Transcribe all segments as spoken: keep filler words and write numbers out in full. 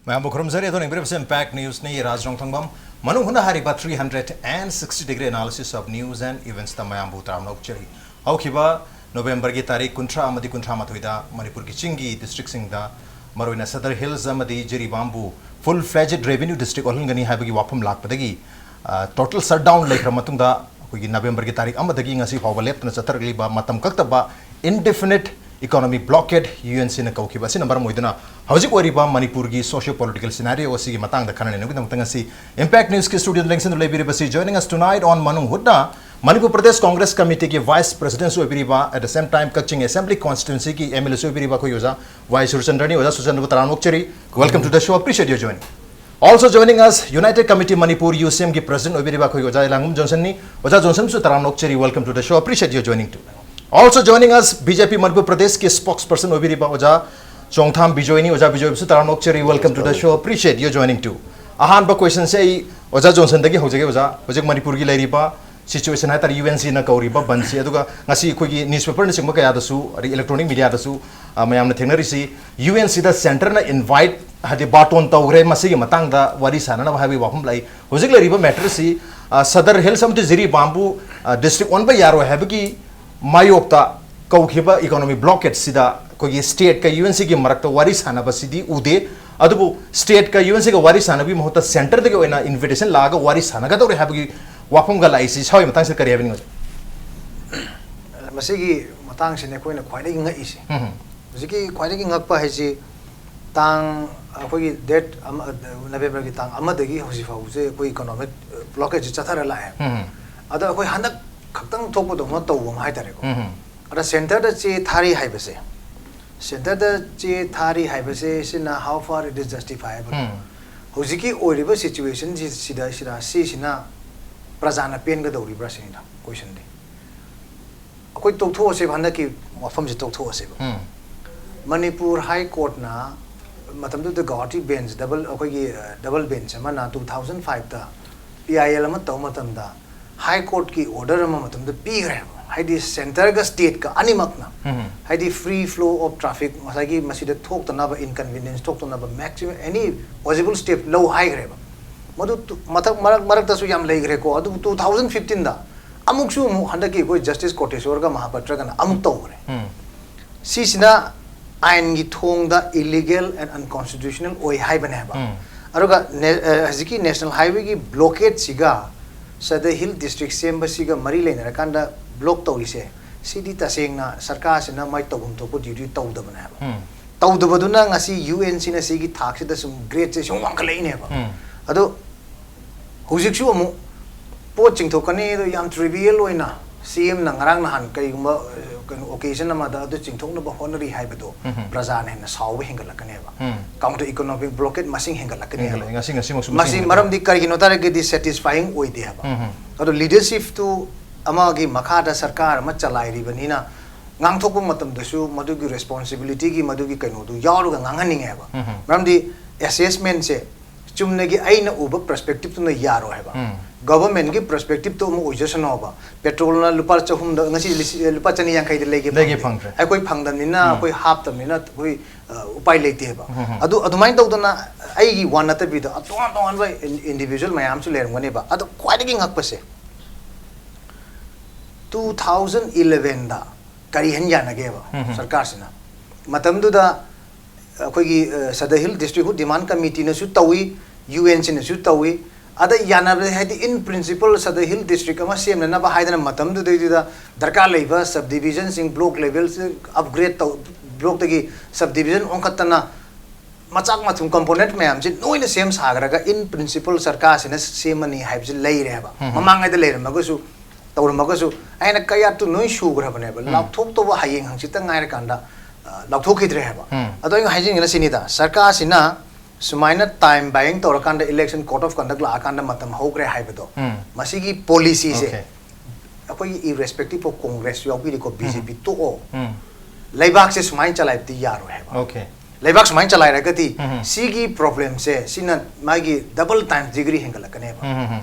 ꯃꯌꯥꯝꯕꯨ ꯈꯨꯔꯨꯝꯖꯔꯤ꯫ ꯑꯗꯣ ꯌꯦꯡꯕꯤꯔꯤꯕꯁꯤ Impact Newsꯅꯤ꯫ ꯔꯥꯖ ꯔꯣꯡꯊꯪꯕꯝ꯫ ꯃꯅꯨꯡ ꯍꯨꯠꯅ ꯍꯥꯏꯔꯤꯕ three hundred and sixty degree analysis of news and eventsꯇ ꯃꯌꯥꯝꯕꯨ ꯇꯔꯥꯝꯅ ꯑꯣꯛꯆꯔꯤ꯫ ꯍꯧꯈꯤꯕ ꯅꯣꯕꯦꯝꯕꯔꯒꯤ ꯇꯥꯔꯤꯛ ꯀꯨꯟꯊ꯭ꯔꯥ ꯑꯃꯗꯤ ꯀꯨꯟꯊ꯭ꯔꯥ ꯃꯥꯊꯣꯏꯗ ꯃꯅꯤꯄꯨꯔꯒꯤ ꯆꯤꯡꯒꯤ districtꯁꯤꯡꯗ, ꯃꯔꯨꯑꯣꯏꯅ ꯁꯗꯔ ꯍꯤꯜꯁ ꯑꯃꯗꯤ ꯖꯤꯔꯤꯕꯥꯝꯕꯨ full fledged revenue district ꯑꯣꯜꯍꯟꯒꯅꯤ ꯍꯥꯏꯕꯒꯤ ꯋꯥꯐꯝ ꯂꯥꯛꯄꯗꯒꯤ, ꯑ, total shutdown ꯂꯩꯈ꯭ꯔ ꯃꯇꯨꯡꯗ, ꯑꯩꯈꯣꯏꯒꯤ ꯅꯕꯦꯝꯕꯔꯒꯤ ꯇꯥꯔꯤꯛ ꯑꯃꯗꯒꯤ ꯉꯁꯤ ꯐꯥꯎꯕ ꯂꯦꯞꯇꯅ ꯆꯠꯊꯔꯛꯂꯤꯕ ꯃꯇꯝ ꯀꯛꯇꯕ indefinite economic blockade UNCꯅ ꯀꯧꯈꯤꯕ ꯑꯁꯤꯅ ꯃꯔꯝ ꯑꯣꯏꯗꯨꯅ, ꯍꯧꯖꯤꯛ ꯑꯣꯏꯔꯤꯕ ꯃꯅꯤꯄꯨꯔꯒꯤ socio political scenario ꯑꯁꯤꯒꯤ ꯃꯇꯥꯡꯗ ꯈꯟꯅ ꯅꯩꯅꯕꯒꯤꯗꯃꯛꯇ ꯉꯁꯤ Impact Newsꯀꯤ studioꯗ ꯂꯦꯡꯁꯤꯟꯗꯨꯅ ꯂꯩꯕꯤꯔꯤꯕꯁꯤ, joining us tonight on ꯃꯅꯨꯡ ꯍꯨꯠꯅ, Manipur Pradesh Congress ꯀꯃꯤꯇꯤꯒꯤ vice presidentꯁꯨ ꯑꯣꯏꯕꯤꯔꯤꯕ, at the same time Kakching assembly constituencyꯒꯤ MLAꯁꯨ ꯑꯣꯏꯕꯤꯔꯤꯕ ꯑꯩꯈꯣꯏꯒꯤ ꯑꯣꯖꯥ ꯋꯥꯏ ꯁꯨꯔꯆꯟꯗ꯭ꯔꯅꯤ꯫ ꯑꯣꯖꯥ ꯁꯨꯔꯆꯟꯗ꯭ꯔꯕꯨ ꯇꯔꯥꯝꯅ ꯑꯣꯛꯆꯔꯤ꯫ Welcome to the show, appreciate your joining. Also joining us, United Committee Manipur UCMꯒꯤ president ꯑꯣꯏꯕꯤꯔꯤꯕ ꯑꯩꯈꯣꯏꯒꯤ ꯑꯣꯖꯥ ꯏꯂꯥꯡꯕꯝ ꯖꯣꯟꯁꯟꯅꯤ꯫ ꯑꯣꯖꯥ ꯖꯣꯟꯁꯟꯕꯨꯁꯨ ꯇꯔꯥꯝꯅ ꯑꯣꯛꯆꯔꯤ꯫ Welcome to the show, appreciate your joining too. Also joining us, BJP Manipur ꯄ꯭ꯔꯗꯦꯁꯀꯤ spokesperson ꯑꯣꯏꯕꯤꯔꯤꯕ ꯑꯣꯖꯥ ꯆꯣꯡꯊꯥꯝ ꯕꯤꯖꯣꯏꯅꯤ꯫ ꯑꯣꯖꯥ ꯕꯤꯖꯣꯏꯕꯨꯁꯨ ꯇꯔꯥꯝꯅ ꯑꯣꯛꯆꯔꯤ꯫ Welcome to the show, appreciate your joining too. ꯑꯍꯥꯟꯕ questionꯁꯦ ꯑꯩ ꯑꯣꯖꯥ ꯖꯣꯟꯁꯟꯗꯒꯤ ꯍꯧꯖꯒꯦ꯫ ꯑꯣꯖꯥ, ꯍꯧꯖꯤꯛ ꯃꯅꯤꯄꯨꯔꯒꯤ ꯂꯩꯔꯤꯕ situation ꯍꯥꯏꯇꯥꯔꯦ, UNCꯅ ꯀꯧꯔꯤꯕ ꯕꯟꯁꯤ, ꯑꯗꯨꯒ ꯉꯁꯤ ꯑꯩꯈꯣꯏꯒꯤ newspaperꯅꯆꯤꯡꯕ ꯀꯌꯥꯗꯁꯨ, ꯑꯗꯩ electronic mediaꯗꯁꯨ, ꯑ, ꯃꯌꯥꯝꯅ ꯊꯦꯡꯅꯔꯤꯁꯤ UNCꯗ centreꯅ invite, ꯍꯥꯏꯗꯤ ꯕꯥꯇꯣꯟ ꯇꯧꯈ꯭ꯔꯦ, ꯃꯁꯤꯒꯤ ꯃꯇꯥꯡꯗ ꯋꯥꯔꯤ ꯁꯥꯟꯅꯅꯕ ꯍꯥꯏꯕꯒꯤ ꯋꯥꯐꯝ ꯂꯥꯛꯏ꯫ ꯍꯧꯖꯤꯛ ꯂꯩꯔꯤꯕ matterꯁꯤ, ꯑ, ꯁꯗꯔ ꯍꯤꯜꯁ ꯑꯃꯗꯤ ꯖꯤꯔꯤꯕꯥꯝꯕꯨ, ꯑ, district ꯑꯣꯟꯕ ꯌꯥꯔꯣꯏ ꯍꯥꯏꯕꯒꯤ ꯃꯥꯌꯣꯛꯇ ꯀꯧꯈꯤꯕ economic blockadeꯁꯤꯗ ꯑꯩꯈꯣꯏꯒꯤ stateꯀ UNCꯒꯤ ꯃꯔꯛꯇ ꯋꯥꯔꯤ ꯁꯥꯟꯅꯕꯁꯤꯗꯤ ꯎꯗꯦ꯫ ꯑꯗꯨꯕꯨ stateꯀ UNCꯒ ꯋꯥꯔꯤ ꯁꯥꯟꯅꯕꯒꯤ ꯃꯍꯨꯠꯇ centreꯗꯒꯤ ꯑꯣꯏꯅ invitation ꯂꯥꯛꯑꯒ ꯋꯥꯔꯤ ꯁꯥꯟꯅꯒꯗꯧꯔꯦ ꯍꯥꯏꯕꯒꯤ ꯋꯥꯐꯝꯒ ꯂꯥꯛꯏꯁꯤ, ꯁꯥꯎꯒꯤ ꯃꯇꯥꯡꯁꯤꯗ ꯀꯔꯤ ꯍꯥꯏꯕꯤꯅꯤꯡꯕ? ꯃꯁꯤꯒꯤ ꯃꯇꯥꯡꯁꯤꯅꯦ ꯑꯩꯈꯣꯏꯅ ꯈ꯭ꯋꯥꯏꯗꯒꯤ ꯉꯛꯏꯁꯦ꯫ ꯎꯝ꯫ ꯍꯧꯖꯤꯛꯀꯤ ꯈ꯭ꯋꯥꯏꯗꯒꯤ ꯉꯛꯄ ꯍꯥꯏꯁꯤ, ꯇꯥꯡ, ꯑꯩꯈꯣꯏꯒꯤ date ꯑꯃ, ꯅꯕꯦꯝꯕꯔꯒꯤ ꯇꯥꯡ ꯑꯃꯗꯒꯤ ꯍꯧꯖꯤꯛ ꯐꯥꯎꯕꯁꯦ ꯑꯩꯈꯣꯏ economic blockadeꯁꯦ ꯆꯠꯊꯔ ꯂꯥꯛꯑꯦ꯫ ꯎꯝ꯫ ꯑꯗ ꯑꯩꯈꯣꯏ ꯍꯟꯗꯛ ꯈꯛꯇꯪ ꯊꯣꯛꯄꯗꯧꯅ ꯇꯧꯕ ꯑꯃ ꯍꯥꯏꯇꯥꯔꯦꯀꯣ꯫ ꯎꯝ꯫ ꯑꯗ centreꯗ ꯆꯦ ꯊꯥꯔꯤ ꯍꯥꯏꯕꯁꯦ, centreꯗ ꯆꯦ ꯊꯥꯔꯤ ꯍꯥꯏꯕꯁꯦ, ꯁꯤꯅ how far it is justifiable? ꯎꯝ꯫ ꯍꯧꯖꯤꯛꯀꯤ ꯑꯣꯏꯔꯤꯕ situationꯁꯤ, ꯁꯤꯗ, ꯁꯤꯗ, ꯁꯤꯁꯤꯅ ꯄ꯭ꯔꯖꯥꯅ ꯄꯦꯟꯒꯗꯧꯔꯤꯕ꯭ꯔꯥ ꯁꯤꯅꯤꯗ questionꯗꯤ꯫ ꯑꯩꯈꯣꯏ ꯇꯣꯛꯊꯣꯛꯑꯁꯦꯕ, ꯍꯟꯗꯛꯀꯤ ꯋꯥꯐꯝꯁꯦ ꯇꯣꯛꯊꯣꯛꯑꯁꯦꯕ꯫ ꯎꯝ꯫ ꯃꯅꯤꯄꯨꯔ High Courtꯅ ꯃꯇꯝꯗꯨꯗ ꯒꯧꯍꯥꯇꯤ bench, double, ꯑꯩꯈꯣꯏꯒꯤ, ꯑ, double bench ꯑꯃꯅ two thousand fiveꯇ PIL ꯑꯃ ꯇꯧꯕ ꯃꯇꯝꯗ High Courtꯀꯤ order ꯑꯃ ꯃꯇꯝꯗ ꯄꯤꯈ꯭ꯔꯦꯕ꯫ ꯍꯥꯏꯗꯤ ꯁꯦꯟꯇꯔꯒ ꯁ꯭ꯇꯦꯠꯀ ꯑꯅꯤꯃꯛꯅ ꯍꯥꯏꯗꯤ free flow of traffic ꯉꯁꯥꯏꯒꯤ ꯃꯁꯤꯗ ꯊꯣꯛꯇꯅꯕ, inconvenience ꯊꯣꯛꯇꯅꯕ maximum any possible step ꯂꯧ ꯍꯥꯏꯈ꯭ꯔꯦꯕ꯫ ꯃꯗꯨ ꯇꯨ- ꯃꯊꯛ ꯃꯔꯛ ꯃꯔꯛꯇꯁꯨ ꯌꯥꯝ ꯂꯩꯈ꯭ꯔꯦꯀꯣ꯫ ꯑꯗꯨꯕꯨ two thousand fifteen ꯗ ꯑꯃꯨꯛꯁꯨ ꯑꯃꯨꯛ ꯍꯟꯗꯛꯀꯤ ꯑꯩꯈꯣꯏ Justice Koteshwarga Mahapatra ꯒꯅ ꯑꯃꯨꯛ ꯇꯧꯈ꯭ꯔꯦ꯫ ꯁꯤꯁꯤꯅ ꯑꯥꯏꯟꯒꯤ ꯊꯣꯡꯗ illegal and unconstitutional ꯑꯣꯏ ꯍꯥꯏꯕꯅꯦꯕ꯫ ꯑꯗꯨꯒ ꯅꯦ- ꯑ, ꯍꯧꯖꯤꯛꯀꯤ National Highway ꯒꯤ blockade ꯁꯤꯒ Sadar Hill District ꯁꯦꯝꯕꯁꯤꯒ ꯃꯔꯤ ꯂꯩꯅꯔꯀꯥꯟꯗ block ꯇꯧꯔꯤꯁꯦ, ꯁꯤꯗꯤ ꯇꯁꯦꯡꯅ ꯁꯔꯀꯥꯔꯁꯤꯅ ꯃꯥꯏ ꯇꯧꯐꯝ ꯊꯣꯛꯄ duty ꯇꯧꯗꯕꯅꯦꯕ꯫ ꯇꯧꯗꯕꯗꯨꯅ ꯉꯁꯤ U N ꯁꯤꯅ ꯁꯤꯒꯤ ꯊꯥꯛꯁꯤꯗ ꯁꯨꯝ grade ꯁꯦ ꯁꯨꯝ ꯋꯥꯡꯈꯠꯂꯛꯏꯅꯦꯕ꯫ ꯑꯗꯣ ꯍꯧꯖꯤꯛꯁꯨ ꯑꯃꯨꯛ ꯄꯣꯠ ꯆꯤꯡꯊꯣꯛꯀꯅꯤ, ꯑꯗꯣ ꯌꯥꯝ trivial ꯑꯣꯏꯅ C M ꯅ ꯉꯔꯥꯡ ꯅꯍꯥꯟ ꯀꯩꯒꯨꯝꯕ, ꯑ, ꯀꯩꯅꯣ occasion ꯑꯃꯗ ꯑꯗꯨ ꯆꯤꯡꯊꯣꯛꯅꯕ ꯍꯣꯠꯅꯔꯤ ꯍꯥꯏꯕꯗꯣ ꯄ꯭ꯔꯖꯥꯅ ꯍꯦꯟꯅ ꯁꯥꯎꯕ ꯍꯦꯟꯒꯠꯂꯛꯀꯅꯦꯕ꯫ Counter economic blockade ꯃꯁꯤꯡ ꯍꯦꯟꯒꯠꯂꯛꯀꯅꯦꯕ꯫ ꯍꯦꯟꯒꯠꯂꯛꯑꯦ꯫ ꯉꯁꯤ ꯉꯁꯤꯃꯛꯁꯨ ꯃꯁꯤ ꯍꯦꯟꯒꯠꯂꯛꯑꯦ꯫ ꯃꯔꯝꯗꯤ ꯀꯔꯤꯒꯤꯅꯣ ꯇꯥꯔꯒꯗꯤ satisfying ꯑꯣꯏꯗꯦ ꯍꯥꯏꯕ꯫ ꯑꯗꯣ leadership ꯇꯨ ꯑꯃꯒꯤ ꯃꯈꯥꯗ ꯁꯔꯀꯥꯔ ꯑꯃ ꯆꯂꯥꯏꯔꯤꯕꯅꯤꯅ ꯉꯥꯡꯊꯣꯛꯄ ꯃꯇꯝꯗꯁꯨ ꯃꯗꯨꯒꯤ responsibility ꯒꯤ ꯃꯗꯨꯒꯤ ꯀꯩꯅꯣꯗꯨ ꯌꯥꯎꯔꯒ ꯉꯥꯡꯍꯟꯅꯤꯡꯉꯦꯕ꯫ ꯃꯔꯝꯗꯤ assessment ꯁꯦ ꯆꯨꯝꯅꯒꯤ ꯑꯩꯅ ꯎꯕ perspective ꯇꯨꯅ ꯌꯥꯔꯣꯏ ꯍꯥꯏꯕ꯫ Government ꯀꯤ perspective ꯇꯨ ꯑꯃ ꯑꯣꯏꯖꯁꯅꯣꯕ꯫ Petrol ꯅ ꯂꯨꯄꯥ ꯆꯍꯨꯝꯗ ꯉꯁꯤ ꯂꯤꯁꯤꯡ- ꯂꯨꯄꯥ ꯆꯅꯤ ꯌꯥꯡꯈꯩꯗ ꯂꯩꯒꯦ ꯂꯩꯒꯦ ꯐꯪꯗꯦ꯫ ꯐꯪꯗ꯭ꯔꯦ꯫ ꯑꯩꯈꯣꯏ ꯐꯪꯗꯕꯅꯤꯅ, ꯑꯩꯈꯣꯏ ꯍꯥꯞꯇꯕꯅꯤꯅ ꯑꯩꯈꯣꯏ, ꯑ, ꯎꯄꯥꯏ ꯂꯩꯇꯦꯕ꯫ ꯑꯗꯨ ꯑꯗꯨꯃꯥꯏꯅ ꯇꯧꯗꯅ ꯑꯩꯒꯤ ꯋꯥ ꯅꯠꯇꯕꯤꯗ ꯇꯣꯉꯥꯟ ꯇꯣꯉꯥꯟꯕ in- individual ꯃꯌꯥꯝꯁꯨ ꯂꯩꯔꯝꯒꯅꯦꯕ꯫ ꯑꯗꯣ ꯈ꯭ꯋꯥꯏꯗꯒꯤ ꯉꯛꯄꯁꯦ two thousand eleven ꯗ ꯀꯔꯤ ꯍꯥꯏꯅ ꯌꯥꯅꯒꯦꯕ ꯁꯔꯀꯥꯔꯁꯤꯅ? ꯃꯇꯝꯗꯨꯗ ꯑꯩꯈꯣꯏꯒꯤ, ꯑ, Sadar Hill District ꯍꯨ demand committee ꯅꯁꯨ ꯇꯧꯏ, U N ꯁꯤꯅꯁꯨ ꯇꯧꯏ꯫ ꯑꯗ ꯌꯥꯅꯕꯗ ꯍꯥꯏꯗꯤ in principle Sadar Hill District ꯑꯃ ꯁꯦꯝꯅꯅꯕ ꯍꯥꯏꯗꯅ ꯃꯇꯝꯗꯨꯗꯩꯗꯨꯗ ꯗꯔꯀꯥꯔ ꯂꯩꯕ sub division ꯁꯤꯡ block level ꯁꯤꯡ upgrade ꯇꯧ, block ꯇꯒꯤ sub division ꯑꯣꯟꯈꯠꯇꯅ ꯃꯆꯥꯛ ꯃꯊꯨꯝ component ꯃꯌꯥꯝꯁꯤ ꯂꯣꯏꯅ ꯁꯦꯝ ꯁꯥꯈ꯭ꯔꯒ in principle ꯁꯔꯀꯥꯔꯁꯤꯅ ꯁꯦꯝꯃꯅꯤ ꯍꯥꯏꯕꯁꯤ ꯂꯩꯔꯦꯕ꯫ ꯃꯃꯥꯡꯉꯩꯗ ꯂꯩꯔꯝꯃꯒꯁꯨ ꯇꯧꯔꯝꯃꯒꯁꯨ ꯑꯩꯅ ꯀꯌꯥꯠꯇꯨ ꯂꯣꯏ ꯁꯨꯈ꯭ꯔꯕꯅꯦꯕ꯫ ꯂꯥꯎꯊꯣꯛꯇꯧꯕ ꯍꯌꯦꯡ ꯍꯪꯆꯤꯠꯇ ꯉꯥꯏꯔꯀꯥꯟꯗ, ꯑ, ꯂꯥꯎꯊꯣꯛꯈꯤꯗ꯭ꯔꯦ ꯍꯥꯏꯕ꯫ ꯑꯗꯣ ꯑꯩꯅ ꯍꯥꯏꯖꯅꯤꯡꯉꯤꯅ ꯁꯤꯅꯤꯗ, ꯁꯔꯀꯥꯔꯁꯤꯅ ꯁꯨꯃꯥꯏꯅ time buying ꯇꯧꯔꯀꯥꯟꯗ election code of conduct ꯂꯥꯛꯑꯀꯥꯟꯗ ꯃꯇꯝ ꯍꯧꯈ꯭ꯔꯦ ꯍꯥꯏꯕꯗꯣ, ꯃꯁꯤꯒꯤ policy ꯁꯦ ꯑꯩꯈꯣꯏꯒꯤ irrespective of Congress ꯌꯥꯎꯕꯤꯔꯤꯀꯣ, B J P ꯇꯣꯛꯑꯣ, ꯂꯩꯕꯥꯛꯁꯦ ꯁꯨꯃꯥꯏꯅ ꯆꯂꯥꯏꯕꯗꯤ ꯌꯥꯔꯣꯏ ꯍꯥꯏꯕ꯫ Okay. ꯂꯩꯕꯥꯛ ꯁꯨꯃꯥꯏꯅ ꯆꯂꯥꯏꯔꯒꯗꯤ ꯁꯤꯒꯤ problem ꯁꯦ ꯁꯤꯅ ꯃꯥꯒꯤ double times degree ꯍꯦꯟꯒꯠꯂꯛꯀꯅꯦꯕ꯫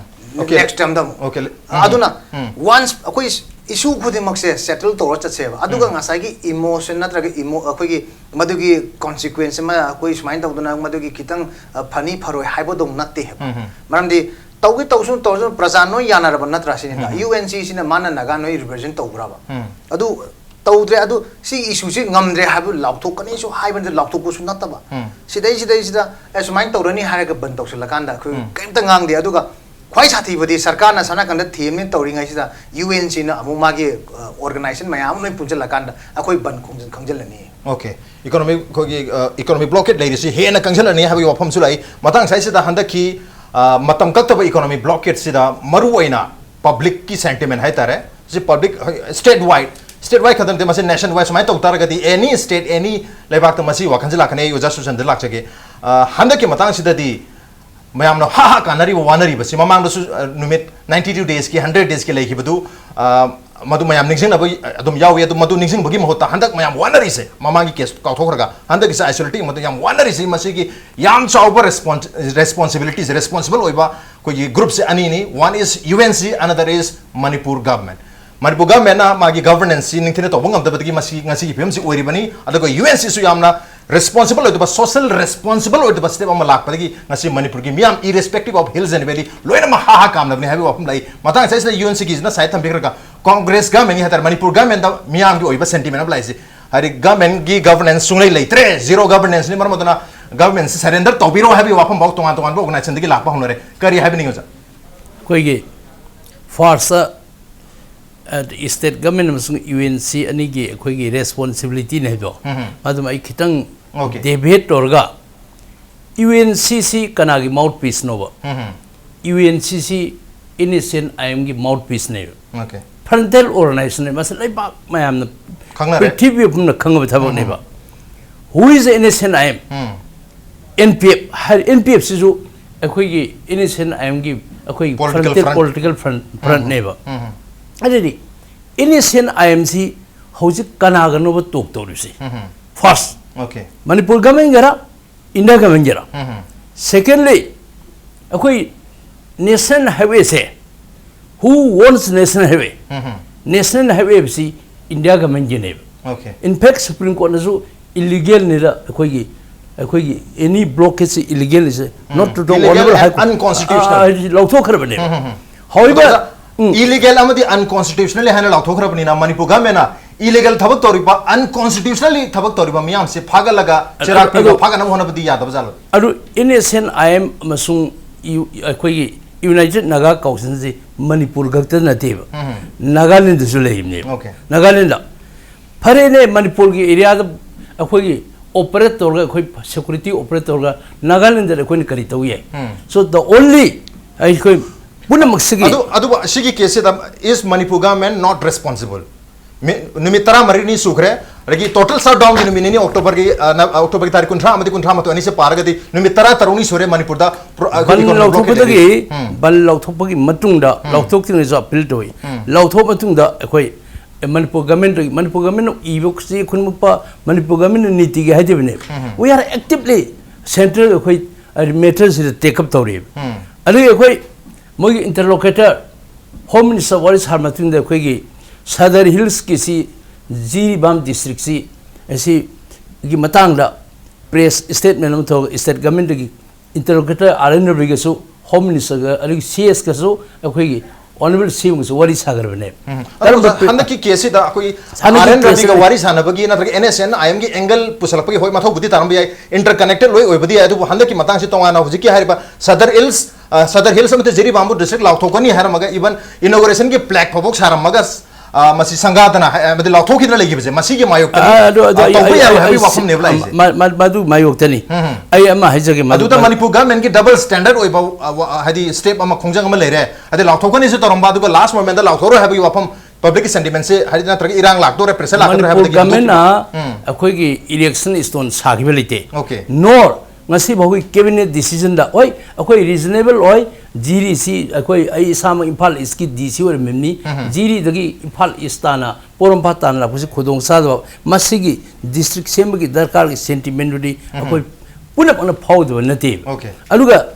Okay. Next term ꯗ ꯑꯃꯨꯛ꯫ Okay. ꯑꯗꯨꯅ once ꯑꯩꯈꯣꯏ ꯏꯁꯨ ꯈꯨꯗꯤꯡꯃꯛꯁꯦ ꯁꯦꯇꯜ ꯇꯧꯔ ꯆꯠꯁꯦꯕ, ꯑꯗꯨꯒ ꯉꯁꯥꯏꯒꯤ ꯏꯃꯣꯁꯟ ꯅꯠꯇ꯭ꯔꯒ ꯏꯃꯣ ꯑꯩꯈꯣꯏꯒꯤ ꯃꯗꯨꯒꯤ ꯀꯣꯟꯁꯤꯀ꯭ꯋꯦꯟꯁ ꯑꯃ ꯑꯩꯈꯣꯏ ꯁꯨꯃꯥꯏꯅ ꯇꯧꯗꯅ ꯃꯗꯨꯒꯤ ꯈꯤꯇꯪ ꯑ, ꯐꯅꯤ ꯐꯔꯣꯏ ꯍꯥꯏꯕꯗꯧ ꯅꯠꯇꯦ ꯍꯥꯏꯕ꯫ ꯃꯔꯝꯗꯤ ꯇꯧꯒꯦ ꯇꯧꯁꯨ ꯇꯧꯁꯨ ꯄ꯭ꯔꯖꯥ ꯅꯣꯏ ꯌꯥꯅꯔꯕ ꯅꯠꯇ꯭ꯔꯥ ꯁꯤꯅꯤꯗ꯫ ꯌꯨ ꯑꯦꯟ ꯁꯤ ꯁꯤꯅ ꯃꯥꯅ ꯅꯥꯒꯥ ꯅꯣꯏ ꯔꯤꯄ꯭ꯔꯖꯦꯟ ꯇꯧꯕ꯭ꯔꯕ? ꯑꯗꯨ ꯇꯧꯗ꯭ꯔꯦ, ꯑꯗꯨ ꯁꯤ ꯏꯁꯨꯁꯤ ꯉꯝꯗ꯭ꯔꯦ ꯍꯥꯏꯕ ꯂꯥꯎꯊꯣꯛꯀꯅꯤꯁꯨ ꯍꯥꯏꯕꯅꯤꯗ, ꯂꯥꯎꯊꯣꯛꯄꯁꯨ ꯅꯠꯇꯕ꯫ ꯁꯤꯗꯩꯁꯤꯗꯩꯁꯤꯗ ꯑꯦ ꯁꯨꯃꯥꯏꯅ ꯇꯧꯔꯅꯤ ꯍꯥꯏꯔꯒ ꯕꯟ ꯇꯧꯁꯤꯜꯂꯀꯥꯟꯗ ꯑꯩꯈꯣꯏ ꯀꯩꯝꯇ ꯉꯥꯡꯗꯦ꯫ ꯑꯗꯨꯒ ꯈ꯭ꯋꯥꯏ ꯁꯥꯊꯤꯕꯗꯤ ꯁꯔꯀꯥꯔꯅ ꯁꯣꯝ ꯅꯥꯀꯟꯗ ꯊꯦꯝꯃꯤ ꯇꯧꯔꯤꯉꯩꯁꯤꯗ ꯌꯨ ꯑꯦꯟ ꯁꯤꯅ ꯑꯃꯨꯛ ꯃꯥꯒꯤ ꯑꯣꯔꯒꯅꯥꯏꯖꯦꯁꯟ ꯃꯌꯥꯝ ꯑꯃ ꯂꯣꯏ ꯄꯨꯟꯁꯤꯜꯂꯀꯥꯟꯗ ꯑꯩꯈꯣꯏ ꯕꯟ ꯈꯣꯡꯖꯤꯟ ꯈꯪꯖꯤꯜꯂꯅꯤ꯫ ꯑꯣꯀꯦ, ꯏꯀꯣꯅꯣꯃꯤꯛ ꯑꯩꯈꯣꯏꯒꯤ ꯏꯀꯣꯅꯣꯃꯤꯛ ꯕ꯭ꯂꯣꯀꯦꯠ ꯂꯩꯔꯤꯁꯤ ꯍꯦꯟꯅ ꯀꯟꯁꯤꯜꯂꯅꯤ ꯍꯥꯏꯕꯒꯤ ꯋꯥꯐꯝꯁꯨ ꯂꯥꯛꯏ꯫ ꯃꯇꯥꯡ ꯁ꯭ꯋꯥꯏꯁꯤꯗ ꯍꯟꯗꯛꯀꯤ ꯑ, ꯃꯇꯝ ꯀꯛꯇꯕ ꯏꯀꯣꯅꯣꯃꯤꯛ ꯕ꯭ꯂꯣꯀꯦꯠꯁꯤꯗ ꯃꯔꯨꯑꯣꯏꯅ ꯄꯕ꯭ꯂꯤꯛꯀꯤ ꯁꯦꯟꯇꯤꯃꯦꯟ ꯍꯥꯏꯇꯥꯔꯦ, ꯁꯤ ꯄꯕ꯭ꯂꯤꯛ ꯁ꯭ꯇꯦꯠ ꯋꯥꯏꯗ, ꯁ꯭ꯇꯦꯠ ꯋꯥꯏꯗ ꯈꯛꯇ ꯅꯠꯇꯦ, ꯃꯁꯤ ꯅꯦꯁꯟ ꯋꯥꯏꯗ ꯁꯨꯃꯥꯏꯅ ꯇꯧ ꯇꯥꯔꯒꯗꯤ ꯑꯦꯅꯤ ꯁ꯭ꯇꯦꯠ ꯑꯦꯅꯤ ꯂꯩꯕꯥꯛꯇ ꯃꯁꯤ ꯋꯥꯈꯜꯁꯤ ꯂꯥꯛꯀꯅꯤ꯫ ꯑꯩ ꯑꯣꯖꯥ ꯁꯨꯁꯟꯗ ꯂꯥꯛꯆꯒꯦ꯫ ꯑ, ꯍꯟꯗꯛꯀꯤ ꯃꯇꯥꯡꯁꯤꯗꯗꯤ ꯃꯌꯥꯝꯅ ꯍꯥ ꯍꯥ ꯀꯥꯟꯅꯔꯤꯕ ꯋꯥꯅꯔꯤꯕꯁꯤ ꯃꯃꯥꯡꯗꯁꯨ ꯑ, ꯅꯨꯃꯤꯠ ꯅꯥꯏꯟꯇꯤ ꯇꯨ ꯗꯦꯖꯀꯤ ꯍꯟꯗ꯭ꯔꯦꯠ ꯗꯦꯖꯀꯤ ꯂꯩꯈꯤꯕꯗꯨ ꯑ, ꯃꯗꯨ ꯃꯌꯥꯝ ꯅꯤꯡꯁꯤꯡꯅꯕ ꯑꯗꯨꯝ ꯌꯥꯎꯏ꯫ ꯑꯗꯨ ꯃꯗꯨ ꯅꯤꯡꯁꯤꯡꯕꯒꯤ ꯃꯍꯨꯠꯇ ꯍꯟꯗꯛ ꯃꯌꯥꯝ ꯋꯥꯅꯔꯤꯁꯦ, ꯃꯃꯥꯡꯒꯤ ꯀꯦꯁ ꯀꯥꯎꯊꯣꯛꯈ꯭ꯔꯒ ꯍꯟꯗꯛꯀꯤꯁꯦ ꯑꯥꯏꯁꯣꯂꯦꯇꯤꯡ ꯃꯗꯨ ꯌꯥꯝ ꯋꯥꯅꯔꯤꯁꯤ, ꯃꯁꯤꯒꯤ ꯌꯥꯝ ꯆꯥꯎꯕ ꯔꯦꯁꯄꯣꯟꯁ ꯔꯦꯁꯄꯣꯟꯁꯤꯕꯜ ꯑꯣꯏꯕ ꯑꯩꯈꯣꯏꯒꯤ ꯒ꯭ꯔꯨꯞꯁꯦ ꯑꯅꯤꯅꯤ꯫ One is U N C, another is Manipur government. Manipur ꯒꯚꯔꯟꯃꯦꯟꯠꯅ ꯃꯥꯒꯤ ꯒꯚꯔꯅꯦꯟꯁꯁꯤ ꯅꯤꯡꯊꯤꯅ ꯇꯧꯕ ꯉꯝꯗꯕꯗꯒꯤ ꯃꯁꯤ ꯉꯁꯤꯒꯤ ꯐꯤꯕꯝꯁꯤ ꯑꯣꯏꯔꯤꯕꯅꯤ꯫ ꯑꯗꯨꯒ ꯌꯨ ꯑꯦꯟ ꯁꯤꯁꯨ ꯌꯥꯝꯅ ꯔꯦꯁꯄꯣꯟꯁꯤꯕꯜ ꯑꯣꯏꯗꯕ, ꯁꯣꯁꯤꯌꯦꯜ ꯔꯦꯁꯄꯣꯟꯁꯤꯕꯜ ꯑꯣꯏꯗꯕ ꯁ꯭ꯇꯦꯞ ꯑꯃ ꯂꯥꯛꯄꯗꯒꯤ ꯉꯁꯤ ꯃꯅꯤꯄꯨꯔꯒꯤ ꯃꯤꯌꯥꯝ, irrespective of hills and valley, ꯂꯣꯏꯅꯃꯛ ꯍꯥ ꯍꯥ ꯀꯥꯝꯅꯕꯅꯤ ꯍꯥꯏꯕꯒꯤ ꯋꯥꯐꯝ ꯂꯥꯛꯏ꯫ ꯃꯇꯥꯡ ꯑꯁꯤꯗ ꯌꯨ ꯑꯦꯟ ꯁꯤꯒꯤꯁꯤꯅ ꯁꯥꯏꯠ ꯊꯝꯕꯤꯈ꯭ꯔꯒ ꯀꯣꯡꯒ꯭ꯔꯦꯁ ꯒꯚꯔꯟꯃꯦꯟꯠꯀꯤ ꯍꯥꯏꯇꯥꯔꯦ, ꯃꯅꯤꯄꯨꯔ ꯒꯚꯔꯟꯃꯦꯟꯠꯇ ꯃꯤꯌꯥꯝꯒꯤ ꯑꯣꯏꯕ ꯁꯦꯟꯇꯤꯃꯦꯟ ꯑꯃ ꯂꯥꯛꯏꯁꯤ, ꯍꯥꯏꯗꯤ ꯒꯚꯔꯟꯃꯦꯟꯠꯀꯤ ꯒꯚꯔꯅꯦꯟꯁ ꯁꯨꯡꯂꯩ ꯂꯩꯇ꯭ꯔꯦ, ꯖꯤꯔꯣ ꯒꯚꯔꯅꯦꯟꯁꯅꯤ, ꯃꯔꯝ ꯑꯗꯨꯅ ꯒꯚꯔꯅꯦꯟꯁꯁꯤ ꯁꯔꯦꯟꯗꯔ ꯇꯧꯕꯤꯔꯣ ꯍꯥꯏꯕꯒꯤ ꯋꯥꯐꯝ ꯐꯥꯎ ꯇꯣꯉꯥꯟ ꯇꯣꯉꯥꯟꯕ ꯑꯣꯔꯒꯅꯥꯏꯖꯦꯁꯟꯗꯒꯤ ꯂꯥꯛꯄ ꯍꯧꯅꯔꯦ꯫ ꯀꯔꯤ ꯍꯥꯏꯕꯤꯅꯤꯡꯉꯤ ꯑꯣꯖꯥ? ꯑꯩꯈꯣꯏꯒꯤ ꯐꯥꯔꯁꯇ ꯁ꯭ꯇꯦꯠ ꯒꯚꯔꯟꯃꯦꯟꯠ ꯑꯃꯁꯨꯡ ꯌꯨ ꯑꯦꯟ ꯁꯤ ꯑꯅꯤꯒꯤ ꯑꯩꯈꯣꯏꯒꯤ ꯔꯦꯁꯄꯣꯟꯁꯤꯕꯤꯂꯤꯇꯤꯅꯦ ꯍꯥꯏꯕꯗꯣ, ꯃꯗꯨꯃ ꯑꯩ ꯈꯤꯇꯪ Okay. ꯗꯦꯚꯤꯌꯦꯠ ꯇꯧꯔꯒ, ꯌꯨ ꯑꯦꯟ ꯁꯤ ꯁꯤ ꯀꯅꯥꯒꯤ ꯃꯥꯎꯠ ꯄꯤꯁꯅꯣꯕ? ꯌꯨ ꯑꯦꯟ ꯁꯤ ꯁꯤ ꯑꯦꯟ ꯑꯦꯁ ꯑꯦꯟ ꯑꯥꯏ ꯑꯦꯝꯒꯤ ꯃꯥꯎꯠ ꯄꯤꯁꯅꯦꯕ꯫ Okay. ꯐ꯭ꯔꯟꯇꯦꯜ ꯑꯣꯔꯒꯅꯥꯏꯖꯦꯁꯟꯅꯦ, ꯃꯁꯤ ꯂꯩꯕꯥꯛ ꯃꯌꯥꯝꯅ, ꯈꯪꯅꯔꯦ꯫ ꯄ꯭ꯔꯤꯊꯤꯕꯤ ꯄꯨꯝꯅ ꯈꯪꯉꯕ ꯊꯕꯛꯅꯦꯕ꯫ Who is N S N I M? Um. N P F high, N P F ꯁꯤꯁꯨ ꯑꯩꯈꯣꯏꯒꯤ ꯑꯦꯟ ꯑꯦꯁ ꯑꯦꯟ ꯑꯥꯏ ꯑꯦꯝꯒꯤ ꯑꯩꯈꯣꯏꯒꯤ Political frontal front. Political front, ꯐ꯭ꯔꯟꯠꯅꯦꯕ꯫ ꯎꯝ. ꯑꯗꯨꯗꯤ N S N I M ꯁꯤ ꯍꯧꯖꯤꯛ ꯀꯅꯥꯒꯅꯣꯕ ꯇꯣꯛ ꯇꯧꯔꯤꯕꯁꯤ? First, Okay. ꯃꯅꯤꯄꯨꯔ ꯒꯚꯔꯟꯃꯦꯟꯒꯤꯔ, ꯏꯟꯗꯤꯌꯥ ꯒꯚꯔꯟꯃꯦꯟꯒꯤꯔ? ꯎꯝ. Secondly, ꯑꯩꯈꯣꯏ ꯅꯦꯁꯅꯦꯜ ꯍꯥꯏꯋꯦꯁꯦ, who owns national highway? Um. National Highway ꯁꯤ India government ꯒꯤꯅꯦꯕ꯫ Okay. In fact, Supreme Court ꯅꯁꯨ illegal ꯅꯤꯗ ꯑꯩꯈꯣꯏꯒꯤ ꯑꯩꯈꯣꯏꯒꯤ any blockade ꯁꯤ illegal is not to the Illegal honorable and high court unconstitutional. ꯑ, ꯍꯥꯏꯗꯤ ꯂꯧꯊꯣꯛꯈ꯭ꯔꯕꯅꯦꯕ꯫ ꯍꯧꯔꯤꯕ illegal ꯑꯃꯗꯤ unconstitutional ꯍꯥꯏꯅ ꯂꯥꯎꯊꯣꯛꯈ꯭ꯔꯕꯅꯤꯅ ꯃꯅꯤꯄꯨꯔ government ꯅ illegal ꯊꯕꯛ ꯇꯧꯔꯤꯕ, unconstitutionally ꯊꯕꯛ ꯇꯧꯔꯤꯕ ꯃꯤꯌꯥꯝꯁꯦ ꯐꯥꯒꯠꯂꯒ ꯆꯩꯔꯥꯛ ꯄꯤꯕ, ꯑꯗꯨ- ꯐꯥꯒꯠꯅꯕ ꯍꯣꯠꯅꯕꯗꯤ ꯌꯥꯗꯕ ꯖꯥꯠꯂꯣ? ꯑꯗꯨ N S N I M ꯑꯃꯁꯨꯡ ꯌꯨ- ꯑꯩꯈꯣꯏꯒꯤ United Naga Council ꯁꯤ ꯃꯅꯤꯄꯨꯔ ꯈꯛꯇ ꯅꯠꯇꯦꯕ, ꯅꯥꯒꯥꯂꯦꯟꯗꯁꯨ ꯂꯩꯔꯤꯕꯅꯦꯕ꯫ Okay. ꯅꯥꯒꯥꯂꯦꯟꯗ ꯐꯔꯦꯅꯦ, ꯃꯅꯤꯄꯨꯔꯒꯤ ꯑꯦꯔꯤꯌꯥꯗ ꯑꯩꯈꯣꯏꯒꯤ operate ꯇꯧꯔꯒ, ꯑꯩꯈꯣꯏ security operate ꯇꯧꯔꯒ ꯅꯥꯒꯥꯂꯦꯟꯗꯗ ꯑꯩꯈꯣꯏꯅ ꯀꯔꯤ ꯇꯧ ꯌꯥꯏ? So the only ꯑꯩꯈꯣꯏ ꯄꯨꯝꯅꯃꯛꯁꯤꯒꯤ ꯑꯗꯨ ꯑꯗꯨꯕꯨ ꯁꯤꯒꯤ case ꯁꯤꯗ is Manipur government not responsible? ꯃꯤ- ꯅꯨꯃꯤꯠ ꯇꯔꯥꯃꯔꯤꯅꯤ ꯁꯨꯈ꯭ꯔꯦ, ꯑꯗꯒꯤ total shutdown ꯒꯤ ꯅꯨꯃꯤꯠ ꯅꯤꯅꯤ, October ꯒꯤ ꯑ, ꯅ- October ꯒꯤ ꯇꯥꯔꯤꯛ ꯀꯨꯟꯊ꯭ꯔꯥ ꯑꯃꯗꯤ ꯀꯨꯟꯊ꯭ꯔꯥ ꯃꯥꯊꯣꯏ ꯑꯅꯤꯁꯦ ꯄꯥꯔꯒꯗꯤ ꯅꯨꯃꯤꯠ ꯇꯔꯥ ꯇꯔꯨꯛꯅꯤ ꯁꯨꯔꯦ ꯃꯅꯤꯄꯨꯔꯗ pro- ꯑ, ꯕꯟ economic blockade ꯂꯧꯊꯣꯛꯄꯗꯒꯤ ꯂꯩꯔꯤꯁꯦ꯫ ꯎꯝ. ꯕꯟ ꯂꯧꯊꯣꯛꯄꯒꯤ ꯃꯇꯨꯡꯗ ꯂꯧꯊꯣꯛꯇ꯭ꯔꯤꯉꯩꯁꯨ appeal ꯇꯧꯏ꯫ ꯂꯧꯊꯣꯛꯑ ꯃꯇꯨꯡꯗ ꯑꯩꯈꯣꯏ ꯃꯅꯤꯄꯨꯔ ꯒꯃꯦꯟꯗꯒꯤ, ꯃꯅꯤꯄꯨꯔ ꯒꯃꯦꯟꯅ ꯏꯕ ꯆꯦ ꯈꯨꯟꯃꯛꯄ Manipur ꯒꯃꯦꯟꯅ ꯅꯤꯇꯤꯒꯤ ꯍꯥꯏꯖꯕꯅꯦ꯫ We are actively central ꯑꯩꯈꯣꯏ matter ꯁꯤꯗ take up ꯇꯧꯔꯤꯕ꯫ ꯑꯗꯒꯤ ꯑꯩꯈꯣꯏ ꯃꯣꯏꯒꯤ interlocutor, Home Minister ꯋꯥꯔꯤ ꯁꯥꯔ ꯃꯇꯨꯡꯗ ꯑꯩꯈꯣꯏꯒꯤ ꯁꯗꯔ ꯍꯤꯜꯁꯀꯤꯁꯤ, ꯖꯤꯔꯤꯕꯥꯝ district ꯁꯤ, ꯑꯁꯤꯒꯤ ꯃꯇꯥꯡꯗ press statement ꯑꯃ ꯊꯣꯛꯑꯒ state government ꯇꯒꯤ interlocutor R N Ravi ꯒꯁꯨ, Home Minister ꯒ, ꯑꯗꯒꯤ C S ꯀꯁꯨ, ꯑꯩꯈꯣꯏꯒꯤ honorable C M ꯒꯁꯨ ꯋꯥꯔꯤ ꯁꯥꯈ꯭ꯔꯕꯅꯦ꯫ ꯑꯗꯨꯒ ꯍꯟꯗꯛꯀꯤ case ꯁꯤꯗ ꯑꯩꯈꯣꯏ ꯍꯟꯗꯛꯀꯤ R N Ravi ꯒ case ꯁꯤꯗ ꯋꯥꯔꯤ ꯁꯥꯟꯅꯕꯒꯤ ꯅꯠꯇ꯭ꯔꯒ N S N I M ꯒꯤ angle ꯄꯨꯁꯜꯂꯛꯄꯒꯤ, ꯍꯣꯏ, ꯃꯊꯧꯕꯨꯗꯤ ꯇꯥꯔꯝꯕ ꯌꯥꯏ, interconnected ꯂꯣꯏ ꯑꯣꯏꯕꯗꯤ ꯌꯥꯏ, ꯑꯗꯨꯕꯨ ꯍꯟꯗꯛꯀꯤ ꯃꯇꯥꯡꯁꯤ ꯇꯣꯉꯥꯟꯅ ꯍꯧꯖꯤꯛꯀꯤ ꯍꯥꯏꯔꯤꯕ ꯁꯗꯔ ꯍꯤꯜꯁ, ꯑ, ꯁꯗꯔ ꯍꯤꯜꯁ ꯑꯃꯗꯤ ꯖꯤꯔꯤꯕꯥꯝꯕꯨ district ꯂꯥꯎꯊꯣꯛꯀꯅꯤ ꯍꯥꯏꯔꯝꯃꯒ even inauguration ꯒꯤ flag ꯐꯥꯎꯕ ꯁꯥꯔꯝꯃꯒ, ꯑ, ꯃꯁꯤ ꯁꯪꯒꯥꯗꯅ ꯍꯥꯏ-, ꯑꯃꯗꯤ ꯂꯥꯎꯊꯣꯛꯈꯤꯗꯅ ꯂꯩꯈꯤꯕꯁꯦ, ꯃꯁꯤꯒꯤ ꯃꯥꯌꯣꯛꯇ ꯑ, ꯑꯗꯨ- ꯑꯗꯨ- ꯑ, ꯑꯩ- ꯇꯧꯕ ꯑꯩ- ꯌꯥꯔꯣꯏ ꯑꯩ- ꯍꯥꯏꯕꯒꯤ ꯑꯩ- ꯋꯥꯐꯝꯅꯦꯕ ꯂꯥꯛꯏꯁꯦ꯫ ꯃ- ꯃ- ꯃꯗꯨ ꯃꯥꯌꯣꯛꯇꯅꯤ꯫ ꯑꯩ ꯑꯃ ꯍꯥꯏꯖꯒꯦ, ꯃꯗꯨ- ꯑꯗꯨꯗ ꯃꯗꯨ- ꯃꯅꯤꯄꯨꯔ government ꯀꯤ double standard ꯑꯣꯏꯕ, ꯑ, ꯋꯥ- ꯍꯥꯏꯗꯤ step ꯑꯃ, ꯈꯣꯡꯖꯪ ꯑꯃ ꯂꯩꯔꯦ꯫ ꯍꯥꯏꯗꯤ ꯂꯥꯎꯊꯣꯛꯀꯅꯤꯁꯨ ꯇꯧꯔꯝꯕ, ꯑꯗꯨꯒ last moment ꯗ ꯂꯥꯎꯊꯣꯛꯑꯔꯣꯏ ꯍꯥꯏꯕꯒꯤ ꯋꯥꯐꯝ public ꯀꯤ sentiment ꯁꯦ, ꯍꯥꯏꯗꯤ ꯅꯠꯇ꯭ꯔꯒ ꯏꯔꯥꯡ ꯂꯥꯛꯇꯣꯔꯦ, pressure ꯂꯥꯛꯀꯗ꯭ꯔꯥ ꯃꯅꯤꯄꯨꯔ ꯍꯥꯏꯕꯗꯒꯤ ꯒꯃꯦꯟꯅ ꯍꯧꯗꯣꯛꯈꯤꯕ꯫ ꯎꯝ. ꯑꯩꯈꯣꯏꯒꯤ erection stone ꯁꯥꯈꯤꯕ ꯂꯩꯇꯦ꯫ Okay. Nor ꯉꯁꯤ ꯐꯥꯎꯒꯤ cabinet decision ꯗ, ꯍꯣꯏ, ꯑꯩꯈꯣꯏ reasonable ꯑꯣꯏ, ꯖꯤꯔꯤꯁꯤ ꯑꯩꯈꯣꯏ, ꯑꯩ ꯏꯁꯥꯃꯛ ꯏꯝꯐꯥꯜ ꯏꯁꯀꯤ ꯗꯤ ꯁꯤ ꯑꯣꯏꯔꯝꯃꯤꯕꯅꯤ꯫ ꯖꯤꯔꯤꯗꯒꯤ ꯏꯝꯐꯥꯜ ꯏꯁ ꯇꯥꯅ ꯄꯣꯔꯣꯝꯄꯥꯠ ꯇꯥꯅ ꯂꯥꯛꯄꯁꯤ ꯈꯨꯗꯣꯡ ꯆꯥꯗꯕ, ꯃꯁꯤꯒꯤ district ꯁꯦꯝꯕꯒꯤ ꯗꯔꯀꯥꯔꯒꯤ sentiment ꯗꯨꯗꯤ ꯑꯩꯈꯣꯏ ꯄꯨꯝꯅꯃꯛꯅ ꯐꯥꯎꯗꯕ ꯅꯠꯇꯦꯕ꯫ Okay. ꯑꯗꯨꯒ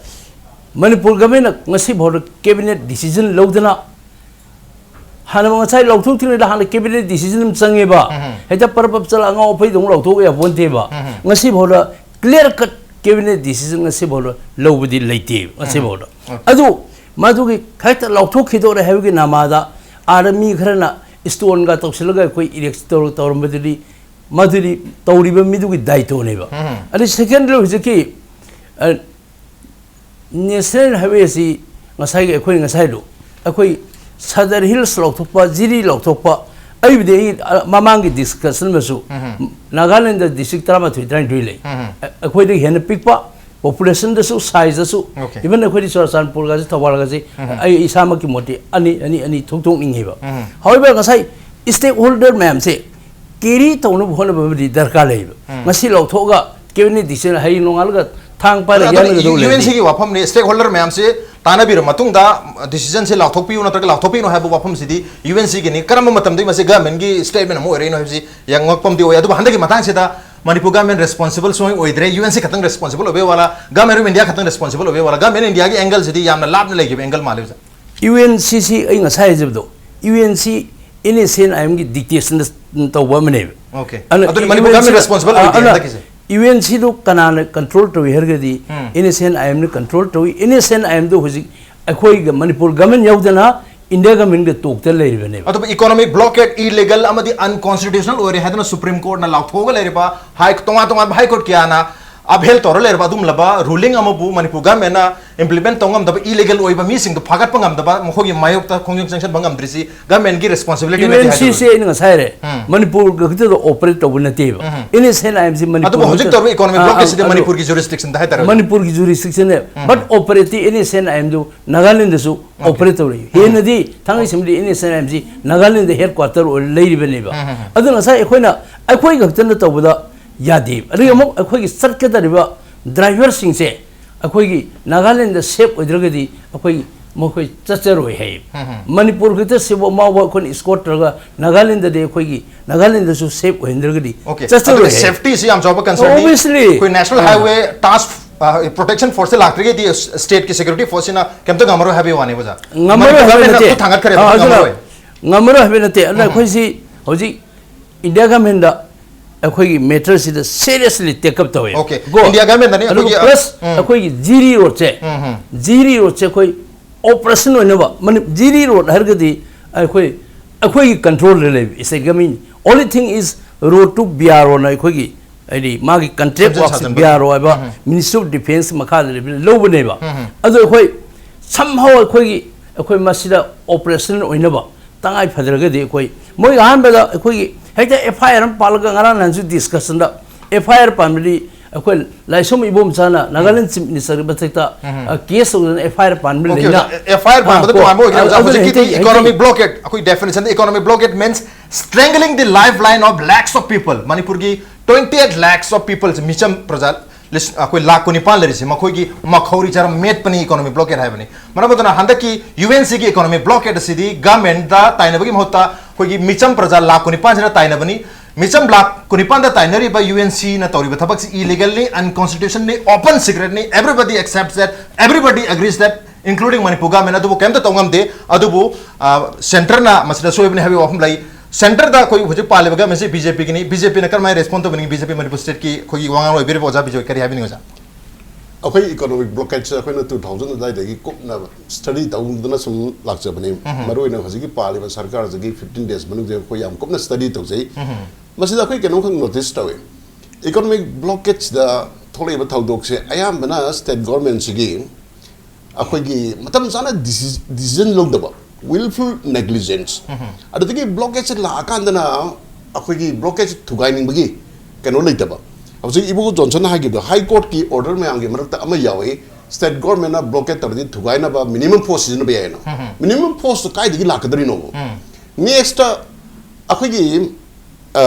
ꯃꯅꯤꯄꯨꯔ ꯒꯃꯦꯟꯅ ꯉꯁꯤ ꯐꯥꯎꯗ cabinet decision ꯂꯧꯗꯅ ꯍꯥꯟꯅ ꯉꯁꯥꯏ ꯂꯧꯊꯣꯛꯇ꯭ꯔꯤꯉꯩꯗ ꯍꯥꯟꯅ cabinet decision ꯑꯃ ꯆꯪꯉꯦꯕ꯫ ꯎꯝ꯫ ꯍꯦꯛꯇ ꯄꯔꯞ ꯄꯔꯞ ꯆꯠꯂ ꯑꯉꯥꯎ ꯑꯐꯩꯗꯧꯅ ꯂꯧꯊꯣꯛꯄ ꯌꯥꯄꯣꯟꯇꯦꯕ꯫ ꯎꯝ꯫ ꯉꯁꯤ ꯐꯥꯎꯗ clear cut cabinet decision ꯉꯁꯤ ꯐꯥꯎꯗ ꯂꯧꯕꯗꯤ ꯂꯩꯇꯦꯕ ꯉꯁꯤ ꯎꯝ꯫ ꯐꯥꯎꯗ꯫ Okay꯫ ꯑꯗꯨ ꯃꯗꯨꯒꯤ ꯍꯦꯛꯇ ꯂꯧꯊꯣꯛꯈꯤꯗꯧꯔꯦ ꯍꯥꯏꯕꯒꯤ ꯅꯃꯥꯗ ꯑꯥꯗ ꯃꯤ ꯈꯔꯅ stoneꯒ ꯇꯧꯁꯤꯜꯂꯒ ꯑꯩꯈꯣꯏ erect ꯇꯧꯔ-, ꯇꯧꯔꯝꯕꯗꯨꯗꯤ ꯃꯗꯨꯗꯤ ꯇꯧꯔꯤꯕ ꯃꯤꯗꯨꯒꯤ ꯗꯥꯏꯇꯣꯅꯦꯕ꯫ ꯎꯝ꯫ ꯑꯗꯩ secondly ꯍꯧꯖꯤꯛꯀꯤ, ꯑ, national highway ꯑꯁꯤ ꯉꯁꯥꯏꯒꯤ ꯑꯩꯈꯣꯏ ꯉꯁꯥꯏꯗꯣ ꯑꯩꯈꯣꯏ Sadar Hills ꯂꯧꯊꯣꯛꯄ, ꯖꯤꯔꯤ ꯂꯧꯊꯣꯛꯄ, ꯑꯩꯕꯨꯗꯤ ꯑꯩ, ꯑ, ꯃꯃꯥꯡꯒꯤ discussion ꯑꯃꯁꯨ ꯎꯝ꯫ ꯅꯥꯒꯥꯂꯦꯟꯗ district ꯇꯔꯥꯃꯥꯊꯣꯏ, ꯇꯔꯥꯅꯤꯊꯣꯏ ꯂꯩ꯫ ꯎꯝ꯫ ꯑ-, ꯑꯩꯈꯣꯏꯗꯒꯤ ꯍꯦꯟꯅ ꯄꯤꯛꯄ, populationꯗꯁꯨ, sizeꯇꯁꯨ, Okay꯫ Even ꯑꯩꯈꯣꯏꯗꯤ ꯆꯨꯔꯥꯆꯥꯟꯄꯨꯔꯒꯁꯦ, ꯊꯧꯕꯥꯜꯒꯁꯦ, ꯎꯝ꯫ ꯑꯩ ꯏꯁꯥꯃꯛꯀꯤ ꯃꯣꯠꯇꯤ ꯑꯅꯤ, ꯑꯅꯤ, ꯑꯅꯤ ꯊꯣꯛꯇꯣꯛꯅꯤꯡꯉꯦꯕ꯫ ꯎꯝ꯫ However, ꯉꯁꯥꯏ stakeholder ꯃꯌꯥꯝꯁꯦ carry ꯇꯧꯅꯕ ꯍꯣꯠꯅꯕ ꯑꯃꯗꯤ ꯗꯔꯀꯥꯔ ꯂꯩꯌꯦꯕ꯫ ꯎꯝ꯫ ꯉꯁꯤ ꯂꯧꯊꯣꯛꯑꯒ cabinet decision ꯍꯌꯦꯡ ꯅꯣꯡꯉꯥꯜꯂꯒ ꯊꯥꯡ ꯄꯥꯏꯔꯒ ꯑꯗꯨꯅ ꯌꯥꯟꯒꯗꯧ ꯂꯩꯔꯗꯤ꯫ UNCꯒꯤ ꯋꯥꯐꯝꯅꯤ, stakeholder ꯃꯌꯥꯝꯁꯦ ꯇꯥꯟꯅꯕꯤꯔ ꯃꯇꯨꯡꯗ decisionꯁꯦ ꯂꯥꯎꯊꯣꯛꯄꯤꯌꯨ ꯅꯠꯇ꯭ꯔꯒ ꯂꯥꯎꯊꯣꯛꯄꯤꯒꯅꯨ ꯍꯥꯏꯕ ꯋꯥꯐꯝꯁꯤꯗꯤ UNCꯒꯤꯅꯤ꯫ ꯀꯔꯝꯕ ꯃꯇꯝꯗꯒꯤ ꯃꯁꯤ governmentꯀꯤ statement ꯑꯃ ꯑꯣꯏꯔꯛꯏꯅꯣ ꯍꯥꯏꯕꯁꯤ ꯌꯥꯝ ꯉꯛꯄ ꯑꯃꯗꯤ ꯑꯣꯏ꯫ ꯑꯗꯨꯕꯨ ꯍꯟꯗꯛꯀꯤ ꯃꯇꯥꯡꯁꯤꯗ ꯃꯅꯤꯄꯨꯔ government responsible ꯁꯨꯡꯑꯣꯏ ꯑꯣꯏꯗ꯭ꯔꯦ, UNC ꯈꯛꯇꯪ responsible ꯑꯣꯏꯕꯩ ꯋꯥꯂꯥ, Government of India ꯈꯛꯇꯪ responsible ꯑꯣꯏꯕꯩ ꯋꯥꯂꯥ, Government of Indiaꯒꯤ angleꯁꯤꯗꯤ ꯌꯥꯝꯅ ꯂꯥꯞꯅ ꯂꯩꯈꯤꯕ angle ꯃꯥꯜꯂꯦ ꯑꯣꯖꯥ꯫ UNCꯁꯤ ꯑꯩ ꯉꯁꯥꯏ ꯍꯥꯏꯖꯕꯗꯣ, UNC NSCN-IMꯒꯤ dictationꯗ ꯇꯧꯕ ꯑꯃꯅꯦꯕ꯫ Okay꯫ ꯑꯗꯨꯅ ꯑꯗꯨꯅ ꯃꯅꯤꯄꯨꯔ government UNC responsible ꯑꯣꯏꯗꯦ ꯑꯗꯨꯅ ꯍꯟꯗꯛꯀꯤꯁꯦ꯫ UNCꯗꯨ ꯀꯅꯥꯅ control ꯇꯧꯏ ꯍꯥꯏꯔꯒꯗꯤ ꯎꯝ꯫ NSCN-IMꯅ control ꯇꯧꯏ꯫ NSCN-IMꯗꯨ ꯍꯧꯖꯤꯛ ꯑꯩꯈꯣꯏꯒ ꯃꯅꯤꯄꯨꯔ government ꯌꯥꯎꯗꯅ India governmentꯒ ꯇꯣꯛꯇ ꯂꯩꯔꯤꯕꯅꯦꯕ꯫ ꯑꯗꯨꯕꯨ economic blockade illegal ꯑꯃꯗꯤ unconstitutional ꯑꯣꯏꯔꯦ ꯍꯥꯏꯗꯨꯅ Supreme Courtꯅ ꯂꯥꯎꯊꯣꯛꯑꯒ ꯂꯩꯔꯤꯕ, ꯍꯥꯏ, ꯇꯣꯉꯥꯟ ꯇꯣꯉꯥꯟꯕ High Court ꯀꯌꯥꯅ upheld ꯇꯧꯔ ꯂꯩꯔꯕ ꯑꯗꯨꯒꯨꯝꯂꯕ ruling ꯑꯃꯕꯨ ꯃꯅꯤꯄꯨꯔ governmentꯅ implement ꯇꯧ ꯉꯝꯗꯕ, illegal ꯑꯣꯏꯕ ꯃꯤꯁꯤꯡꯗꯨ ꯐꯥꯒꯠꯄ ꯉꯝꯗꯕ, ꯃꯈꯣꯏꯒꯤ ꯃꯥꯌꯣꯛꯇ ꯈꯣꯡꯖꯪ ꯆꯪꯁꯟꯕ ꯉꯝꯗ꯭ꯔꯤꯁꯤ governmentꯀꯤ responsibilityꯅꯤ ꯍꯥꯏꯗꯣ꯫ UNCꯁꯦ ꯑꯩꯅ ꯉꯁꯥꯏ ꯍꯥꯏꯔꯦ, ꯎꯝ꯫ ꯃꯅꯤꯄꯨꯔ ꯈꯛꯇꯗ operate ꯇꯧꯕ ꯅꯠꯇꯦꯕ꯫ ꯎꯝ꯫ NSCN-IMꯁꯤ ꯃꯅꯤꯄꯨꯔ ꯑꯗꯨꯕꯨ ꯍꯧꯖꯤꯛ ꯈꯛꯇ-, ꯇꯧꯔꯤꯕ economic ꯑꯥ, blockade ꯁꯤꯗꯤ ꯑꯥ, ꯃꯅꯤꯄꯨꯔꯒꯤ jurisdictionꯗ ꯍꯥꯏꯇꯥꯔꯦ꯫ ꯃꯅꯤꯄꯨꯔꯒꯤ jurisdictionꯅꯦ, um. But operate N S N I ꯑꯦꯝꯗꯨ ꯅꯥꯒꯥꯂꯦꯟꯗꯁꯨ Okay. operate ꯇꯧꯔꯤ꯫ ꯎꯝ꯫ ꯍꯦꯟꯅꯗꯤ ꯊꯥꯡꯒꯩ ꯁꯦꯡꯅꯗꯤ ꯑꯦꯟ ꯑꯦꯁ ꯑꯦꯟ ꯑꯥꯏ ꯑꯦꯝꯁꯤ ꯅꯥꯒꯥꯂꯦꯟꯗ headquarter ꯑꯣꯏꯔ ꯂꯩꯔꯤꯕꯅꯦꯕ꯫ ꯎꯝ, ꯎꯝ, ꯎꯝ꯫ ꯑꯗꯨꯅ ꯉꯁꯥꯏ ꯑꯩꯈꯣꯏꯅ ꯑꯩꯈꯣꯏ ꯈꯛꯇꯅ ꯇꯧꯕꯗ ꯌꯥꯗꯦꯕ꯫ ꯑꯗꯒꯤ ꯑꯃꯨꯛ ꯑꯩꯈꯣꯏꯒꯤ ꯆꯠꯀꯗꯧꯔꯤꯕ driverꯁꯤꯡꯁꯦ ꯑꯩꯈꯣꯏꯒꯤ ꯅꯥꯒꯥꯂꯦꯟꯗ safe ꯑꯣꯏꯗ꯭ꯔꯒꯗꯤ ꯑꯩꯈꯣꯏ ꯃꯈꯣꯏ ꯆꯠꯆꯔꯣꯏ ꯍꯥꯏꯌꯦꯕ꯫ ꯎꯝ, ꯎꯝ꯫ ꯃꯅꯤꯄꯨꯔ ꯈꯛꯇ ꯁꯤꯐꯥꯎ ꯃꯥꯎꯕ ꯑꯩꯈꯣꯏꯅ escort ꯇꯧꯔꯒ ꯅꯥꯒꯥꯂꯦꯟꯗꯗꯤ ꯑꯩꯈꯣꯏꯒꯤ ꯅꯥꯒꯥꯂꯦꯟꯗꯁꯨ safe ꯑꯣꯏꯍꯟꯗ꯭ꯔꯒꯗꯤ Okay. ꯆꯠꯆꯔꯣꯏ ꯑꯗꯨꯒ ꯍꯥꯏꯌꯦꯕ꯫ Safetyꯁꯤ ꯌꯥꯝ ꯆꯥꯎꯕ concernꯅꯤ꯫ Obviously꯫ ꯑꯩꯈꯣꯏ National ꯑꯥ꯫ Highway Task, ꯑ, Protection Forceꯁꯦ ꯂꯥꯛꯇ꯭ꯔꯒꯗꯤ stateꯀꯤ security forceꯁꯤꯅ ꯀꯩꯝꯇ ꯉꯝꯃꯔꯣꯏ ꯍꯥꯏꯕꯒꯤ ꯋꯥꯅꯤ ꯑꯣꯖꯥ꯫ ꯉꯝꯃꯔꯣꯏ ꯃꯅꯤꯄꯨꯔ ꯍꯥꯏꯕ governmentꯅ ꯅꯠꯇꯦ꯫ ꯈꯨꯠ ꯊꯥꯡꯒꯠꯈ꯭ꯔꯦꯕ, ꯑꯥ, ꯑꯗꯨꯅ ꯉꯝꯃꯔꯣꯏ꯫ ꯉꯝꯃꯔꯣꯏ ꯍꯥꯏꯕ ꯅꯠꯇꯦ, ꯑꯗꯨꯅ ꯑꯩꯈꯣꯏꯁꯤ ꯍꯧꯖꯤꯛ ꯏꯟꯗꯤꯌꯥ ꯒꯃꯦꯟꯗ ꯑꯩꯈꯣꯏꯒꯤ ꯃꯦꯇꯔꯁꯤꯗ ꯁꯦꯔꯤꯌꯁꯂꯤ ꯇꯦꯛ ꯑꯞ ꯇꯧꯋꯦ꯫ Okay. ꯀꯣ? ꯏꯟꯗꯤꯌꯥ ꯒꯃꯦꯟꯗꯅꯤ ꯑꯗꯨꯒ ꯑꯩꯈꯣꯏꯒꯤ, ꯄ꯭ꯂꯁ ꯎꯝ꯫ ꯑꯩꯈꯣꯏꯒꯤ ꯖꯤꯔꯤ ꯔꯣꯗꯁꯦ, ꯎꯝ, ꯎꯝ꯫ ꯖꯤꯔꯤ ꯔꯣꯗꯁꯦ ꯑꯩꯈꯣꯏ ꯑꯣꯄꯔꯦꯁꯟ ꯑꯣꯏꯅꯕ, ꯃꯅꯤ-, ꯖꯤꯔꯤ ꯔꯣꯗ ꯍꯥꯏꯔꯒꯗꯤ ꯑꯩꯈꯣꯏ, ꯑꯩꯈꯣꯏꯒꯤ ꯀꯟꯇ꯭ꯔꯣꯜꯗ ꯂꯩꯕ state government. Only thing is road to B R O ꯅ ꯑꯩꯈꯣꯏꯒꯤ, ꯍꯥꯏꯗꯤ ꯃꯥꯒꯤ ꯀꯟꯇ꯭ꯔꯦꯛ ꯁꯦꯝꯖꯤꯟ ꯋꯥꯛꯁꯦ ꯁꯥꯖꯤꯟꯕ꯫ ꯕꯤ ꯑꯥꯔ ꯑꯣ ꯍꯥꯏꯕ ꯎꯝ꯫ ꯃꯤꯅꯤꯁꯇ꯭ꯔꯤ ꯑꯣꯐ ꯗꯤꯐꯦꯟꯁ ꯃꯈꯥꯗ ꯂꯩꯕ ꯂꯧꯕꯅꯦꯕ꯫ ꯎꯝ꯫ ꯑꯗꯣ ꯑꯩꯈꯣꯏ somehow ꯑꯩꯈꯣꯏꯒꯤ, ꯑꯩꯈꯣꯏ ꯃꯁꯤꯗ ꯑꯣꯄꯔꯦꯁꯟ ꯑꯣꯏꯅꯕ ꯇꯉꯥꯏ ꯐꯗ꯭ꯔꯒꯗꯤ ꯑꯩꯈꯣꯏ, ꯃꯣꯏ ꯑꯍꯥꯟꯕꯗ ꯑꯩꯈꯣꯏꯒꯤ ꯍꯦꯛꯇ ꯑꯦꯐ ꯑꯥꯏ ꯑꯥꯔ ꯑꯃ ꯄꯥꯜꯂꯒ, ꯉꯔꯥꯡ ꯅꯍꯥꯟꯁꯨ ꯗꯤꯁꯀꯁꯟꯗ ꯑꯦꯐ ꯑꯥꯏ ꯑꯥꯔ ꯄꯥꯟꯕꯗꯤ ꯑꯩꯈꯣꯏ ꯂꯥꯏꯁ꯭ꯔꯝ ꯏꯕꯣꯝꯆꯥꯅ ꯅꯥꯒꯥꯂꯦꯟ ꯆꯤꯐ ꯃꯤꯅꯤꯁꯇꯔꯒꯤ ꯃꯊꯛꯇ, ꯎꯝ꯫ ꯑ, ꯀꯦꯁ ꯇꯧꯗꯅ ꯑꯦꯐ ꯑꯥꯏ ꯑꯥꯔ ꯄꯥꯟꯕ Okay, ꯂꯩꯅ꯫ ꯑꯣꯖꯥ, ꯑꯦꯐ ꯑꯥꯏ ꯑꯥꯔ ꯄꯥꯟꯕꯗ ꯑ, ꯀꯣ, ꯇꯣꯉꯥꯟꯕ ꯑꯣꯏꯈ꯭ꯔꯦ, ꯑ, ꯑꯣꯖꯥ꯫ ꯑꯗꯨꯅ ꯍꯧꯖꯤꯛꯀꯤ ꯍꯦꯛꯇ, ꯍꯦꯛꯇ economic blockade, ꯑꯩꯈꯣꯏ definition the economic blockade means strangling the lifeline of lakhs of people. ꯃꯅꯤꯄꯨꯔꯒꯤ twenty eight lakhs of people, ꯃꯤꯆꯝ ꯄ꯭ꯔꯖꯥ ꯂꯤꯁ-, ꯑꯩꯈꯣꯏ ꯂꯥꯈ ꯀꯨꯟꯅꯤꯄꯥꯟ ꯂꯩꯔꯤꯁꯦ, ꯃꯈꯣꯏꯒꯤ ꯃꯈꯧꯔꯤ ꯆꯔꯝ ꯃꯦꯠꯄꯅꯤ economic blockade ꯍꯥꯏꯕꯅꯤ꯫ ꯃꯔꯝ ꯑꯗꯨꯅ ꯍꯟꯗꯛꯀꯤ ꯌꯨ ꯑꯦꯟ ꯁꯤꯒꯤ economic blockade ꯑꯁꯤꯗꯤ ꯒꯃꯦꯟꯗ ꯇꯥꯏꯅꯕꯒꯤ ꯃꯍꯨꯠꯇ ꯑꯩꯈꯣꯏꯒꯤ ꯃꯤꯆꯝ ꯄ꯭ꯔꯖꯥ ꯂꯥꯈ ꯀꯨꯟꯅꯤꯄꯥꯟꯁꯤꯗ ꯇꯥꯏꯅꯕꯅꯤ꯫ ꯃꯤꯆꯝ ꯂꯥꯈ ꯀꯨꯟꯅꯤꯄꯥꯟꯗ ꯇꯥꯏꯅꯔꯤꯕ ꯌꯨ ꯑꯦꯟ ꯁꯤꯅ ꯇꯧꯔꯤꯕ ꯊꯕꯛꯁꯤ ꯏꯂꯤꯒꯦꯜꯅꯤ, ꯑꯟꯀꯣꯟꯁꯇꯤꯇ꯭ꯌꯨꯁꯟꯅꯤ, ꯑꯣꯄꯟ ꯁꯤꯀ꯭ꯔꯦꯠꯅꯤ, everybody accepts that, everybody agrees that, including Manipur government. ꯑꯗꯨꯕꯨ ꯀꯩꯝꯇ ꯇꯧ ꯉꯝꯗꯦ꯫ ꯑꯗꯨꯕꯨ, ꯑ, ꯁꯦꯟꯇꯔꯅ ꯃꯁꯤꯗ ꯁꯣꯏꯕꯅꯤ ꯍꯥꯏꯕꯒꯤ ꯋꯥꯐꯝ ꯂꯩ꯫ ꯁꯦꯟꯇꯔꯗ ꯑꯩꯈꯣꯏ ꯍꯧꯖꯤꯛ ꯄꯥꯜꯂꯤꯕ ꯒꯃꯦꯟꯁꯤ ꯕꯤ ꯖꯦ ꯄꯤꯒꯤꯅꯤ꯫ ꯕꯤ ꯖꯦ ꯄꯤꯅ ꯀꯔꯝꯍꯥꯏꯅ ꯔꯦꯁꯄꯣꯟ ꯇꯧꯕꯤꯅꯤꯡꯉꯤ? ꯕꯤ ꯖꯦ ꯄꯤ ꯃꯅꯤꯄꯨꯔ ꯁ꯭ꯇꯦꯠꯀꯤ ꯑꯩꯈꯣꯏꯒꯤ ꯋꯥ ꯉꯥꯡꯂꯣꯏꯕꯤꯔꯤꯕ ꯑꯣꯖꯥ ꯕꯤꯖꯣꯏ ꯀꯔꯤ ꯍꯥꯏꯕꯤꯅꯤꯡꯉꯤ ꯑꯣꯖꯥ? ꯑꯩꯈꯣꯏ economic blockade ꯁꯦ ꯑꯩꯈꯣꯏꯅ two thousand ꯑꯗꯨꯋꯥꯏꯗꯒꯤ ꯀꯨꯞꯅ ꯁ꯭ꯇꯗꯤ ꯇꯧꯗꯨꯅ ꯁꯨꯝ ꯂꯥꯛꯆꯕꯅꯤ꯫ ꯃꯔꯨꯑꯣꯏꯅ ꯍꯧꯖꯤꯛꯀꯤ ꯄꯥꯜꯂꯤꯕ ꯁꯔꯀꯥꯔꯁꯤꯒꯤ fifteen days ꯃꯅꯨꯡꯗ ꯑꯩꯈꯣꯏ ꯌꯥꯝ ꯀꯨꯞꯅ ꯁ꯭ꯇꯗꯤ ꯇꯧꯖꯩ꯫ ꯃꯁꯤꯗ ꯑꯩꯈꯣꯏ ꯀꯩꯅꯣꯝꯈꯛ ꯅꯣꯇꯤꯁ ꯇꯧꯏ, economic blockade ꯁꯤꯗ ꯊꯣꯛꯂꯛꯏꯕ ꯊꯧꯗꯣꯛꯁꯦ ꯑꯌꯥꯝꯕꯅ ꯁ꯭ꯇꯦꯠ ꯒꯣꯔꯃꯦꯟꯁꯤꯒꯤ ꯑꯩꯈꯣꯏꯒꯤ ꯃꯇꯝ ꯆꯥꯅ ꯗꯤꯁꯤꯖꯟ ꯂꯧꯗꯕ, ꯋꯤꯜꯐꯨꯜ ꯅꯦꯒ꯭ꯂꯤꯖꯦꯟꯁ꯫ ꯑꯗꯨꯗꯒꯤ ꯕ꯭ꯂꯣꯀꯦꯠꯁꯦ ꯂꯥꯛꯑꯀꯥꯟꯗꯅ ꯑꯩꯈꯣꯏꯒꯤ ꯕ꯭ꯂꯣꯀꯦꯠꯁꯦ ꯊꯨꯒꯥꯏꯅꯤꯡꯕꯒꯤ ꯀꯩꯅꯣ ꯂꯩꯇꯕ꯫ ꯍꯧꯖꯤꯛ ꯏꯕꯣ ꯖꯣꯟꯁꯟꯅ ꯍꯥꯏꯈꯤꯕꯗꯣ, ꯍꯥꯏ ꯀꯣꯔꯠꯀꯤ ꯑꯣꯔꯗꯔ ꯃꯌꯥꯝꯒꯤ ꯃꯔꯛꯇ ꯑꯃ ꯌꯥꯎꯏ, ꯁ꯭ꯇꯦꯠ ꯒꯣꯔꯃꯦꯟꯅ ꯕ꯭ꯂꯣꯀꯦꯠ ꯇꯧꯔꯗꯤ ꯊꯨꯒꯥꯏꯅꯕ ꯃꯤꯅꯤꯃꯝ ꯐꯣꯔꯁ ꯁꯤꯖꯤꯟꯅꯕ ꯌꯥꯏꯅ꯫ ꯃꯤꯅꯤꯃꯝ ꯐꯣꯔꯁꯇꯣ ꯀꯥꯏꯗꯒꯤ ꯂꯥꯛꯀꯗꯣꯔꯤꯅꯣ? ꯅꯦꯛꯁꯇ ꯑꯩꯈꯣꯏꯒꯤ, ꯑ,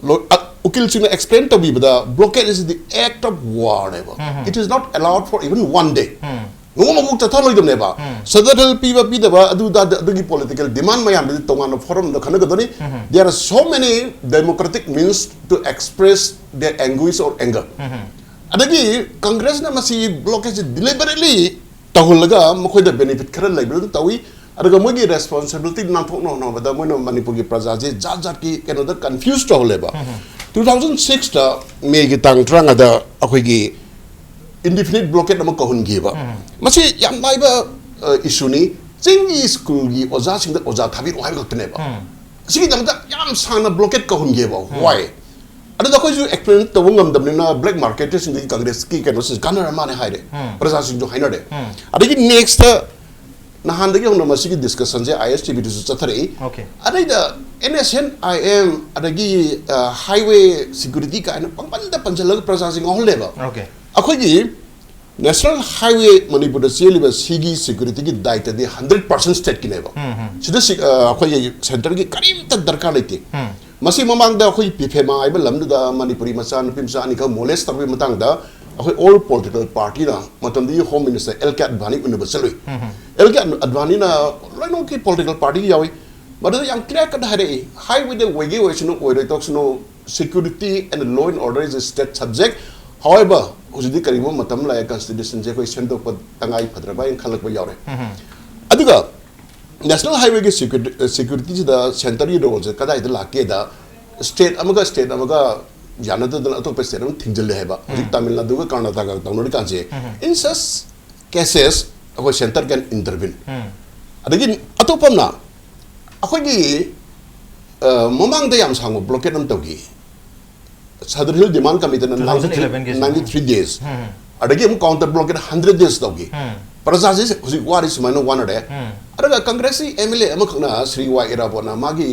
ꯂꯣ-, ꯑ, ꯎꯀꯤꯜꯁꯤꯡꯅ explain ꯇꯧꯕꯤꯕꯗ, blockade is the act of war ꯅꯦꯕ꯫ It is not allowed for even one day꯫ ꯅꯣꯡꯃꯐꯥꯎ ꯆꯠꯊꯍꯜꯂꯣꯏꯗꯕꯅꯦꯕ꯫ ꯁꯗꯇꯜ ꯄꯤꯕ ꯄꯤꯗꯕ ꯑꯗꯨꯗ ꯑꯗꯨꯒꯤ ꯄꯣꯂꯤꯇꯤꯀꯦꯜ ꯗꯤꯃꯥꯟ ꯃꯌꯥꯝꯗꯨꯗꯤ ꯇꯣꯉꯥꯟꯕ ꯐꯣꯔꯝꯗ ꯈꯟꯅꯒꯗꯣꯏꯅꯤ꯫ There are so many democratic means to express their anguish or anger꯫ ꯑꯗꯒꯤ ꯀꯪꯒ꯭ꯔꯦꯁꯅ ꯃꯁꯤ ꯕ꯭ꯂꯣꯀꯦꯠꯁꯤ ꯗꯤꯂꯤꯕꯔꯦꯠꯂꯤ ꯇꯧꯍꯜꯂꯒ ꯃꯈꯣꯏꯗ ꯕꯦꯅꯤꯐꯤꯠ ꯈꯔ ꯂꯩꯕꯗ ꯑꯗꯨꯝ ꯇꯧꯏ꯫ ꯑꯗꯨꯒ ꯃꯣꯏꯒꯤ ꯔꯦꯁꯄꯣꯟꯁꯤꯕꯤꯂꯤꯇꯤ ꯅꯥꯟꯊꯣꯛꯅ ꯍꯣꯠꯅꯕꯗ ꯃꯣꯏꯅ ꯃꯅꯤꯄꯨꯔꯒꯤ ꯄ꯭ꯔꯖꯥꯁꯦ ꯖꯥꯠ ꯖꯥꯠꯀꯤ ꯀꯩꯅꯣꯗ ꯀꯟꯐ꯭ꯌꯨꯁ ꯇꯧꯍꯜꯂꯦꯕ꯫ ꯇꯨ ꯊꯥꯎꯖꯟ ꯁꯤꯛꯁꯇ ꯃꯦꯒꯤ ꯇꯥꯡ ꯇꯔꯥꯃꯉꯥꯗ ꯑꯩꯈꯣꯏꯒꯤ ꯏꯟꯗꯤꯐꯤꯅꯤꯠ ꯕ꯭ꯂꯣꯀꯦꯠ ꯑꯃ ꯀꯧꯍꯟꯈꯤꯕ꯫ ꯃꯁꯤ ꯌꯥꯝ ꯂꯥꯏꯕ ꯏꯁꯨꯅꯤ꯫ ꯆꯤꯡꯒꯤ ꯁ꯭ꯀꯨꯜꯒꯤ ꯑꯣꯖꯥꯁꯤꯡꯗ ꯑꯣꯖꯥ ꯊꯥꯕꯤꯔꯛꯑꯣ ꯍꯥꯏꯕ ꯈꯛꯇꯅꯦꯕ꯫ ꯁꯤꯒꯤꯗꯃꯛꯇ ꯌꯥꯝ ꯁꯥꯡꯅ ꯕ꯭ꯂꯣꯀꯦꯠ ꯀꯧꯍꯟꯈꯤꯕ꯫ ꯋꯥꯏ? ꯑꯗꯨꯗ ꯑꯩꯈꯣꯏꯁꯨ ꯑꯦꯛꯁꯄ꯭ꯂꯦꯟ ꯇꯧꯕ ꯉꯝꯗꯕꯅꯤꯅ ꯕ꯭ꯂꯦꯛ ꯃꯥꯔꯀꯦꯇꯔꯁꯤꯡꯗꯒꯤ ꯀꯪꯒ꯭ꯔꯦꯁꯀꯤ ꯀꯩꯅꯣꯁꯤ ꯀꯥꯟꯅꯔ ꯃꯥꯅꯦ ꯍꯥꯏꯔꯦ꯫ ꯄ꯭ꯔꯖꯥꯁꯤꯡꯁꯨ ꯍꯥꯏꯅꯔꯦ꯫ ꯑꯗꯒꯤ ꯅꯦꯛꯁꯇ ꯅꯍꯥꯟꯗꯒꯤ ꯍꯧꯅ ꯃꯁꯤꯒꯤ ꯗꯤꯁꯀꯁꯟꯁꯦ ꯑꯥꯏ ꯑꯦꯁ ꯇꯤ ꯚꯤꯗꯁꯨ ꯆꯠꯊꯔꯛꯏ꯫ Okay. ꯑꯗꯩꯗ N S N I M ꯑꯗꯒꯤ ꯍꯥꯏꯋꯦ ꯁꯦꯀ꯭ꯌꯨꯔꯤꯇꯤ ꯀꯥꯏꯅ ꯄꯪꯄꯟꯗ ꯄꯟꯁꯤꯜꯂꯒ ꯄ꯭ꯔꯖꯥꯁꯤꯡ ꯉꯥꯎꯍꯜꯂꯦꯕ꯫ Okay. ꯑꯩꯈꯣꯏꯒꯤ ꯅꯦꯁꯅꯦꯜ ꯍꯥꯏꯋꯦ ꯃꯅꯤꯄꯨꯔꯗ ꯆꯦꯜꯂꯤꯕ ꯁꯤꯒꯤ ꯁꯦꯀ꯭ꯌꯨꯔꯤꯇꯤꯒꯤ ꯗꯥꯏꯇꯗꯤ ꯍꯟꯗ꯭ꯔꯦꯠ ꯄꯥꯔꯁꯦꯟ ꯁ꯭ꯇꯦꯠꯀꯤꯅꯦꯕ꯫ ꯁꯤꯗ ꯁꯤ-, ꯑ, ꯑꯩꯈꯣꯏꯒꯤ ꯁꯦꯟꯇꯔꯒꯤ ꯀꯔꯤꯝꯇ ꯗꯔꯀꯥꯔ ꯂꯩꯇꯦ꯫ ꯃꯁꯤ ꯃꯃꯥꯡꯗ ꯑꯩꯈꯣꯏ ꯄꯤꯐꯦꯃꯥ ꯍꯥꯏꯕ ꯂꯝꯗꯨꯗ ꯃꯅꯤꯄꯨꯔꯤ ꯃꯆꯥ ꯅꯨꯄꯤ ꯃꯆꯥ ꯑꯅꯤꯈꯛ ꯃꯣꯂꯦꯁ ꯇꯧꯕꯒꯤ ꯃꯇꯥꯡꯗ ꯑꯩꯈꯣꯏ ꯑꯣꯜ ꯄꯣꯂꯤꯇꯤꯀꯦꯜ ꯄꯥꯔꯇꯤꯅ, ꯃꯇꯝꯗꯨꯒꯤ ꯍꯣꯝ ꯃꯤꯅꯤꯁꯇꯔ ꯑꯦꯜ ꯀꯦ ꯑꯗꯚꯥꯅꯤ ꯎꯅꯕ ꯆꯠꯂꯨꯏ꯫ ꯑꯦꯜ ꯀꯦ ꯑꯗꯚꯥꯅꯤꯅ ꯂꯣꯏꯅꯃꯛꯀꯤ ꯄꯣꯂꯤꯇꯤꯀꯦꯜ ꯄꯥꯔꯇꯤ ꯌꯥꯎꯏ꯫ ꯃꯗꯨꯗ ꯌꯥꯝ ꯀ꯭ꯂꯤꯌꯥꯔ ꯀꯠ ꯍꯥꯏꯔꯛꯏ, ꯍꯥꯏꯋꯦꯗ ꯑꯣꯏꯒꯦ ꯑꯣꯏꯁꯅꯨ, ꯑꯣꯏꯔꯣꯏ ꯇꯣꯛꯁꯅꯨ, security and law and order is a state subject. However, ꯍꯧꯖꯤꯛꯇꯤ ꯀꯔꯤꯒꯨꯝꯕ ꯃꯇꯝ ꯂꯥꯛꯑꯦ, ꯀꯟꯁꯇꯤꯇ꯭ꯌꯨꯁꯟꯁꯦ ꯑꯩꯈꯣꯏ ꯁꯦꯝꯗꯣꯛꯄ ꯇꯉꯥꯏ ꯐꯗ꯭ꯔꯕ ꯍꯥꯏꯅ ꯈꯜꯂꯛꯄ ꯌꯥꯎꯔꯦ꯫ ꯑꯗꯨꯒ ꯅꯦꯁꯅꯦꯜ ꯍꯥꯏꯋꯦꯒꯤ ꯁꯦꯀ꯭ꯌꯨꯔꯤꯇꯤꯁꯤꯗ ꯁꯦꯟꯇꯔꯒꯤ ꯔꯣꯜꯁꯦ ꯀꯗꯥꯏꯗ ꯂꯥꯛꯀꯦꯗ, ꯁ꯭ꯇꯦꯠ ꯑꯃꯒ ꯁ꯭ꯇꯦꯠ ꯑꯃꯒ ꯌꯥꯅꯗꯗꯅ ꯑꯇꯣꯞꯄ ꯁ꯭ꯇꯦꯠ ꯑꯃ ꯊꯤꯡꯖꯤꯜꯂꯦ ꯍꯥꯏꯕ꯫ ꯍꯧꯖꯤꯛ ꯇꯥꯃꯤꯜ ꯅꯥꯗꯨꯒ ꯀꯔꯅꯥꯇꯀꯥꯒ ꯇꯧꯅꯔꯤꯀꯥꯟꯁꯦ, in such cases ꯑꯩꯈꯣꯏ ꯁꯦꯟꯇꯔ ꯀꯦꯟ ꯏꯟꯇꯔꯚꯤꯟ꯫ ꯑꯗꯒꯤ ꯑꯇꯣꯞꯄ ꯑꯃꯅ ꯑꯩꯈꯣꯏꯒꯤ, ꯑ, ꯃꯃꯥꯡꯗ ꯌꯥꯝ ꯁꯥꯡꯕ ꯕ꯭ꯂꯣꯀꯦꯠ ꯑꯃ ꯇꯧꯈꯤ꯫ ꯁꯗꯔ ꯍꯤꯜ ꯗꯤꯃꯥꯟ ꯀꯃꯤꯇꯤꯅ Two thousand eleven ꯒꯤꯁꯦ꯫ Ninety three days. ꯑꯗꯒꯤ ꯑꯃꯨꯛ ꯀꯥꯎꯟꯇꯔ ꯕ꯭ꯂꯣꯀꯦꯠ ꯍꯟꯗ꯭ꯔꯦꯠ ꯗꯦꯖ ꯇꯧꯈꯤ꯫ ꯄ꯭ꯔꯖꯥꯁꯦ ꯍꯧꯖꯤꯛ ꯋꯥꯔꯤ ꯁꯨꯃꯥꯏꯅ ꯋꯥꯅꯔꯦ꯫ ꯑꯗꯨꯒ ꯀꯪꯒ꯭ꯔꯦꯁꯀꯤ ꯑꯦꯝ ꯑꯦꯜ ꯑꯦ ꯑꯃꯈꯛꯅ, ꯁ꯭ꯔꯤ ꯋꯥꯏ ꯏꯔꯥꯕꯣꯠꯅ, ꯃꯥꯒꯤ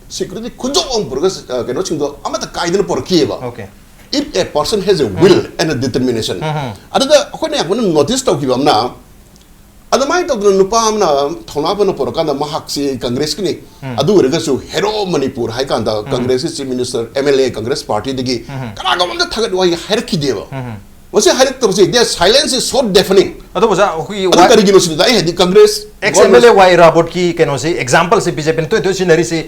ꯁꯦꯀ꯭ꯌꯨꯔꯤꯇꯤ ꯈꯨꯟꯖꯧ ꯑꯃ ꯄꯨꯔꯒ, ꯑ, ꯀꯩꯅꯣꯁꯤꯡꯗꯣ ꯑꯃꯠꯇ ꯀꯥꯏꯗꯅ ꯄꯨꯔꯛꯈꯤꯑꯕ꯫ Okay. If a person has a will and a determination. ꯑꯗꯨꯗ ꯑꯩꯈꯣꯏꯅ ꯌꯥꯝ ꯀꯟꯅ ꯅꯣꯇꯤꯁ ꯇꯧꯈꯤꯕ ꯑꯃꯅ, ꯑꯗꯨꯃꯥꯏꯅ ꯇꯧꯗꯅ ꯅꯨꯄꯥ ꯑꯃꯅ ꯊꯧꯅꯥ ꯐꯅ ꯄꯨꯔꯛꯀꯥꯟꯗ ꯃꯍꯥꯛꯁꯤ ꯀꯪꯒ꯭ꯔꯦꯁꯀꯤꯅꯤ, ꯑꯗꯨ ꯑꯣꯏꯔꯒꯁꯨ ꯍꯦꯔꯣ ꯃꯅꯤꯄꯨꯔ ꯍꯥꯏ ꯀꯥꯟꯗ ꯀꯪꯒ꯭ꯔꯦꯁꯀꯤ chief minister, M L A, Congress ꯄꯥꯔꯇꯤꯗꯒꯤ ꯀꯅꯥꯒꯨꯝꯕ ꯑꯝꯇ ꯊꯥꯒꯠ ꯋꯥꯍꯩ ꯍꯥꯏꯔꯛꯈꯤꯗꯦꯕ꯫ ꯃꯁꯤ ꯍꯥꯏꯔꯛꯇꯕꯁꯦ, their silence is so deafening. ꯑꯗꯣ ꯑꯣꯖꯥ, ꯑꯩꯈꯣꯏꯒꯤ ꯑꯗꯨ ꯀꯔꯤꯒꯤꯅꯣ ꯁꯤꯗ ꯑꯩ ꯍꯥꯏꯗꯤ Congress ex M L A Y ꯏꯔꯥꯕꯣꯠꯀꯤ ꯀꯩꯅꯣꯁꯤ ꯑꯦꯛꯖꯥꯝꯄꯜꯁꯤ ꯄꯤꯖꯕꯅꯤ꯫ ꯇꯣꯏ ꯇꯣꯏ ꯁꯤꯖꯤꯟꯅꯔꯤꯁꯤ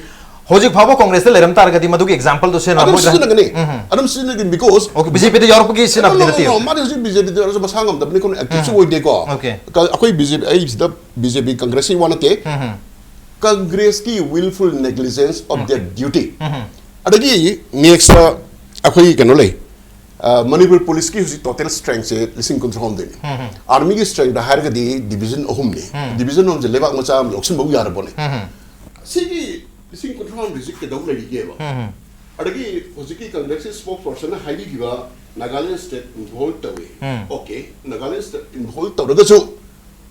ꯍꯧꯖꯤꯛ ꯐꯥꯎꯕ ꯀꯣꯡꯒ꯭ꯔꯦꯁꯇ ꯂꯩꯔꯝ ꯇꯥꯔꯒꯗꯤ ꯃꯗꯨꯒꯤ ꯑꯦꯛꯖꯥꯝꯄꯜꯗꯨ ꯑꯗꯨꯝ ꯁꯤꯖꯤꯟꯅꯔꯝꯃꯣꯏꯗ꯭ꯔꯥ? ꯁꯤꯖꯤꯟꯅꯒꯅꯤ ꯎꯝ. ꯑꯗꯨꯝ ꯁꯤꯖꯤꯟꯅꯒꯅꯤ because ꯑꯣꯀꯦ, ꯕꯤ ꯖꯦ ꯄꯤꯗ ꯌꯥꯎꯔꯛꯄꯒꯤ No, no, ꯁꯤꯖꯤꯟꯅꯕꯗꯤ no, ꯅꯠꯇꯦ. no, ꯃꯥꯗꯤ ꯍꯧꯖꯤꯛ ꯕꯤ ꯖꯦ ꯄꯤꯗ ꯌꯥꯎꯔꯁꯨ ꯃꯁꯥ ꯉꯝꯗꯕꯅꯤ, ꯑꯩꯈꯣꯏꯅ ꯑꯦꯛꯇꯤꯞꯁꯨ ꯎꯝ. ꯑꯣꯏꯗꯦꯀꯣ. ꯑꯣꯀꯦ. ꯀ- ꯑꯩꯈꯣꯏ ꯕꯤ ꯖꯦ ꯄꯤ, ꯑꯩ ꯁꯤꯗ ꯕꯤ ꯖꯦ ꯄꯤ ꯀꯪꯒ꯭ꯔꯦꯁꯀꯤ ꯋꯥ ꯅꯠꯇꯦ. ꯎꯝ. ꯀꯪꯒ꯭ꯔꯦꯁꯀꯤ willful negligence of their duty. ꯎꯝ. ꯑꯗꯒꯤ ꯅꯦꯛꯁꯇ ꯑꯩꯈꯣꯏꯒꯤ ꯀꯩꯅꯣ ꯂꯩ, ꯃꯅꯤꯄꯨꯔ ꯄꯨꯂꯤꯁꯀꯤ ꯍꯧꯖꯤꯛ ꯇꯣꯇꯦꯜ ꯁ꯭ꯇ꯭ꯔꯦꯡꯁꯦ ꯂꯤꯁꯤꯡ ꯀꯨꯟꯊ꯭ꯔꯥ ꯍꯨꯝꯗꯣꯏꯅꯤ. ꯑꯥꯔꯃꯤꯒꯤ ꯁ꯭ꯇ꯭ꯔꯦꯡꯗ ꯍꯥꯏꯔꯒꯗꯤ ꯗꯤꯕꯤꯖꯟ ꯑꯍꯨꯝꯅꯤ. ꯗꯤꯕꯤꯖꯟ ꯑꯍꯨꯝꯁꯦ ꯂꯩꯕꯥꯛ ꯃꯆꯥ ꯑꯃ ꯂꯧꯁꯤꯟꯕꯕꯨ ꯌꯥꯔꯕꯅꯦ. ꯁꯤꯒꯤ ꯂꯤꯁꯤꯡ ꯀꯨꯟꯊ꯭ꯔꯥ ꯍꯨꯝꯗꯣꯏꯁꯤ ꯀꯩꯗꯧ ꯂꯩꯔꯤꯒꯦꯕ? ꯑꯗꯒꯤ ꯍꯧꯖꯤꯛꯀꯤ ꯀꯪꯒ꯭ꯔꯦꯁꯀꯤ ꯁ꯭ꯄꯣꯛꯁ ꯄꯔꯁꯟꯅ ꯍꯥꯏꯕꯤꯈꯤꯕ ꯅꯥꯒꯥꯂꯦꯟ ꯁ꯭ꯇꯦꯠ ꯏꯟꯚꯣꯜꯕ ꯇꯧꯏ. ꯑꯣꯀꯦ, ꯅꯥꯒꯥꯂꯦꯟ ꯁ꯭ꯇꯦꯠ ꯏꯟꯚꯣꯜꯕ ꯇꯧꯔꯒꯁꯨ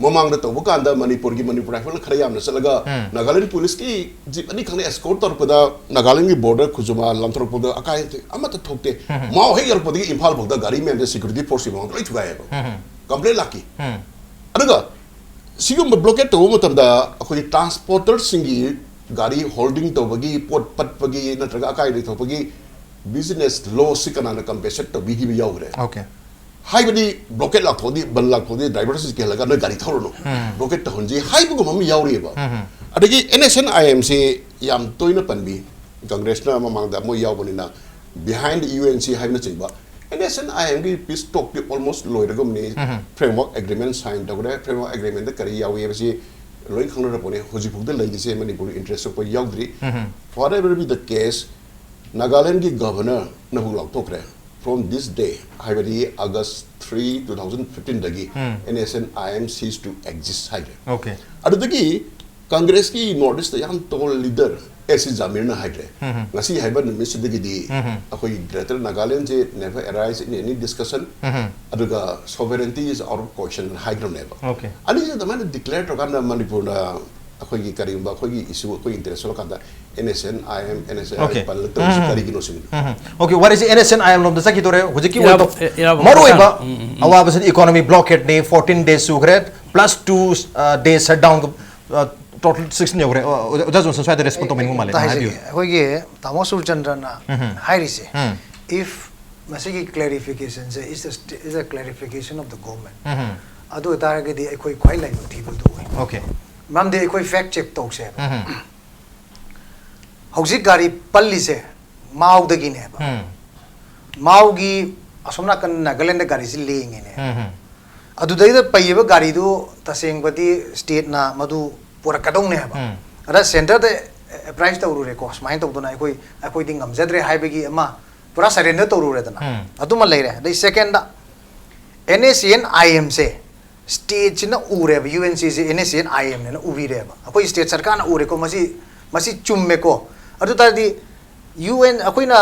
ꯃꯃꯥꯡꯗ ꯇꯧꯕ ꯀꯥꯟꯗ ꯃꯅꯤꯄꯨꯔꯒꯤ ꯃꯅꯤꯄꯨꯔ ꯔꯥꯏꯐꯜꯅ ꯈꯔ ꯌꯥꯝꯅ ꯆꯠꯂꯒ ꯅꯥꯒꯥꯂꯦꯟ ꯄꯨꯂꯤꯁꯀꯤ ꯖꯤꯞ ꯑꯅꯤꯈꯛꯅ ꯑꯦꯁꯀꯣꯔꯠ ꯇꯧꯔꯛꯄꯗ ꯅꯥꯒꯥꯂꯦꯟꯒꯤ ꯕꯣꯔꯗꯔ ꯈꯨꯖꯨꯃꯥ ꯂꯥꯟꯊꯣꯔꯛꯄꯗ ꯑꯀꯥꯏ ꯑꯃꯠꯇ ꯊꯣꯛꯇꯦ. ꯃꯥꯎ ꯍꯦꯛ ꯌꯧꯔꯛꯄꯗꯒꯤ ꯏꯝꯐꯥꯜ ꯐꯥꯎꯗ ꯒꯥꯔꯤ ꯃꯌꯥꯝꯁꯦ ꯁꯦꯀ꯭ꯌꯨꯔꯤꯇꯤ ꯐꯣꯔꯁꯀꯤ ꯃꯃꯥꯡꯗ ꯂꯣꯏ ꯊꯨꯒꯥꯏꯌꯦꯕ. ꯀꯝꯄ꯭ꯂꯦꯟ ꯂꯥꯛꯈꯤ. ꯑꯗꯨꯒ ꯁꯤꯒꯨꯝꯕ ꯕ꯭ꯂꯣꯀꯦꯠ ꯇꯧꯕ ꯃꯇꯝꯗ ꯑꯩꯈꯣꯏꯒꯤ ꯇ꯭ꯔꯥꯟꯁꯄꯣꯔꯇꯔꯁꯤꯡꯒꯤ ꯒꯥꯔꯤ ꯍꯣꯜꯗꯤꯡ ꯇꯧꯕꯒꯤ, ꯄꯣꯠ ꯄꯠꯄꯒꯤ ꯅꯠꯇ꯭ꯔꯒ ꯑꯀꯥꯏ ꯑꯇꯣꯏ ꯊꯣꯛꯄꯒꯤ ꯕꯤꯖꯤꯅꯦꯁ ꯂꯣꯁꯁꯤ ꯀꯅꯥꯅ ꯀꯝꯄꯦꯟꯁꯦꯠ ꯇꯧꯕꯤꯈꯤꯕ ꯌꯥꯎꯈ꯭ꯔꯦ? ꯑꯣꯀꯦ. ꯍꯥꯏꯕꯗꯤ ꯕ꯭ꯂꯣꯀꯦꯠ ꯂꯥꯛꯊꯣꯛꯑꯗꯤ, ꯕꯟ ꯂꯥꯛꯊꯣꯛꯑꯗꯤ ꯗ꯭ꯔꯥꯏꯚꯔꯁꯤ ꯀꯤꯍꯜꯂꯒ ꯅꯣꯏ ꯒꯥꯔꯤ ꯊꯧꯔꯨꯅꯨ, ꯕ꯭ꯂꯣꯀꯦꯠ ꯇꯧꯍꯟꯁꯤ ꯍꯥꯏꯕꯒꯨꯝꯕ ꯑꯃ ꯌꯥꯎꯔꯤꯑꯕ. ꯑꯗꯒꯤ ꯑꯦꯟ ꯑꯦꯁ ꯑꯦꯟ ꯑꯥꯏ ꯑꯦꯝꯁꯤ ꯌꯥꯝ ꯇꯣꯏꯅ ꯄꯟꯕꯤ, ꯀꯪꯒ꯭ꯔꯦꯁꯅ ꯃꯃꯥꯡꯗ ꯃꯣꯏ ꯌꯥꯎꯕꯅꯤꯅ, ꯕꯤꯍꯥꯏꯟ ꯌꯨ ꯑꯦꯟ ꯁꯤ ꯍꯥꯏꯕꯅꯆꯤꯡꯕ. ꯑꯦꯟ ꯑꯦꯁ ꯑꯦꯟ ꯑꯥꯏ ꯑꯦꯝꯒꯤ ꯄꯤꯁ ꯇꯣꯛꯇꯤ ꯑꯣꯜꯃꯣꯁ ꯂꯣꯏꯔꯒꯨꯝꯅꯤ. ꯐ꯭ꯔꯦꯝꯋꯥꯔꯛ ꯑꯦꯒ꯭ꯔꯤꯃꯦꯟ ꯁꯥꯏꯟ ꯇꯧꯈ꯭ꯔꯦ. ꯐ꯭ꯔꯦꯝꯋꯥꯔꯛ ꯑꯦꯒ꯭ꯔꯤꯃꯦꯟꯗ ꯀꯔꯤ ꯌꯥꯎꯏ ꯍꯥꯏꯕꯁꯤ ꯂꯣꯏ ꯈꯪꯅꯔꯕꯅꯤ. ꯍꯧꯖꯤꯛꯐꯥꯎꯗ ꯂꯩꯔꯤꯁꯦ ꯃꯅꯤꯄꯨꯔꯒꯤ ꯏꯟꯇꯔꯦꯁ ꯊꯣꯛꯄ ꯌꯥꯎꯗ꯭ꯔꯤ. Whatever be the case, ꯅꯥꯒꯥꯂꯦꯟꯒꯤ ꯒꯚꯔꯅꯔꯅ ꯍꯧ ꯂꯥꯎꯊꯣꯛꯈ꯭ꯔꯦ, from this day, ꯍꯥꯏꯕꯗꯤ ꯑꯥꯒꯁ ꯊ꯭ꯔꯤ, ꯇꯨ ꯊꯥꯎꯖꯟ ꯐꯤꯐꯇꯤꯟꯗꯒꯤ N S N I M cease to exist ꯍꯥꯏꯈ꯭ꯔꯦ. ꯑꯣꯀꯦ. ꯑꯗꯨꯗꯒꯤ ꯀꯪꯒ꯭ꯔꯦꯁꯀꯤ ꯅꯣꯔꯠ ꯏꯁꯇ ꯌꯥꯝ ꯇꯣꯜ ꯂꯤꯗꯔ ꯑꯦꯁ ꯁꯤ ꯖꯥꯃꯤꯔꯅ ꯍꯥꯏꯈ꯭ꯔꯦ, ꯉꯁꯤ ꯍꯥꯏꯕ ꯅꯨꯃꯤꯠꯁꯤꯗꯒꯤꯗꯤ ꯑꯩꯈꯣꯏꯒꯤ ꯒ꯭ꯔꯦꯇꯔ ꯅꯥꯒꯥꯂꯦꯟꯁꯦ never arise in any discussion, ꯑꯗꯨꯒ sovereignty is out of question ꯍꯥꯏꯈ꯭ꯔꯕꯅꯦꯕ. ꯑꯣꯀꯦ. ꯑꯅꯤꯁꯤ ꯑꯗꯨꯃꯥꯏꯅ ꯗꯤꯀ꯭ꯂꯦꯌꯔ ꯇꯧꯔꯀꯥꯟꯗ ꯃꯅꯤꯄꯨꯔꯅ ꯑꯩꯈꯣꯏꯒꯤ ꯀꯔꯤꯒꯨꯝꯕ ꯑꯩꯈꯣꯏꯒꯤ ꯏꯁꯨ, ꯑꯩꯈꯣꯏ ꯏꯟꯇꯔꯦꯁ ꯊꯣꯛꯂꯀꯥꯟꯗ N S N I M, N S N I okay. ꯄꯜꯂꯛꯇꯕꯁꯤ ꯀꯔꯤꯒꯤꯅꯣ ꯁꯤꯅꯤ. ꯎꯝ. ꯑꯣꯀꯦ, ꯋꯥꯔꯤꯁꯦ N S N I M ꯂꯣꯝꯗ ꯆꯠꯈꯤꯗꯣꯔꯦ. ꯍꯧꯖꯤꯛꯀꯤ ꯏꯔꯥꯕꯣꯠ, ꯑꯣꯏꯕ ꯑꯦ, ꯏꯔꯥꯕꯣꯠ ꯃꯔꯨ ꯑꯣꯏꯕ ꯃꯈꯥ. Um, um, um. ꯑꯋꯥꯕꯁꯤꯗꯤ ꯏꯀꯣꯅꯣꯃꯤ ꯕ꯭ꯂꯣꯀꯦꯠꯅꯤ, ꯐꯣꯔꯇꯤꯟ ꯗꯦꯖ ꯁꯨꯈ꯭ꯔꯦ, plus two days shut down, total sixteen ꯌꯧꯈ꯭ꯔꯦ. ꯑꯣ, ꯑꯣꯖꯥ ꯖꯣꯟꯁꯟ ꯁ꯭ꯋꯥꯏꯗ ꯔꯦꯁꯄꯣꯟ ꯇꯧꯕꯤꯅꯤꯡꯕ ꯃꯥꯜꯂꯦ, ꯑꯝꯇ ꯍꯥꯏꯕꯤꯌꯨ. ꯍꯥꯏꯖꯒꯦ. ꯑꯩꯈꯣꯏꯒꯤ ꯇꯥꯃꯣ ꯁꯨꯔꯆꯟꯗ꯭ꯔꯅ ꯍꯥꯏꯔꯤꯁꯦ, ꯎꯝ. If ꯃꯁꯤꯒꯤ ꯀ꯭ꯂꯦꯔꯤꯐꯤꯀꯦꯁꯟꯁꯦ is the sta- is a clarification of the government, ꯎꯝ. ꯑꯗꯨ ꯑꯣꯏꯇꯥꯔꯒꯗꯤ ꯑꯩꯈꯣꯏ ꯈ꯭ꯋꯥꯏ ꯂꯥꯏꯕꯛ ꯊꯤꯕꯗꯨ ꯑꯣꯏ. ꯑꯣꯀꯦ. ꯃꯔꯝꯗꯤ ꯑꯩꯈꯣꯏ ꯐꯦꯛ ꯆꯦꯛ ꯇꯧꯁꯦꯕ. ꯎꯝ. ꯍꯧꯖꯤꯛ ꯒꯥꯔꯤ ꯄꯜꯂꯤꯁꯦ ꯃꯥꯎꯗꯒꯤꯅꯦꯕ꯫ ꯎꯝ, ꯃꯥꯎꯒꯤ ꯑꯁꯣꯝ ꯅꯥꯀꯟ ꯅꯥꯒꯥꯂꯦꯟꯗ ꯒꯥꯔꯤꯁꯤ ꯂꯦꯡꯉꯦꯅꯦ꯫ ꯎꯝ, ꯎꯝ, ꯑꯗꯨꯗꯩꯗ ꯄꯩꯔꯤꯕ ꯒꯥꯔꯤꯗꯨ ꯇꯁꯦꯡꯕꯗꯤ stateꯅ ꯃꯗꯨ ꯄꯨꯔꯛꯀꯗꯧꯅꯦ ꯍꯥꯏꯕ꯫ ꯎꯝ, ꯑꯗ centreꯗ apprise ꯇꯧꯔꯨꯔꯦꯀꯣ, ꯁꯨꯃꯥꯏꯅ ꯇꯧꯗꯅ ꯑꯩꯈꯣꯏ, ꯑꯩꯈꯣꯏꯗꯤ ꯉꯝꯖꯗ꯭ꯔꯦ ꯍꯥꯏꯕꯒꯤ ꯑꯃ ꯄꯨꯔꯥ surrender ꯇꯧꯔꯨꯔꯦꯗꯅ꯫ ꯎꯝ, ꯑꯗꯨꯃ ꯂꯩꯔꯦ꯫ ꯑꯗꯩ secondꯗ NSCN-IMꯁꯦ stateꯁꯤꯅ ꯎꯔꯦꯕ, UNCꯁꯦ NSCN-IMꯅꯦꯅ ꯎꯕꯤꯔꯦꯕ꯫ ꯑꯩꯈꯣꯏ state ꯁꯔꯀꯥꯔꯅ ꯎꯔꯦꯀꯣ, ꯃꯁꯤ, ꯃꯁꯤ ꯆꯨꯝꯃꯦꯀꯣ꯫ ꯑꯗꯨ ꯇꯥꯔꯗꯤ UN, ꯑꯩꯈꯣꯏꯅ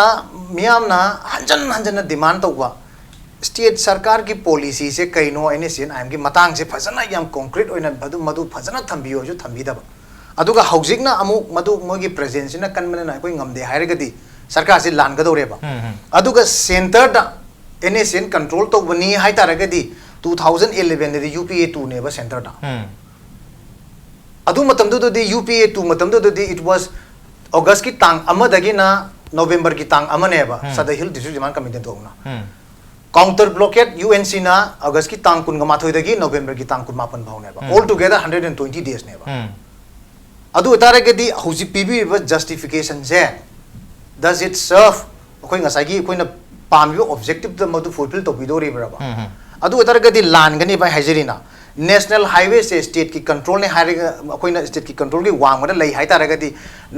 ꯃꯤꯌꯥꯝꯅ ꯍꯟꯖꯟ ꯍꯟꯖꯟꯅ demand ꯇꯧꯕ state ꯁꯔꯀꯥꯔꯒꯤ policyꯁꯦ ꯀꯩꯅꯣ, NSCN-IMꯒꯤ ꯃꯇꯥꯡꯁꯦ ꯐꯖꯅ ꯌꯥꯝ concrete ꯑꯣꯏꯅ ꯃꯗꯨ, ꯃꯗꯨ ꯐꯖꯅ ꯊꯝꯕꯤꯌꯨ ꯍꯥꯏꯁꯨ ꯊꯝꯕꯤꯗꯕ꯫ ꯑꯗꯨꯒ ꯍꯧꯖꯤꯛꯅ ꯑꯃꯨꯛ ꯃꯗꯨ ꯃꯣꯏꯒꯤ presenceꯁꯤꯅ ꯀꯟꯕꯅꯤꯅ ꯑꯩꯈꯣꯏ ꯉꯝꯗꯦ ꯍꯥꯏꯔꯒꯗꯤ ꯁꯔꯀꯥꯔꯁꯤ ꯂꯥꯟꯒꯗꯧꯔꯦꯕ꯫ ꯎꯝ, ꯎꯝ, ꯑꯗꯨꯒ centreꯗ NSCN control ꯇꯧꯕꯅꯤ ꯍꯥꯏ ꯇꯥꯔꯒꯗꯤ two thousand elevenꯗꯗꯤ UPA twoꯅꯦꯕ centreꯗ꯫ ꯎꯝ, ꯑꯗꯨ ꯃꯇꯝꯗꯨꯗꯗꯤ UPA two ꯃꯇꯝꯗꯨꯗꯗꯤ it was Augustꯀꯤ ꯇꯥꯡ ꯑꯃꯗꯒꯤꯅ Novemberꯒꯤ ꯇꯥꯡ ꯑꯃꯅꯦꯕ ꯎꯝ, Sadar Hill District Demand Committee ꯊꯣꯛꯅ꯫ ꯎꯝ, Counter blockade UNCꯅ Augustꯀꯤ ꯇꯥꯡ ꯀꯨꯟꯒ ꯃꯥꯊꯣꯏꯗꯒꯤ Novemberꯒꯤ ꯇꯥꯡ ꯀꯨꯟꯃꯥꯄꯟ ꯐꯥꯎꯅꯦꯕ꯫ ꯎꯝ, All together hundred and twenty daysꯅꯦꯕ꯫ ꯎꯝ, ꯑꯗꯨ ꯑꯣꯏꯇꯥꯔꯒꯗꯤ ꯍꯧꯖꯤꯛ ꯄꯤꯕꯤꯔꯤꯕ justificationꯁꯦ, does it serve ꯑꯩꯈꯣꯏ ꯉꯁꯥꯏꯒꯤ ꯑꯩꯈꯣꯏꯅ ꯄꯥꯝꯃꯤꯕ objectiveꯇ ꯃꯗꯨ fulfil ꯇꯧꯕꯤꯗꯧꯔꯤꯕ꯭ꯔꯕ? ꯎꯝ, ꯎꯝ, ꯑꯗꯨ ꯑꯣꯏꯇꯥꯔꯒꯗꯤ ꯂꯥꯟꯒꯅꯤ ꯚꯥꯏ ꯍꯥꯏꯖꯔꯤꯅ꯫ National highwayꯁꯦ stateꯀꯤ controlꯅꯦ ꯍꯥꯏꯔꯒ, ꯑꯩꯈꯣꯏꯅ stateꯀꯤ controlꯒꯤ ꯋꯥꯡꯃꯗ ꯂꯩ ꯍꯥꯏ ꯇꯥꯔꯒꯗꯤ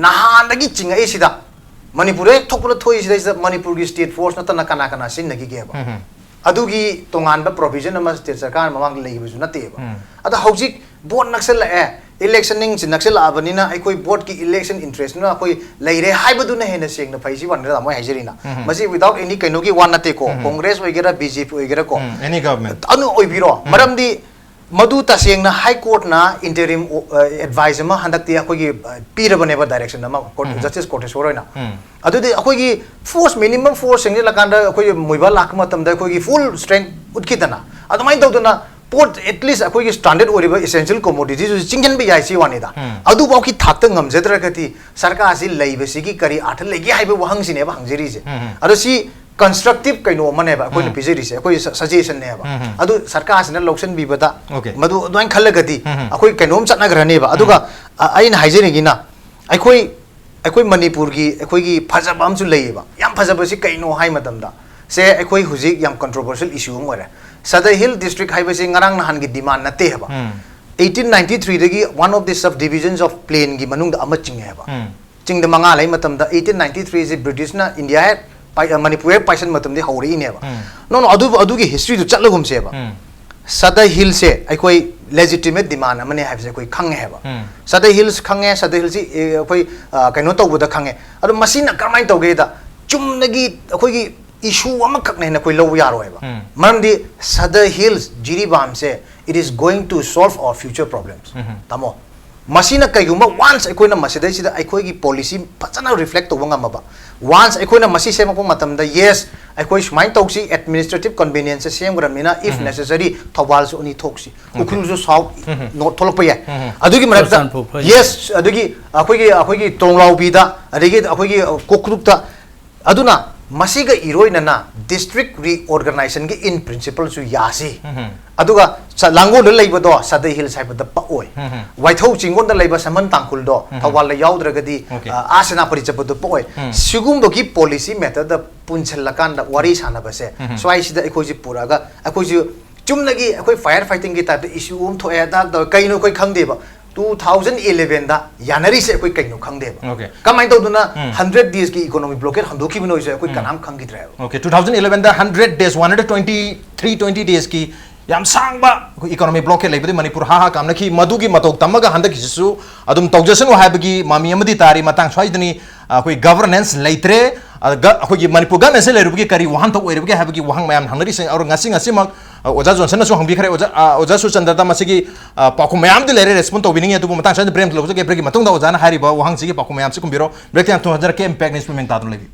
ꯅꯍꯥꯟꯗꯒꯤ ꯆꯤꯡꯉꯛꯏꯁꯤꯗ ꯃꯅꯤꯄꯨꯔꯗ ꯍꯦꯛ ꯊꯣꯛꯄꯗ ꯊꯣꯛꯏꯁꯤꯗꯩꯁꯤꯗ ꯃꯅꯤꯄꯨꯔꯒꯤ state force ꯅꯠꯇꯅ ꯀꯅꯥ ꯀꯅꯥ ꯁꯤꯖꯤꯟꯅꯈꯤꯒꯦꯕ? ꯎꯝ, ꯎꯝ, ꯑꯗꯨꯒꯤ ꯇꯣꯉꯥꯟꯕ provision ꯑꯃ state ꯁꯔꯀꯥꯔ ꯃꯃꯥꯡꯗ ꯂꯩꯈꯤꯕꯁꯨ ꯅꯠꯇꯦꯕ꯫ ꯎꯝ, ꯑꯗ ꯍꯧꯖꯤꯛ vote ꯅꯛꯁꯜꯂꯛꯑꯦ, election ꯅꯤꯡꯁꯤ ꯅꯛꯁꯜꯂꯛꯑꯕꯅꯤꯅ ꯑꯩꯈꯣꯏ voteꯀꯤ election interestꯅ ꯑꯩꯈꯣꯏ ꯂꯩꯔꯦ ꯍꯥꯏꯕꯗꯨꯅ ꯍꯦꯟꯅ ꯁꯦꯡꯅ ꯐꯩ ꯁꯤ ꯋꯥꯅꯤꯗ ꯃꯣꯏ ꯍꯥꯏꯖꯔꯤꯅ꯫ ꯎꯝ, ꯎꯝ, ꯃꯁꯤ without any ꯀꯩꯅꯣꯒꯤ ꯋꯥ ꯅꯠꯇꯦꯀꯣ꯫ ꯎꯝ, ꯎꯝ, Congress ꯑꯣꯏꯒꯦꯔꯥ, BJP ꯑꯣꯏꯒꯦꯔꯥꯀꯣ, ꯎꯝ, any government, ꯑꯗꯨ ꯑꯣꯏꯕꯤꯔꯣ꯫ ꯎꯝ, ꯃꯔꯝꯗꯤ ꯃꯗꯨ ꯇꯁꯦꯡꯅ High Courtꯅ interim, ꯑ, advice ꯑꯃ ꯍꯟꯗꯛꯇꯤ ꯑꯩꯈꯣꯏꯒꯤ, ꯑ, ꯄꯤꯔꯕꯅꯦꯕ, direction ꯑꯃ court, ꯎꯝ, Justice Koteswar ꯍꯣꯏꯅ꯫ ꯎꯝ, ꯑꯗꯨꯗꯤ ꯑꯩꯈꯣꯏꯒꯤ force, minimum force ꯁꯤꯡꯁꯤꯜꯂꯀꯥꯟꯗ ꯑꯩꯈꯣꯏꯒꯤ ꯃꯣꯏꯕꯥ ꯂꯥꯛꯄ ꯃꯇꯝꯗ ꯑꯩꯈꯣꯏꯒꯤ full strength ꯎꯠꯈꯤꯗꯅ, ꯑꯗꯨꯃꯥꯏꯅ ꯇꯧꯗꯅ ꯄꯣꯠ, at least ꯑꯩꯈꯣꯏꯒꯤ stranded ꯑꯣꯏꯔꯤꯕ essential commodities ꯁꯨ ꯆꯤꯡꯁꯤꯟꯕ ꯌꯥꯏ ꯁꯤ ꯋꯥꯅꯤꯗ꯫ ꯎꯝ, ꯑꯗꯨꯐꯥꯎꯒꯤ ꯊꯥꯛꯇ ꯉꯝꯖꯗ꯭ꯔꯒꯗꯤ ꯁꯔꯀꯥꯔꯁꯤ ꯂꯩꯕꯁꯤꯒꯤ ꯀꯔꯤ ꯑꯥꯔꯊ ꯂꯩꯒꯦ ꯍꯥꯏꯕ ꯋꯥꯍꯪꯁꯤꯅꯦꯕ ꯍꯪꯖꯔꯤꯁꯦ꯫ ꯎꯝ, ꯎꯝ, ꯑꯗꯣ ꯁꯤ constructive ꯀꯩꯅꯣ ꯑꯃꯅꯦꯕ ꯑꯩꯈꯣꯏꯅ ꯎꯝ, ꯄꯤꯖꯔꯤꯁꯦ, ꯑꯩꯈꯣꯏ ꯁ-, suggestion ꯅꯦꯕ꯫ ꯎꯝ, ꯎꯝ, ꯑꯗꯨ ꯁꯔꯀꯥꯔꯁꯤꯅ ꯂꯧꯁꯤꯟꯕꯤꯕꯗ Okay. ꯃꯗꯨ ꯑꯗꯨꯃꯥꯏꯅ ꯈꯜꯂꯒꯗꯤ ꯎꯝ, ꯎꯝ, ꯑꯩꯈꯣꯏ ꯀꯩꯅꯣꯝ ꯆꯠꯅꯈ꯭ꯔꯅꯦꯕ꯫ ꯑꯗꯨꯒ ꯑ, ꯑꯩꯅ ꯍꯥꯏꯖꯅꯤꯡꯉꯤꯅ ꯑꯩꯈꯣꯏ ꯑꯩꯈꯣꯏ ꯃꯅꯤꯄꯨꯔꯒꯤ ꯑꯩꯈꯣꯏꯒꯤ ꯐꯖꯕ ꯑꯃꯁꯨ ꯂꯩꯌꯦꯕ꯫ ꯌꯥꯝ ꯐꯖꯕꯁꯤ ꯀꯩꯅꯣ ꯍꯥꯏ ꯃꯇꯝꯗ, ꯁꯦ, ꯑꯩꯈꯣꯏ ꯍꯧꯖꯤꯛ ꯌꯥꯝ controversial issue ꯑꯃ ꯑꯣꯏꯔꯦ꯫ ꯁꯗꯔ ꯍꯤꯜ ꯗꯤꯁꯇ꯭ꯔꯤꯛ ꯍꯥꯏꯕꯁꯤ ꯉꯔꯥꯡ ꯅꯍꯥꯟꯒꯤ demand ꯅꯠꯇꯦ ꯍꯥꯏꯕ꯫ ꯎꯝ, ꯑꯩꯠꯇꯤꯟ ꯅꯥꯏꯟꯇꯤ ꯊ꯭ꯔꯤꯗꯒꯤ one of the sub divisions of plainꯒꯤ ꯃꯅꯨꯡꯗ ꯑꯃ ꯆꯤꯡꯉꯦ ꯍꯥꯏꯕ꯫ ꯎꯝ, ꯆꯤꯡꯗ ꯃꯉꯥ ꯂꯩ ꯃꯇꯝꯗ, ꯑꯩꯠꯇꯤꯟ ꯅꯥꯏꯟꯇꯤ ꯊ꯭ꯔꯤꯁꯤ ꯕ꯭ꯔꯤꯇꯤꯁꯅ ꯏꯟꯗꯤꯌꯥ ꯍꯦꯛ ꯄꯥꯏ-, ꯃꯅꯤꯄꯨꯔ ꯍꯦꯛ ꯄꯥꯏꯁꯟ ꯃꯇꯝꯗꯒꯤ ꯍꯧꯔꯛꯏꯅꯦꯕ꯫ ꯎꯝ, ꯅꯣ ꯅꯣ ꯑꯗꯨ ꯑꯗꯨꯒꯤ ꯍꯤꯁꯇ꯭ꯔꯤꯗꯨ ꯆꯠꯂꯒꯨꯝꯁꯦꯕ꯫ ꯎꯝ, ꯁꯗꯔ ꯍꯤꯜꯁꯦ ꯑꯩꯈꯣꯏ legitimate demand ꯑꯃꯅꯦ ꯍꯥꯏꯕꯁꯦ ꯑꯩꯈꯣꯏ ꯈꯪꯉꯦ ꯍꯥꯏꯕ꯫ ꯎꯝ, ꯁꯗꯔ ꯍꯤꯜꯁ ꯈꯪꯉꯦ, ꯁꯗꯔ ꯍꯤꯜꯁꯁꯤ, ꯑꯦ, ꯑꯩꯈꯣꯏ, ꯑ, ꯀꯩꯅꯣ ꯇꯧꯕꯗ ꯈꯪꯉꯦ꯫ ꯑꯗꯣ ꯃꯁꯤꯅ ꯀꯔꯝꯍꯥꯏꯅ ꯇꯧꯒꯦꯗ, ꯆꯨꯝꯅꯒꯤ ꯑꯩꯈꯣꯏꯒꯤ issue ꯑꯃꯈꯛꯅ ꯍꯦꯟꯅ ꯑꯩꯈꯣꯏ ꯂꯧꯕ ꯌꯥꯔꯣꯏꯕ꯫ ꯎꯝ, ꯃꯔꯝꯗꯤ ꯁꯗꯔ ꯍꯤꯜꯁ, ꯖꯤꯔꯤꯕꯥꯝꯁꯦ, it is going to solve our future problems꯫ Um, ꯇꯥꯃꯣ, ꯃꯁꯤꯅ ꯀꯩꯒꯨꯝꯕ once ꯑꯩꯈꯣꯏꯅ ꯃꯁꯤꯗꯩꯁꯤꯗ ꯑꯩꯈꯣꯏꯒꯤ policy ꯐꯖꯅ reflect ꯇꯧꯕ ꯉꯝꯃꯕ, once ꯑꯩꯈꯣꯏꯅ ꯃꯁꯤ ꯁꯦꯝꯃꯛꯄ ꯃꯇꯝꯗ, yes, ꯑꯩꯈꯣꯏ ꯁꯨꯃꯥꯏꯅ ꯇꯧꯁꯤ, administrative convenience ꯁꯦꯝꯈ꯭ꯔꯕꯅꯤꯅ, if um, necessary, ꯊꯧꯕꯥꯜꯁꯨ ꯑꯅꯤ ꯊꯣꯛꯁꯤ, Okay. ꯎꯈ꯭ꯔꯨꯜꯁꯨ south, ꯎꯝ, north ꯊꯣꯛꯂꯛꯄ ꯌꯥꯏ꯫ ꯎꯝ, ꯑꯗꯨꯒꯤ ꯃꯔꯛꯇ, ꯆꯨꯔꯆꯥꯟꯄꯨꯔ ꯐꯥꯎ ꯌꯥꯏ꯫ Yes, ꯑꯗꯨꯒꯤ ꯑꯩꯈꯣꯏꯒꯤ, ꯑꯩꯈꯣꯏꯒꯤ ꯇꯣꯡꯂꯥꯎꯕꯤꯗ, ꯑꯗꯒꯤ ꯑꯩꯈꯣꯏꯒꯤ, ꯑ, ꯀꯣꯛꯇꯨꯛꯇ, ꯑꯗꯨꯅ ꯃꯁꯤꯒ ꯏꯔꯣꯏꯅꯅ district reorganizationꯒꯤ in principleꯁꯨ ꯌꯥꯁꯤ꯫ ꯎꯝ, ꯑꯗꯨꯒ ꯁ-, ꯂꯥꯡꯒꯣꯜꯗ ꯂꯩꯕꯗꯣ ꯁꯗꯔ ꯍꯤꯜꯁ ꯍꯥꯏꯕꯗ ꯄꯛꯑꯣꯏ꯫ ꯎꯝ, ꯋꯥꯏꯊꯧ ꯆꯤꯡꯒꯣꯟꯗ ꯂꯩꯕ ꯁꯃꯟ ꯇꯥꯡꯈꯨꯜꯗꯣ ꯎꯝ, ꯊꯧꯕꯥꯜꯗ ꯌꯥꯎꯗ꯭ꯔꯒꯗꯤ, Okay. ꯑ, ꯑꯥ ꯁꯦꯅꯥꯄꯇꯤ ꯆꯠꯄꯗꯣ ꯄꯛꯑꯣꯏ꯫ ꯎꯝ, ꯁꯤꯒꯨꯝꯕꯒꯤ policy matterꯗ ꯄꯨꯟꯁꯤꯜꯂꯀꯥꯟꯗ ꯋꯥꯔꯤ ꯁꯥꯟꯅꯕꯁꯦ, ꯎꯝ, ꯁ꯭ꯋꯥꯏꯁꯤꯗ ꯑꯩꯈꯣꯏꯁꯤ ꯄꯨꯔꯛꯑꯒ, ꯑꯩꯈꯣꯏꯁꯨ ꯆꯨꯝꯅꯒꯤ ꯑꯩꯈꯣꯏ fire fightingꯒꯤ typeꯇ issue ꯑꯃ ꯊꯣꯛꯑꯦ, ꯑꯗꯥ ꯇꯧꯔꯦ, ꯀꯩꯅꯣ ꯑꯩꯈꯣꯏ ꯈꯪꯗꯦꯕ꯫ Two thousand elevenꯗ ꯌꯥꯅꯔꯤꯁꯦ ꯑꯩꯈꯣꯏ ꯀꯩꯅꯣ ꯈꯪꯗꯦꯕ꯫ Okay. ꯀꯃꯥꯏꯅ ꯇꯧꯗꯅ ꯎꯝ, hundred daysꯀꯤ economic blockade ꯍꯟꯗꯣꯛꯈꯤꯕꯅꯣ ꯍꯥꯏꯁꯦ ꯑꯩꯈꯣꯏ ꯎꯝ, ꯀꯅꯥꯝ ꯈꯪꯈꯤꯗ꯭ꯔꯦꯕ꯫ Okay, two thousand elevenꯗ hundred days, one hundred twenty three twenty daysꯀꯤ ꯌꯥꯝ ꯁꯥꯡꯕ ꯑꯩꯈꯣꯏ economic blockade ꯂꯩꯕꯗꯤ ꯃꯅꯤꯄꯨꯔ ꯍꯥ ꯍꯥ ꯀꯥꯝꯅꯈꯤ꯫ ꯃꯗꯨꯒꯤ ꯃꯇꯧ ꯇꯝꯃꯒ ꯍꯟꯗꯛꯀꯤꯁꯤꯁꯨ ꯑꯗꯨꯝ ꯇꯧꯖꯁꯅꯨ ꯍꯥꯏꯕꯒꯤ ꯃꯃꯤ ꯑꯃꯗꯤ ꯇꯥꯔꯤ꯫ ꯃꯇꯥꯡ ꯁ꯭ꯋꯥꯏꯗꯅꯤ, ꯑꯩꯈꯣꯏ governance ꯂꯩꯇ꯭ꯔꯦ, ꯑꯗꯨꯒ ꯑꯩꯈꯣꯏꯒꯤ ꯃꯅꯤꯄꯨꯔ governance ꯂꯩꯔꯨꯕꯒꯤ ꯀꯔꯤ ꯋꯥꯍꯟꯊꯣꯛ ꯑꯣꯏꯔꯤꯕꯒꯦ ꯍꯥꯏꯕꯒꯤ ꯋꯥꯍꯪ ꯃꯌꯥꯝ ꯍꯪꯅꯔꯤꯁꯤꯡ꯫ ꯑꯗꯨꯒ ꯉꯁꯤ, ꯉꯁꯤꯃꯛ, ꯑ, ꯑꯣꯖꯥ ꯖꯣꯟꯁꯟꯅꯁꯨ ꯍꯪꯕꯤꯈ꯭ꯔꯦ, ꯑꯣꯖꯥ, ꯑ, ꯑꯣꯖꯥ ꯁꯨꯔꯆꯟꯗ꯭ꯔꯗ ꯃꯁꯤꯒꯤ, ꯑ, ꯄꯥꯎꯈꯨꯝ ꯃꯌꯥꯝꯗꯤ ꯂꯩꯔꯦ, respond ꯇꯧꯕꯤꯅꯤꯡꯉꯤ꯫ ꯑꯗꯨꯕꯨ ꯃꯇꯥꯡ ꯁ꯭ꯋꯥꯏꯗ break ꯑꯃ ꯂꯧꯖꯒꯦ꯫ Breakꯀꯤ ꯃꯇꯨꯡꯗ ꯑꯣꯖꯥꯅ ꯍꯥꯏꯔꯤꯕ ꯋꯥꯍꯪꯁꯤꯒꯤ ꯄꯥꯎꯈꯨꯝ ꯃꯌꯥꯝꯁꯤ ꯈꯨꯝꯕꯤꯔꯣ꯫ Breakꯇ ꯌꯥꯝ ꯊꯨꯅ ꯍꯟꯖꯔꯛꯀꯦ꯫ Impact News ꯄꯨꯛꯅꯤꯡ ꯇꯥꯗꯨꯅ ꯂꯩꯕꯤꯌꯨ꯫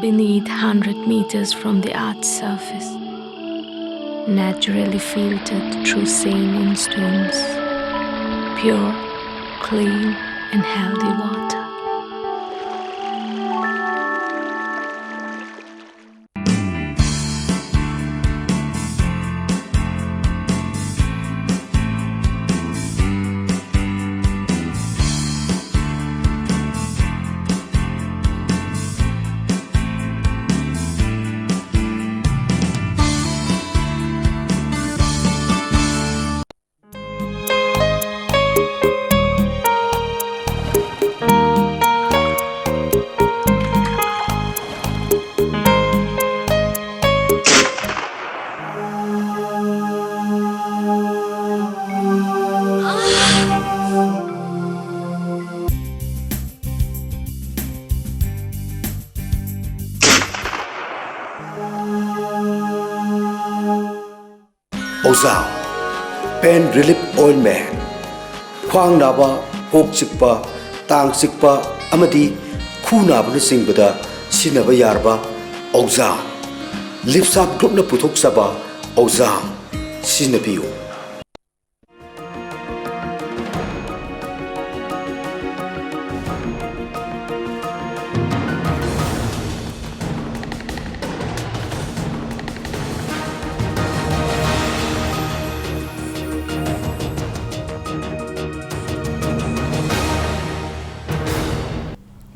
Beneath, hundred meters from the earth's surface, naturally filtered through sandstone stones, pure, clean, and healthy water. ꯑꯣꯖꯥ, pain relief ointment, ꯈ꯭ꯋꯥꯡ ꯅꯥꯕ, ꯀꯣꯛ ꯆꯤꯛꯄ, ꯇꯥꯡ ꯆꯤꯛꯄ ꯑꯃꯗꯤ ꯈꯨ ꯅꯥꯕꯅꯆꯤꯡꯕꯗ ꯁꯤꯖꯤꯟꯅꯕ ꯌꯥꯔꯕ ꯑꯣꯖꯥ, ꯂꯤꯞꯁꯥꯞ ꯒ꯭ꯔꯨꯞꯅ ꯄꯨꯊꯣꯛꯆꯕ ꯑꯣꯖꯥ ꯁꯤꯖꯤꯟꯅꯕꯤꯌꯨ꯫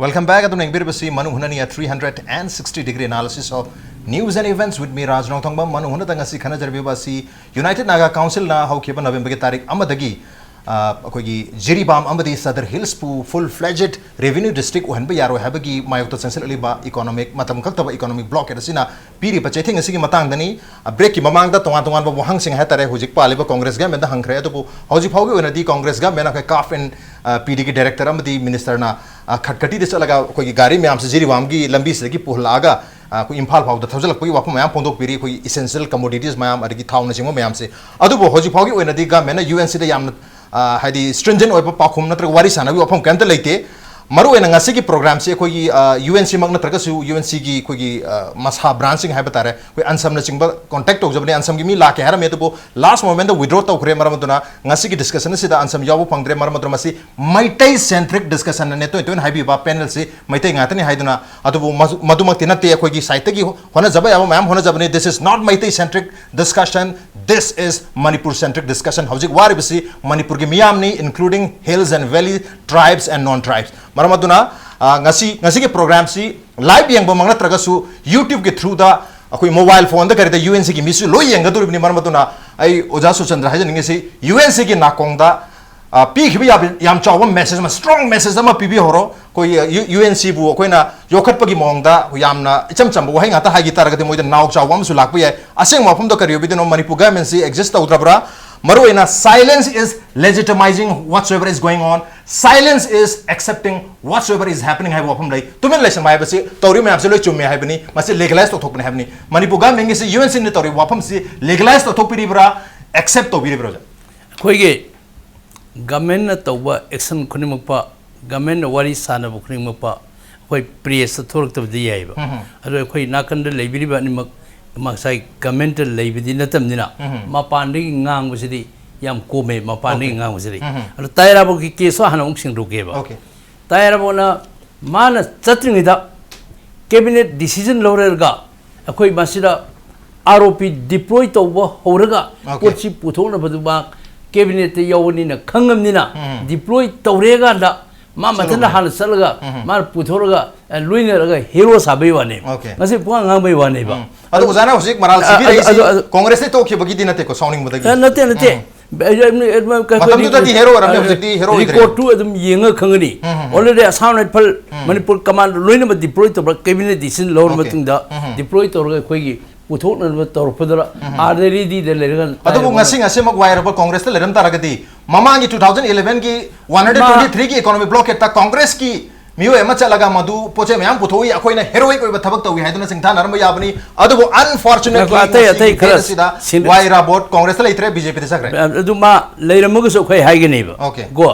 Welcome back. ꯑꯗꯨꯝ ꯌꯦꯡꯕꯤꯔꯤꯕꯁꯤ ꯃꯅꯨꯡ ꯍꯨꯠꯅꯅꯤ, a three hundred and sixty degree analysis of news and events with me, ꯔꯥꯖ ꯅꯣꯡꯊꯣꯡꯕꯝ꯫ ꯃꯅꯨꯡ ꯍꯨꯠꯅꯗ ꯉꯁꯤ ꯈꯟꯅꯖꯔꯤꯕ ꯑꯁꯤ United Naga Councilꯅ ꯍꯧꯈꯤꯕ ꯅꯕꯦꯝꯕꯔꯒꯤ ꯇꯥꯔꯤꯛ ꯑꯃꯗꯒꯤ, ꯑ, ꯑꯩꯈꯣꯏꯒꯤ ꯖꯤꯔꯤꯕꯥꯝ ꯑꯃꯗꯤ Sadar ꯍꯤꯜꯁꯄꯨ full fledged revenue district ꯑꯣꯏꯍꯟꯕ ꯌꯥꯔꯣꯏ ꯍꯥꯏꯕꯒꯤ ꯃꯥꯌꯣꯛꯇ ꯆꯪꯁꯤꯜꯂꯛꯂꯤꯕ economic, ꯃꯇꯝ ꯀꯛꯇꯕ economic blockade ꯑꯁꯤꯅ ꯄꯤꯔꯤꯕ ꯆꯩꯊꯦꯡ ꯑꯁꯤꯒꯤ ꯃꯇꯥꯡꯗꯅꯤ꯫ ꯑ, breakꯀꯤ ꯃꯃꯥꯡꯗ ꯇꯣꯉꯥꯟ ꯇꯣꯉꯥꯟꯕ ꯋꯥꯍꯪꯁꯤꯡ ꯍꯥꯏꯇꯥꯔꯦ ꯍꯧꯖꯤꯛ ꯄꯥꯜꯂꯤꯕ Congress governmentꯗ ꯍꯪꯈ꯭ꯔꯦ꯫ ꯑꯗꯨꯕꯨ ꯍꯧꯖꯤꯛ ꯐꯥꯎꯒꯤ ꯑꯣꯏꯅꯗꯤ Congress governmentꯅ ꯑꯩꯈꯣꯏ CAF and, ꯑ, PDꯒꯤ director ꯑꯃꯗꯤ ministerꯅ, ꯑ, ꯈꯠꯀꯇꯤꯗ ꯆꯠꯂꯒ ꯑꯩꯈꯣꯏꯒꯤ ꯒꯥꯔꯤ ꯃꯌꯥꯝꯁꯦ ꯖꯤꯔꯤꯕꯥꯝꯒꯤ ꯂꯝꯕꯤꯁꯤꯗꯒꯤ ꯄꯨꯍꯜꯂꯛꯑꯒ, ꯑ, ꯑꯩꯈꯣꯏ ꯏꯝꯐꯥꯜ ꯐꯥꯎꯗ ꯊꯧꯖꯤꯜꯂꯛꯄꯒꯤ ꯋꯥꯐꯝ ꯃꯌꯥꯝ ꯐꯣꯡꯗꯣꯛꯄꯤꯔꯤ, ꯑꯩꯈꯣꯏꯒꯤ essential commodities ꯃꯌꯥꯝ, ꯑꯗꯒꯤ ꯊꯥꯎꯅꯆꯤꯡꯕ ꯃꯌꯥꯝꯁꯦ꯫ ꯑꯗꯨꯕꯨ ꯍꯧꯖꯤꯛ ꯐꯥꯎꯒꯤ ꯑꯣꯏꯅꯗꯤ governmentꯅ UNCꯗ ꯌꯥꯝꯅ, ꯑ, ꯍꯥꯏꯗꯤ stringent ꯑꯣꯏꯕ ꯄꯥꯎꯈꯨꯝ ꯅꯠꯇ꯭ꯔꯒ ꯋꯥꯔꯤ ꯁꯥꯟꯅꯕꯒꯤ ꯋꯥꯐꯝ ꯀꯩꯝꯇ ꯂꯩꯇꯦ꯫ ꯃꯔꯨꯑꯣꯏꯅ ꯉꯁꯤꯒꯤ programꯁꯤ ꯑꯩꯈꯣꯏꯒꯤ, ꯑ, UNCꯃꯛ ꯅꯠꯇ꯭ꯔꯒꯁꯨ UNCꯒꯤ ꯑꯩꯈꯣꯏꯒꯤ, ꯑ, ꯃꯁꯥ branchꯁꯤꯡ ꯍꯥꯏꯕ ꯇꯥꯔꯦ, ꯑꯩꯈꯣꯏ ꯑꯟꯁꯝꯅꯆꯤꯡꯕ contact ꯇꯧꯖꯕꯅꯤ, ꯑꯟꯁꯝꯒꯤ ꯃꯤ ꯂꯥꯛꯀꯦ ꯍꯥꯏꯔꯝꯃꯤ, ꯑꯗꯨꯕꯨ last momentꯇ withdraw ꯇꯧꯈ꯭ꯔꯦ꯫ ꯃꯔꯝ ꯑꯗꯨꯅ ꯉꯁꯤꯒꯤ discussion ꯑꯁꯤꯗ ꯑꯟꯁꯝ ꯌꯥꯎꯕ ꯐꯪꯗ꯭ꯔꯦ꯫ ꯃꯔꯝ ꯑꯗꯨꯅ ꯃꯁꯤ ꯃꯩꯇꯩ centric discussionꯅꯦ, ꯇꯣꯏ ꯇꯣꯏꯅ ꯍꯥꯏꯕꯤꯕ, panelꯁꯤ ꯃꯩꯇꯩ ꯉꯥꯛꯇꯅꯤ ꯍꯥꯏꯗꯨꯅ꯫ ꯑꯗꯨꯕꯨ ꯃꯁꯨ-, ꯃꯗꯨꯃꯛꯇꯤ ꯅꯠꯇꯦ, ꯑꯩꯈꯣꯏꯒꯤ sideꯇꯒꯤ ꯍꯣꯠꯅꯖꯕ ꯌꯥꯕ ꯃꯌꯥꯝ ꯍꯣꯠꯅꯖꯕꯅꯤ꯫ This is not Meitei centric discussion, this is Manipur centric discussion꯫ ꯍꯧꯖꯤꯛ ꯋꯥꯔꯤꯕꯁꯤ ꯃꯅꯤꯄꯨꯔꯒꯤ ꯃꯤꯌꯥꯝꯅꯤ, including hills and valley, tribes and non tribes꯫ ꯃꯔꯝ ꯑꯗꯨꯅ, ꯑ, ꯉꯁꯤ, ꯉꯁꯤꯒꯤ programꯁꯤ live ꯌꯦꯡꯕꯃꯛ ꯅꯠꯇ꯭ꯔꯒꯁꯨ YouTubeꯀꯤ throughꯗ ꯑꯩꯈꯣꯏ mobile phoneꯗ ꯀꯔꯤꯗ UNCꯒꯤ ꯃꯤꯁꯨ ꯂꯣꯏ ꯌꯦꯡꯒꯗꯧꯔꯤꯕꯅꯤ꯫ ꯃꯔꯝ ꯑꯗꯨꯅ ꯑꯩ ꯑꯣꯖꯥ ꯁꯨꯔꯆꯟꯗ꯭ꯔ ꯍꯥꯏꯖꯅꯤꯡꯉꯤꯁꯤ, UNCꯒꯤ ꯅꯥꯀꯣꯡꯗ, ꯑ, ꯄꯤꯈꯤꯕ ꯌꯥꯕ ꯌꯥꯝ ꯆꯥꯎꯕ message ꯑꯃ, strong message ꯑꯃ ꯄꯤꯕꯤꯍꯧꯔꯣ꯫ ꯑꯩꯈꯣꯏ, ꯑ, ꯌꯨ-, UNCꯕꯨ ꯑꯩꯈꯣꯏꯅ ꯌꯣꯛꯈꯠꯄꯒꯤ ꯃꯑꯣꯡꯗ ꯑꯩꯈꯣꯏ ꯌꯥꯝꯅ ꯏꯆꯝ ꯆꯝꯕ ꯋꯥꯍꯩ ꯉꯥꯛꯇ ꯍꯥꯏꯈꯤ ꯇꯥꯔꯒꯗꯤ ꯃꯣꯏꯗ ꯅꯥꯎ ꯆꯥꯎꯕ ꯑꯃꯁꯨ ꯂꯥꯛꯄ ꯌꯥꯏ꯫ ꯑꯁꯦꯡꯕ ꯋꯥꯐꯝꯗꯣ ꯀꯔꯤ ꯑꯣꯏꯕꯤꯗꯣꯏꯅꯣ? ꯃꯅꯤꯄꯨꯔ governmentꯁꯤ exist ꯇꯧꯗ꯭ꯔꯕ꯭ꯔꯥ? ꯃꯔꯨꯑꯣꯏꯅ, "Silence is legitimizing whatsoever is going on, silence is accepting whatsoever is happening" ꯍꯥꯏꯕ ꯋꯥꯐꯝ ꯂꯩ꯫ ꯇꯨꯃꯤꯟ ꯂꯩꯁꯟꯕ ꯍꯥꯏꯕꯁꯤ ꯇꯧꯔꯤ ꯃꯌꯥꯝꯁꯤ ꯂꯣꯏ ꯆꯨꯝꯃꯦ ꯍꯥꯏꯕꯅꯤ, ꯃꯁꯤ legalize ꯇꯧꯊꯣꯛꯄꯅꯤ ꯍꯥꯏꯕꯅꯤ꯫ ꯃꯅꯤꯄꯨꯔ ꯒꯃꯦꯟꯒꯤꯁꯤ ꯌꯨ ꯑꯦꯟ ꯁꯤꯅ ꯇꯧꯔꯤꯕ ꯋꯥꯐꯝꯁꯤ legalize ꯇꯧꯊꯣꯛꯄꯤꯔꯤꯕ꯭ꯔꯥ, accept ꯇꯧꯕꯤꯔꯤꯕ꯭ꯔꯥ, ꯑꯣꯖꯥ? ꯑꯩꯈꯣꯏꯒꯤ ꯒꯃꯦꯟꯅ ꯇꯧꯕ ꯑꯦꯛꯁꯟ ꯈꯨꯗꯤꯡꯃꯛꯄ, ꯒꯃꯦꯟꯅ ꯋꯥꯔꯤ ꯁꯥꯟꯅꯕ ꯈꯨꯗꯤꯡꯃꯛꯄ ꯑꯩꯈꯣꯏ ꯄ꯭ꯔꯦꯁꯇ ꯊꯣꯛꯂꯛꯇꯕꯗꯤ ꯌꯥꯏꯑꯕ꯫ ꯑꯗꯣ ꯑꯩꯈꯣꯏ ꯅꯥꯀꯟꯗ ꯂꯩꯕꯤꯔꯤꯕ ꯑꯅꯤꯃꯛ ꯉꯁꯥꯏ ꯒꯃꯦꯟꯇ ꯂꯩꯕꯗꯤ ꯅꯠꯇꯕꯅꯤꯅ, ꯃꯄꯥꯟꯗꯒꯤ ꯉꯥꯡꯕꯁꯤꯗꯤ ꯌꯥꯝ ꯀꯣꯝꯃꯦ, ꯃꯄꯥꯟꯗꯒꯤ ꯉꯥꯡꯕꯁꯤꯗꯤ꯫ ꯑꯗꯣ ꯇꯥꯏ ꯔꯥꯕꯣꯠꯀꯤ ꯀꯦꯁꯇꯣ ꯍꯥꯟꯅ ꯑꯃꯨꯛ ꯁꯦꯡꯗꯣꯛꯀꯦꯕ꯫ Okay. ꯇꯥꯏ ꯔꯥꯕꯣꯠꯅ ꯃꯥꯅ ꯆꯠꯇ꯭ꯔꯤꯉꯩꯗ cabinet decision ꯂꯧꯔꯒ ꯑꯩꯈꯣꯏ ꯃꯁꯤꯗ ꯑꯥꯔ ꯑꯣ ꯄꯤ deploy ꯇꯧꯕ ꯍꯧꯔꯒ Okay. ꯄꯣꯠꯁꯤ ꯄꯨꯊꯣꯛꯅꯕꯗꯨ ꯃꯥ cabinetꯇ ꯌꯥꯎꯕꯅꯤꯅ ꯈꯪꯉꯕꯅꯤꯅ, deploy ꯇꯧꯔꯦꯀꯥꯟꯗ ꯃꯥ ꯃꯊꯟꯇ ꯍꯥꯟꯅ ꯆꯠꯂꯒ ꯃꯥꯅ ꯄꯨꯊꯣꯔꯒ, ꯑ, ꯂꯣꯏꯅꯔꯒ ꯍꯦꯔꯣ ꯁꯥꯕꯩ ꯋꯥꯅꯦꯕ꯫ Okay. ꯃꯁꯤ ꯄꯨꯡꯉꯥꯡ ꯉꯥꯡꯕꯩ ꯋꯥꯅꯦꯕ꯫ ꯑꯗꯣ ꯑꯣꯖꯥꯅ ꯍꯧꯖꯤꯛ ꯃꯔꯥꯜ ꯑ, ꯁꯤꯕꯤꯔꯛꯏꯁꯤ ꯑꯗꯨ, ꯑꯗꯨ, ꯀꯣꯡꯒ꯭ꯔꯦꯁꯇ ꯇꯣꯛꯈꯤꯕꯒꯤꯗꯤ ꯅꯠꯇꯦꯀꯣ, ꯁꯥꯎꯅꯤꯡꯕꯗꯒꯤ? ꯑ, ꯅꯠꯇꯦ, ꯅꯠꯇꯦ꯫ ꯑꯩ, ꯑꯩ, ꯑꯩ, ꯑꯩꯈꯣꯏ ꯃꯇꯝꯗꯨꯗꯗꯤ record, hero ꯑꯣꯏꯔꯝꯃꯦ, ꯍꯧꯖꯤꯛꯇꯤ hero ꯑꯣꯏꯗ꯭ꯔꯦ꯫ Recordꯇꯨ ꯑꯗꯨꯝ ꯌꯦꯡꯉ ꯈꯪꯒꯅꯤ꯫ Already Assam Rifle, Manipur command ꯂꯣꯏꯅꯃꯛ deploy ꯇꯧꯕ, cabinet decision ꯂꯧꯔ Okay. ꯃꯇꯨꯡꯗ deploy ꯇꯧꯔꯒ ꯑꯩꯈꯣꯏꯒꯤ ꯄꯨꯊꯣꯛꯅꯅꯕ ꯇꯧꯔꯛꯄꯗꯨꯗ ꯑꯥꯗ readyꯗ ꯂꯩꯔꯒ ꯑꯗꯨꯕꯨ ꯉꯁꯤ ꯉꯁꯤꯃꯛ ꯋꯥꯏ ꯔꯥꯕꯣꯠ ꯀꯣꯡꯒ꯭ꯔꯦꯁꯇ ꯂꯩꯔꯝ ꯇꯥꯔꯒꯗꯤ, ꯃꯃꯥꯡꯒꯤ two thousand elevenꯒꯤ one hundred twenty threeꯒꯤ economic blockade ꯀꯣꯡꯒ꯭ꯔꯦꯁꯀꯤ ꯃꯤꯑꯣꯏ ꯑꯃ ꯆꯠꯂꯒ ꯃꯗꯨ ꯄꯣꯠ ꯆꯩ ꯃꯌꯥꯝ ꯄꯨꯊꯣꯛꯏ, ꯑꯩꯈꯣꯏꯅ heroic ꯑꯣꯏꯕ ꯊꯕꯛ ꯇꯧꯏ ꯍꯥꯏꯗꯨꯅ ꯆꯤꯡꯊꯥꯅꯔꯝꯕ ꯌꯥꯕꯅꯤ꯫ ꯑꯗꯨꯕꯨ unfortunately ꯉꯥꯏꯈꯣ, ꯑꯇꯩ, ꯉꯁꯤꯒꯤ ꯑꯇꯩ ꯈꯔ date ꯑꯁꯤꯗ ꯁꯤꯟ- ꯋꯥꯏ ꯔꯥꯕꯣꯠ ꯀꯣꯡꯒ꯭ꯔꯦꯁꯇ ꯂꯩꯇ꯭ꯔꯦ, BJPꯗ ꯆꯠꯈ꯭ꯔꯦ꯫ ꯑꯗꯨ ꯃꯥ ꯂꯩꯔꯝꯃꯒꯁꯨ ꯑꯩꯈꯣꯏ ꯍꯥꯏꯒꯅꯦꯕ꯫ Okay. ꯀꯣ,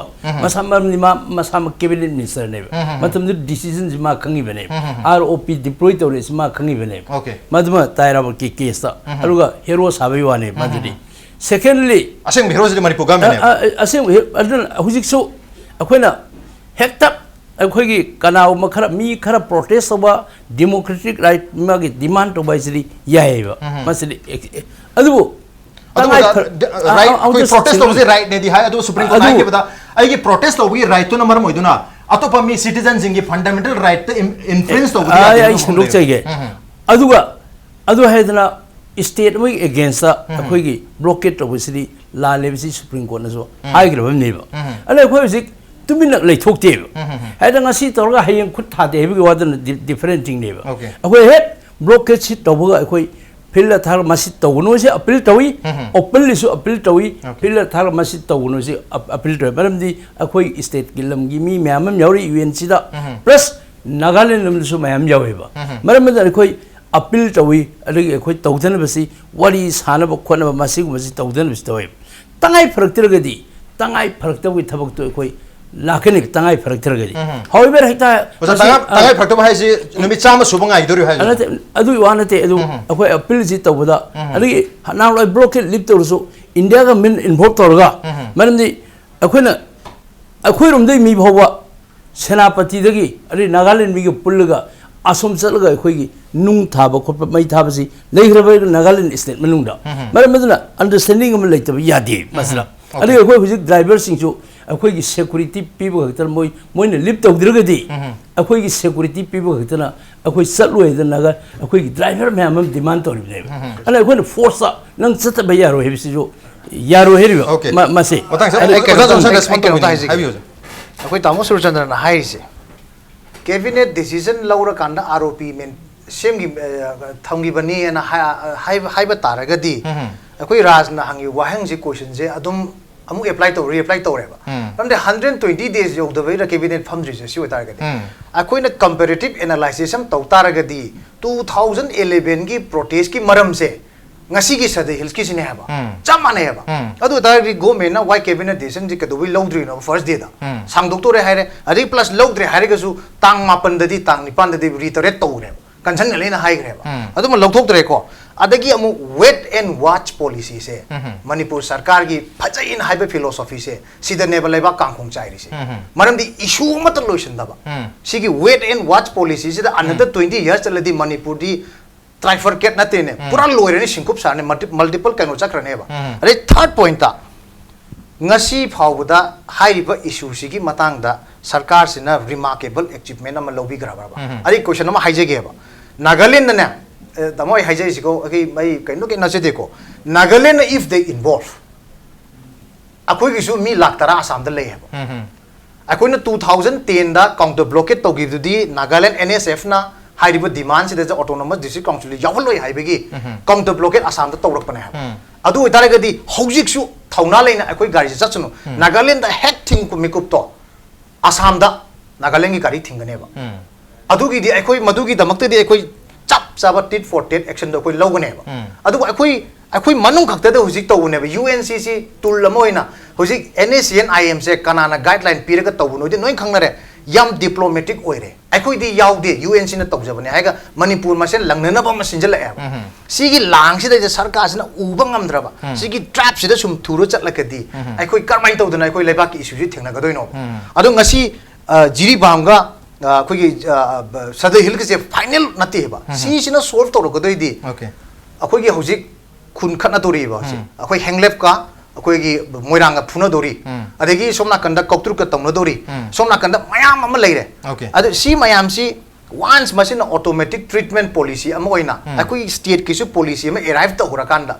ꯃꯁꯥ ꯃꯔꯝꯗꯤ ꯃꯥ ꯃꯁꯥꯃꯛ cabinet ministerꯅꯦꯕ꯫ ꯃꯇꯝꯗꯨꯗ decisionꯁꯤ ꯃꯥ ꯈꯪꯉꯤꯕꯅꯦꯕ꯫ R O P deploy ꯇꯧꯔꯛꯏꯁꯤ ꯃꯥ ꯈꯪꯉꯤꯕꯅꯦꯕ꯫ Okay. ꯃꯗꯨꯃ ꯇꯥꯏ ꯔꯥꯕꯣꯠꯀꯤ caseꯇ꯫ ꯑꯗꯨꯒ hero ꯁꯥꯕꯩ ꯋꯥꯅꯦꯕ ꯃꯗꯨꯗꯤ꯫ Secondly, ꯑꯁꯦꯡꯕ heroꯁꯤꯗꯤ ꯃꯅꯤꯄꯨꯔ governmentꯅꯦꯕ꯫ ꯑ, ꯑ, ꯑꯁꯦꯡꯕ hero, ꯑꯗꯨꯅ ꯍꯧꯖꯤꯛꯁꯨ ꯑꯩꯈꯣꯏꯅ ꯍꯦꯛꯇ ꯑꯩꯈꯣꯏꯒꯤ ꯀꯅꯥꯒꯨꯝꯕ ꯈꯔ, ꯃꯤ ꯈꯔ protest ꯇꯧꯕ, democratic right, ꯃꯥꯒꯤ demand ꯇꯧꯕ ꯍꯥꯏꯁꯤꯗꯤ ꯌꯥꯏꯌꯦꯕ꯫ ꯃꯁꯤꯗꯤ ꯑꯦ-, ꯑꯦ-, ꯑꯗꯨꯕꯨ ꯑꯗꯨꯕꯨ ꯇꯉꯥꯏ ꯑꯣꯖꯥ, ꯐ-, ꯗ-, ꯑ, right, ꯑ, ꯑꯃꯨꯛꯇ ꯑꯩꯈꯣꯏ protest ꯁꯤꯟ- ꯇꯧꯕꯁꯦ rightꯅꯦꯗꯤ ꯍꯥꯏ, ꯑꯗꯨꯕꯨ Supreme Courtꯅ ꯑꯗꯨ- ꯍꯥꯏꯈꯤꯕꯗ ꯑꯩꯒꯤ protest ꯇꯧꯕꯒꯤ rightꯇꯨꯅ ꯃꯔꯝ ꯑꯣꯏꯗꯨꯅ ꯑꯇꯣꯞꯄ ꯃꯤ citizenꯁꯤꯡꯒꯤ fundamental rightꯇ in-, infringe ꯇꯧꯕꯗꯤ ꯑ, ꯌꯥꯗꯦ ꯑꯩ ꯍꯥꯏꯕ ꯋꯥꯐꯝ ꯁꯦꯡꯗꯣꯛꯆꯒꯦ꯫ ꯂꯩ꯫ ꯑꯗꯨꯒ ꯑꯗꯨ ꯍꯥꯏꯗꯅ state ꯑꯃꯒꯤ againstꯇ ꯑꯩꯈꯣꯏꯒꯤ blockade ꯇꯧꯕꯁꯤꯗꯤ ꯂꯥꯜꯂꯦꯕꯁꯤ Supreme Courtꯅꯁꯨ ꯍꯥꯏꯈ꯭ꯔꯕꯅꯦꯕ꯫ ꯑꯗꯨꯅ ꯑꯩꯈꯣꯏ ꯍꯧꯖꯤꯛ ꯇꯨꯃꯤꯟꯅ ꯂꯩꯊꯣꯛꯇꯦꯕ꯫ ꯍꯦꯛꯇ ꯉꯁꯤ ꯇꯧꯔꯒ ꯍꯌꯦꯡ ꯈꯨꯠ ꯊꯥꯗꯦ ꯍꯥꯏꯕꯒꯤ ꯋꯥꯗꯨꯅ di-, different thingꯅꯦꯕ꯫ Okay. ꯑꯩꯈꯣꯏ ꯍꯦꯛ blockade ꯁꯤ ꯇꯧꯕꯒ ꯑꯩꯈꯣꯏ ꯐꯤꯜꯗ ꯊꯥꯔꯒ ꯃꯁꯤ ꯇꯧꯒꯅꯨ ꯁꯤ ꯑꯄꯤꯜ ꯇꯧꯏ꯫ ꯎꯝ꯫ ꯑꯣꯄꯟꯂꯤꯁꯨ ꯑꯄꯤꯜ ꯇꯧꯏ꯫ Okay. ꯐꯤꯜꯗ ꯊꯥꯔꯒ ꯃꯁꯤ ꯇꯧꯒꯅꯨ ꯁꯤ ꯑꯞ- ꯑꯄꯤꯜ ꯇꯧꯏ꯫ ꯃꯔꯝꯗꯤ ꯑꯩꯈꯣꯏ ꯁ꯭ꯇꯦꯠꯀꯤ ꯂꯝꯒꯤ ꯃꯤ ꯃꯌꯥꯝ ꯑꯃ ꯌꯥꯎꯔꯤ ꯌꯨ ꯑꯦꯟ ꯁꯤꯗ꯫ ꯎꯝ꯫ ꯄ꯭ꯂꯁ ꯅꯥꯒꯥꯂꯦꯟ ꯂꯣꯝꯗꯁꯨ ꯃꯌꯥꯝ ꯌꯥꯎꯋꯦꯕ꯫ ꯎꯝ꯫ ꯃꯔꯝ ꯑꯗꯨꯅ ꯑꯩꯈꯣꯏ ꯑꯄꯤꯜ ꯇꯧꯏ꯫ ꯑꯗꯒꯤ ꯑꯩꯈꯣꯏ ꯇꯧꯗꯅꯕꯁꯤ, ꯋꯥꯔꯤ ꯁꯥꯅꯕ ꯈꯣꯠꯅꯕ ꯃꯁꯤꯒꯨꯝꯕꯁꯤ ꯇꯧꯗꯅꯕꯁꯤ ꯇꯧꯋꯦꯕ꯫ ꯇꯉꯥꯏ ꯐꯔꯛꯇ꯭ꯔꯒꯗꯤ, ꯇꯉꯥꯏ ꯐꯔꯛꯇꯕꯒꯤ ꯊꯕꯛꯇꯣ ꯑꯩꯈꯣꯏ ꯂꯥꯛꯀꯅꯤ, ꯇꯉꯥꯏ ꯐꯔꯛꯇ꯭ꯔꯒꯗꯤ꯫ ꯎꯝ꯫ However, ꯍꯦꯛꯇ ꯑꯣꯖꯥ, ꯃꯁꯤ- ꯇꯉꯥꯏ ꯇꯉꯥꯏ ꯐꯔꯛꯇꯕ ꯍꯥꯏꯁꯤ ꯅꯨꯃꯤꯠ ꯆꯥꯝꯃ ꯁꯨꯕ ꯉꯥꯏꯗꯣꯔꯤꯕ ꯍꯥꯏꯁꯦ? ꯅꯠꯇꯦ, ꯑꯗꯨꯒꯤ ꯋꯥ ꯅꯠꯇꯦ꯫ ꯑꯗꯨ ꯎꯝ꯫ ꯑꯩꯈꯣꯏ ꯑꯄꯤꯜꯁꯤ ꯇꯧꯕꯗ, ꯎꯝ꯫ ꯑꯗꯒꯤ ꯅꯍꯥꯟꯋꯥꯏ ꯕ꯭ꯂꯣꯀꯦꯠ ꯂꯤꯐ ꯇꯧꯔꯁꯨ ꯏꯟꯗꯤꯌꯥ ꯒꯃꯦꯟ ꯏꯟꯚꯣꯜꯕ ꯇꯧꯔꯒ, ꯎꯝ꯫ ꯃꯔꯝꯗꯤ ꯑꯩꯈꯣꯏꯅ, ꯑꯩꯈꯣꯏꯔꯣꯝꯗꯒꯤ ꯃꯤ ꯐꯥꯎꯕ ꯁꯦꯅꯥꯄꯇꯤꯗꯒꯤ, ꯑꯗꯩ ꯅꯥꯒꯥꯂꯦꯟ ꯃꯤꯒ ꯄꯨꯜꯂꯒ ꯑꯁꯣꯝ ꯆꯠꯂꯒ ꯑꯩꯈꯣꯏꯒꯤ ꯅꯨꯡ ꯊꯥꯕ ꯈꯣꯠꯄ, ꯃꯩ ꯊꯥꯕꯁꯤ ꯂꯩꯈ꯭ꯔꯕ ꯅꯥꯒꯥꯂꯦꯟ ꯁ꯭ꯇꯦꯠ ꯃꯅꯨꯡꯗ꯫ ꯎꯝ꯫ ꯃꯔꯝ ꯑꯗꯨꯅ ꯑꯟꯗꯔꯁ꯭ꯇꯦꯟꯗꯤꯡ ꯑꯃ ꯂꯩꯇꯕ ꯌꯥꯗꯦ ꯃꯁꯤꯗ꯫ ꯎꯝ꯫ ꯑꯗꯒꯤ ꯑꯩꯈꯣꯏ ꯍꯧꯖꯤꯛ ꯗ꯭ꯔꯥꯏꯚꯔꯁꯤꯡꯁꯨ ꯑꯩꯈꯣꯏꯒꯤ ꯁꯦꯀꯨꯔꯤꯇꯤ ꯄꯤꯕ ꯈꯛꯇꯅ, ꯃꯣꯏ, ꯃꯣꯏꯅ ꯂꯤꯐ ꯇꯧꯗ꯭ꯔꯒꯗꯤ ꯎꯝ꯫ ꯑꯩꯈꯣꯏꯒꯤ ꯁꯦꯀꯨꯔꯤꯇꯤ ꯄꯤꯕ ꯈꯛꯇꯅ ꯑꯩꯈꯣꯏ ꯆꯠꯂꯣꯏꯗꯅ ꯑꯩꯈꯣꯏꯒꯤ ꯗ꯭ꯔꯥꯏꯚꯔ ꯃꯌꯥꯝ ꯑꯃ ꯗꯤꯃꯥꯟ ꯇꯧꯔꯤꯕꯅꯦꯕ꯫ ꯎꯝ꯫ ꯑꯗꯨꯅ ꯑꯩꯈꯣꯏꯅ ꯐꯣꯔꯁꯇ ꯅꯪ ꯆꯠꯇꯕ ꯌꯥꯔꯣꯏ ꯍꯥꯏꯕꯁꯤꯁꯨ ꯌꯥꯔꯣꯏ ꯍꯥꯏꯔꯤꯕ Okay. ꯃ- ꯃꯁꯤ꯫ ꯃꯇꯥꯡꯁꯦ ꯑꯗꯩ ꯑꯣꯖꯥ ꯖꯣꯟꯁꯟ ꯑꯩ- ꯔꯦꯁꯄꯣꯟ ꯑꯩ ꯀꯩꯅꯣꯝꯇ ꯇꯧꯕꯤꯅꯤꯡꯉꯤ꯫ ꯍꯥꯏꯖꯒꯦ꯫ ꯍꯥꯏꯕꯤꯌꯨ, ꯑꯣꯖꯥ꯫ ꯑꯩꯈꯣꯏ ꯇꯥꯃꯣ ꯁꯨꯔꯆꯟꯗ꯭ꯔꯅ ꯍꯥꯏꯔꯤꯁꯦ, ꯀꯦꯕꯤꯅꯦꯠ ꯗꯤꯁꯤꯖꯟ ꯂꯧꯔꯀꯥꯟꯗ ꯑꯥꯔ ꯑꯣ ꯄꯤ ꯁꯦꯝꯈꯤ, ꯑ, ꯊꯝꯈꯤꯕꯅꯦꯅ ꯍꯥꯏ-, ꯍꯥꯏꯕ ꯍꯥꯏꯕ ꯇꯥꯔꯒꯗꯤ, ꯎꯝ꯫ ꯑꯩꯈꯣꯏ ꯔꯥꯖꯅ ꯍꯪꯉꯤꯕ ꯋꯥꯍꯪꯁꯤ, ꯀꯣꯏꯁꯟꯁꯦ ꯑꯗꯨꯝ ꯑꯃꯨꯛ ꯑꯦꯄ꯭ꯂꯥꯏ ꯇꯧ ꯔꯤꯑꯦꯄ꯭ꯂꯥꯏ ꯇꯧꯔꯦꯕ꯫ ꯎꯝ꯫ ꯃꯔꯝꯗꯤ ꯍꯟꯗ꯭ꯔꯦꯠ ꯇ꯭ꯋꯦꯟꯇꯤ ꯗꯦꯖ ꯌꯧꯗꯕꯩꯔ ꯀꯦꯕꯤꯅꯦꯠ ꯐꯝꯗ꯭ꯔꯤꯁꯦ? ꯁꯤ ꯑꯣꯏꯇꯥꯔꯒꯗꯤ, ꯎꯝ꯫ ꯑꯩꯈꯣꯏꯅ ꯀꯝꯄꯦꯔꯦꯇꯤꯞ ꯑꯦꯅꯥꯂꯥꯏꯁꯤꯁ ꯑꯃ ꯇꯧ ꯇꯥꯔꯒꯗꯤ, ꯇꯨ ꯊꯥꯎꯖꯟ ꯑꯦꯂꯦꯚꯦꯟꯒꯤ ꯄ꯭ꯔꯣꯇꯦꯁꯀꯤ ꯃꯔꯝꯁꯦ ꯉꯁꯤꯒꯤ ꯁꯗꯔ ꯍꯤꯜꯁꯀꯤꯁꯤꯅꯦ ꯍꯥꯏꯕ꯫ ꯎꯝ꯫ ꯆꯞ ꯃꯥꯟꯅꯩ ꯍꯥꯏꯕ꯫ ꯎꯝ꯫ ꯑꯗꯨ ꯑꯣꯏꯇꯥꯔꯗꯤ ꯒꯣꯔꯃꯦꯟꯅ ꯋꯥꯏ ꯀꯦꯕꯤꯅꯦꯠ ꯗꯤꯁꯤꯖꯟꯁꯤ ꯀꯩꯗꯧꯕꯩ ꯂꯧꯗ꯭ꯔꯤꯅꯣ ꯐꯥꯔꯁ ꯗꯦꯗ? ꯎꯝ꯫ ꯁꯥꯡꯗꯣꯛꯇꯣꯔꯦ ꯍꯥꯏꯔꯦ, ꯑꯗꯩ ꯄ꯭ꯂꯁ ꯂꯧꯗ꯭ꯔꯦ ꯍꯥꯏꯔꯒꯁꯨ ꯇꯥꯡ ꯃꯥꯄꯟꯗꯗꯤ, ꯇꯥꯡ ꯅꯤꯄꯥꯟꯗꯗꯤ ꯔꯤꯇꯔꯦꯠ ꯇꯧꯈ꯭ꯔꯦꯕ, ꯀꯟꯁꯟꯒꯅꯦꯅ ꯍꯥꯏꯈ꯭ꯔꯦꯕ꯫ ꯎꯝ꯫ ꯑꯗꯨꯃ ꯂꯧꯊꯣꯛꯇ꯭ꯔꯦꯀꯣ꯫ ꯑꯗꯒꯤ ꯑꯃꯨꯛ ꯋꯦꯠ ꯑꯦꯟ ꯋꯥꯆ ꯄꯣꯂꯤꯁꯤꯁꯦ ꯎꯝ꯫ ꯃꯅꯤꯄꯨꯔ ꯁꯔꯀꯥꯔꯒꯤ ꯐꯖꯩꯅ ꯍꯥꯏꯕ ꯐꯤꯂꯣꯁꯣꯐꯤꯁꯦ ꯁꯤꯗꯅꯦꯕ ꯂꯩꯕꯥꯛ ꯀꯥꯡꯈꯣꯡ ꯆꯥꯏꯔꯤꯁꯦ꯫ ꯎꯝ꯫ ꯃꯔꯝꯗꯤ ꯏꯁꯨ ꯑꯃꯠꯇ ꯂꯣꯏꯁꯤꯟꯗꯕ꯫ ꯎꯝ꯫ ꯁꯤꯒꯤ ꯋꯦꯠ ꯑꯦꯟ ꯋꯥꯆ ꯄꯣꯂꯤꯁꯤꯁꯤꯗ ꯑꯅꯗꯔ ꯇ꯭ꯋꯦꯟꯇꯤ ꯌꯔꯁ ꯆꯠꯂꯗꯤ ꯃꯅꯤꯄꯨꯔꯗꯤ ꯇ꯭ꯔꯥꯏꯐꯔꯀꯦꯠ ꯅꯠꯇꯦꯅꯦ, ꯎꯝ꯫ ꯄꯨꯔꯥ ꯂꯣꯏꯔꯅꯤ, ꯁꯤꯡꯀꯨꯞ ꯁꯥꯔꯅꯤ, ꯃꯜꯇꯤ-, ꯃꯜꯇꯤꯄꯜ ꯀꯩꯅꯣ ꯆꯠꯈ꯭ꯔꯅꯦꯕ꯫ ꯎꯝ꯫ ꯑꯗꯩ ꯊꯥꯔꯠ ꯄꯣꯏꯟꯠꯇ, ꯉꯁꯤ ꯐꯥꯎꯕꯗ ꯍꯥꯏꯔꯤꯕ ꯏꯁꯨꯁꯤꯒꯤ ꯃꯇꯥꯡꯗ ꯁꯔꯀꯥꯔꯁꯤꯅ ꯔꯤꯃꯥꯔꯀꯦꯕꯜ ꯑꯦꯆꯤꯞꯃꯦꯟ ꯑꯃ ꯂꯧꯕꯤꯈ꯭ꯔꯕ꯭ꯔꯕ? ꯎꯝ꯫ ꯑꯩ ꯀꯣꯏꯁꯟ ꯑꯃ ꯍꯥꯏꯖꯒꯦꯕ꯫ ꯅꯥꯒꯥꯂꯦꯟꯗꯅꯦ, ꯑꯦ, ꯇꯥꯃꯣ, ꯑꯩ ꯍꯥꯏꯖꯔꯤꯁꯤꯀꯣ, ꯑꯩ, ꯑꯩ ꯀꯩꯅꯣ ꯀꯩꯅꯣ ꯅꯠꯆꯗꯦꯀꯣ, ꯅꯥꯒꯥꯂꯦꯟꯗ if they involve, ꯑꯩꯈꯣꯏꯒꯤꯁꯨ ꯃꯤ ꯂꯥꯛ ꯇꯔꯥ ꯑꯁꯥꯝꯗ ꯂꯩ ꯍꯥꯏꯕ꯫ ꯎꯝ꯫ ꯑꯩꯈꯣꯏꯅ ꯇꯨ ꯊꯥꯎꯖꯟ ꯇꯦꯟꯗ ꯀꯥꯎꯟꯇꯔ ꯕ꯭ꯂꯣꯀꯦꯠ ꯇꯧꯈꯤꯕꯗꯨꯗꯤ ꯅꯥꯒꯥꯂꯦꯟ ꯑꯦꯟ ꯑꯦꯁ ꯑꯦꯐꯅ ꯍꯥꯏꯔꯤꯕ ꯗꯤꯃꯥꯟꯁꯤꯗ ꯑꯣꯇꯣꯅꯣꯃꯁ ꯗꯤꯁꯇ꯭ꯔꯤꯛ ꯀꯥꯎꯟꯁꯤꯜꯗ ꯌꯥꯎꯍꯜꯂꯣꯏ ꯍꯥꯏꯕꯒꯤ ꯀꯥꯎꯟꯇꯔ ꯕ꯭ꯂꯣꯀꯦꯠ ꯑꯁꯥꯝꯗ ꯇꯧꯔꯛꯄꯅꯦ ꯍꯥꯏꯕ꯫ ꯑꯗꯨ ꯑꯣꯏꯇꯥꯔꯒꯗꯤ ꯍꯧꯖꯤꯛꯁꯨ ꯊꯧꯅꯥ ꯂꯩꯅ ꯑꯩꯈꯣꯏ ꯒꯥꯔꯤꯁꯦ ꯆꯠꯁꯅꯨ, ꯅꯥꯒꯥꯂꯦꯟꯗ ꯍꯦꯛ ꯊꯤꯡ ꯃꯤꯀꯨꯞꯇꯣ ꯑꯁꯥꯝꯗ ꯅꯥꯒꯥꯂꯦꯟꯒꯤ ꯒꯥꯔꯤ ꯊꯤꯡꯒꯅꯦꯕ꯫ ꯑꯗꯨꯒꯤꯗꯤ ꯑꯩꯈꯣꯏ, ꯃꯗꯨꯒꯤꯗꯃꯛꯇꯗꯤ ꯑꯩꯈꯣꯏ ꯆꯞ ꯆꯥꯕ ꯇꯤꯠ ꯐꯣꯔ ꯇꯦꯠ ꯑꯦꯛꯁꯟꯗꯣ ꯑꯩꯈꯣꯏ ꯂꯧꯒꯅꯦꯕ꯫ ꯑꯗꯨꯕꯨ ꯑꯩꯈꯣꯏ, ꯑꯩꯈꯣꯏ ꯃꯅꯨꯡ ꯈꯛꯇꯗ ꯍꯧꯖꯤꯛ ꯇꯧꯕꯅꯦꯕ꯫ ꯌꯨ ꯑꯦꯟ ꯁꯤ ꯁꯤ ꯇꯨꯜ ꯑꯃ ꯑꯣꯏꯅ ꯍꯧꯖꯤꯛ ꯑꯦꯟ ꯑꯦ ꯁꯤ ꯑꯦꯟ ꯑꯥꯏ ꯑꯦꯝꯁꯦ ꯀꯅꯥꯅ ꯒꯥꯏꯗꯂꯥꯏꯟ ꯄꯤꯔꯒ ꯇꯧꯕꯅꯣꯗꯤ ꯂꯣꯏ ꯈꯪꯅꯔꯦ꯫ ꯌꯥꯝ ꯗꯤꯄ꯭ꯂꯣꯃꯦꯇꯤꯛ ꯑꯣꯏꯔꯦ꯫ ꯑꯩꯈꯣꯏꯗꯤ ꯌꯥꯎꯗꯦ, ꯌꯨ ꯑꯦꯟ ꯁꯤꯅ ꯇꯧꯖꯕꯅꯦ ꯍꯥꯏꯔꯒ ꯃꯅꯤꯄꯨꯔ ꯃꯁꯦꯟ ꯂꯪꯅꯅꯕ ꯑꯃ ꯁꯤꯟꯖꯜꯂꯛꯑꯦꯕ꯫ ꯁꯤꯒꯤ ꯂꯥꯡꯁꯤꯗꯩꯗ ꯁꯔꯀꯥꯔꯁꯤꯅ ꯎꯕ ꯉꯝꯗ꯭ꯔꯕ, ꯁꯤꯒꯤ ꯇ꯭ꯔꯦꯞꯁꯤꯗ ꯁꯨꯝ ꯊꯨꯔ ꯆꯠꯂꯒꯗꯤ ꯑꯩꯈꯣꯏ ꯀꯔꯝꯍꯥꯏꯅ ꯇꯧꯗꯅ ꯑꯩꯈꯣꯏ ꯂꯩꯕꯥꯛꯀꯤ ꯏꯁꯨꯁꯤ ꯊꯦꯡꯅꯒꯗꯣꯏꯅꯣꯕ? ꯑꯗꯣ ꯉꯁꯤ, ꯑ, ꯖꯤꯔꯤꯕꯥꯝꯒ, ꯑ, ꯑꯩꯈꯣꯏꯒꯤ, ꯑ, ꯕ-, ꯁꯗꯔ ꯍꯤꯜꯒꯁꯦ ꯐꯥꯏꯅꯦꯜ ꯅꯠꯇꯦꯕ꯫ ꯁꯤꯁꯤꯅ ꯁꯣꯜꯕ ꯇꯧꯔꯛꯀꯗꯣꯏꯗꯤ ꯑꯣꯀꯦ꯫ ꯑꯩꯈꯣꯏꯒꯤ ꯍꯧꯖꯤꯛ ꯈꯨꯟ ꯈꯠꯅꯗꯣꯔꯤꯕ ꯍꯧꯖꯤꯛ꯫ ꯑꯩꯈꯣꯏ ꯍꯦꯡꯂꯦꯞꯀ ꯑꯩꯈꯣꯏꯒꯤ ꯃꯣꯏꯔꯥꯡꯒ ꯐꯨꯅꯗꯣꯔꯤ꯫ ꯑꯗꯒꯤ ꯁꯣꯝ ꯅꯥꯀꯟꯗ ꯀꯧꯇ꯭ꯔꯨꯛꯀ ꯇꯧꯅꯗꯣꯔꯤ꯫ ꯁꯣꯝ ꯅꯥꯀꯟꯗ ꯃꯌꯥꯝ ꯑꯃ ꯂꯩꯔꯦ꯫ ꯑꯣꯀꯦ꯫ ꯑꯗꯨ ꯁꯤ ꯃꯌꯥꯝꯁꯤ ꯋꯥꯟꯁ ꯃꯁꯤꯅ ꯑꯣꯇꯣꯃꯦꯇꯤꯛ ꯇ꯭ꯔꯤꯠꯃꯦꯟ ꯄꯣꯂꯤꯁꯤ ꯑꯃ ꯑꯣꯏꯅ ꯑꯩꯈꯣꯏꯒꯤ ꯁ꯭ꯇꯦꯠꯀꯤꯁꯨ ꯄꯣꯂꯤꯁꯤ ꯑꯃ ꯑꯦꯔꯥꯏꯚ ꯇꯧꯈ꯭ꯔꯀꯥꯟꯗ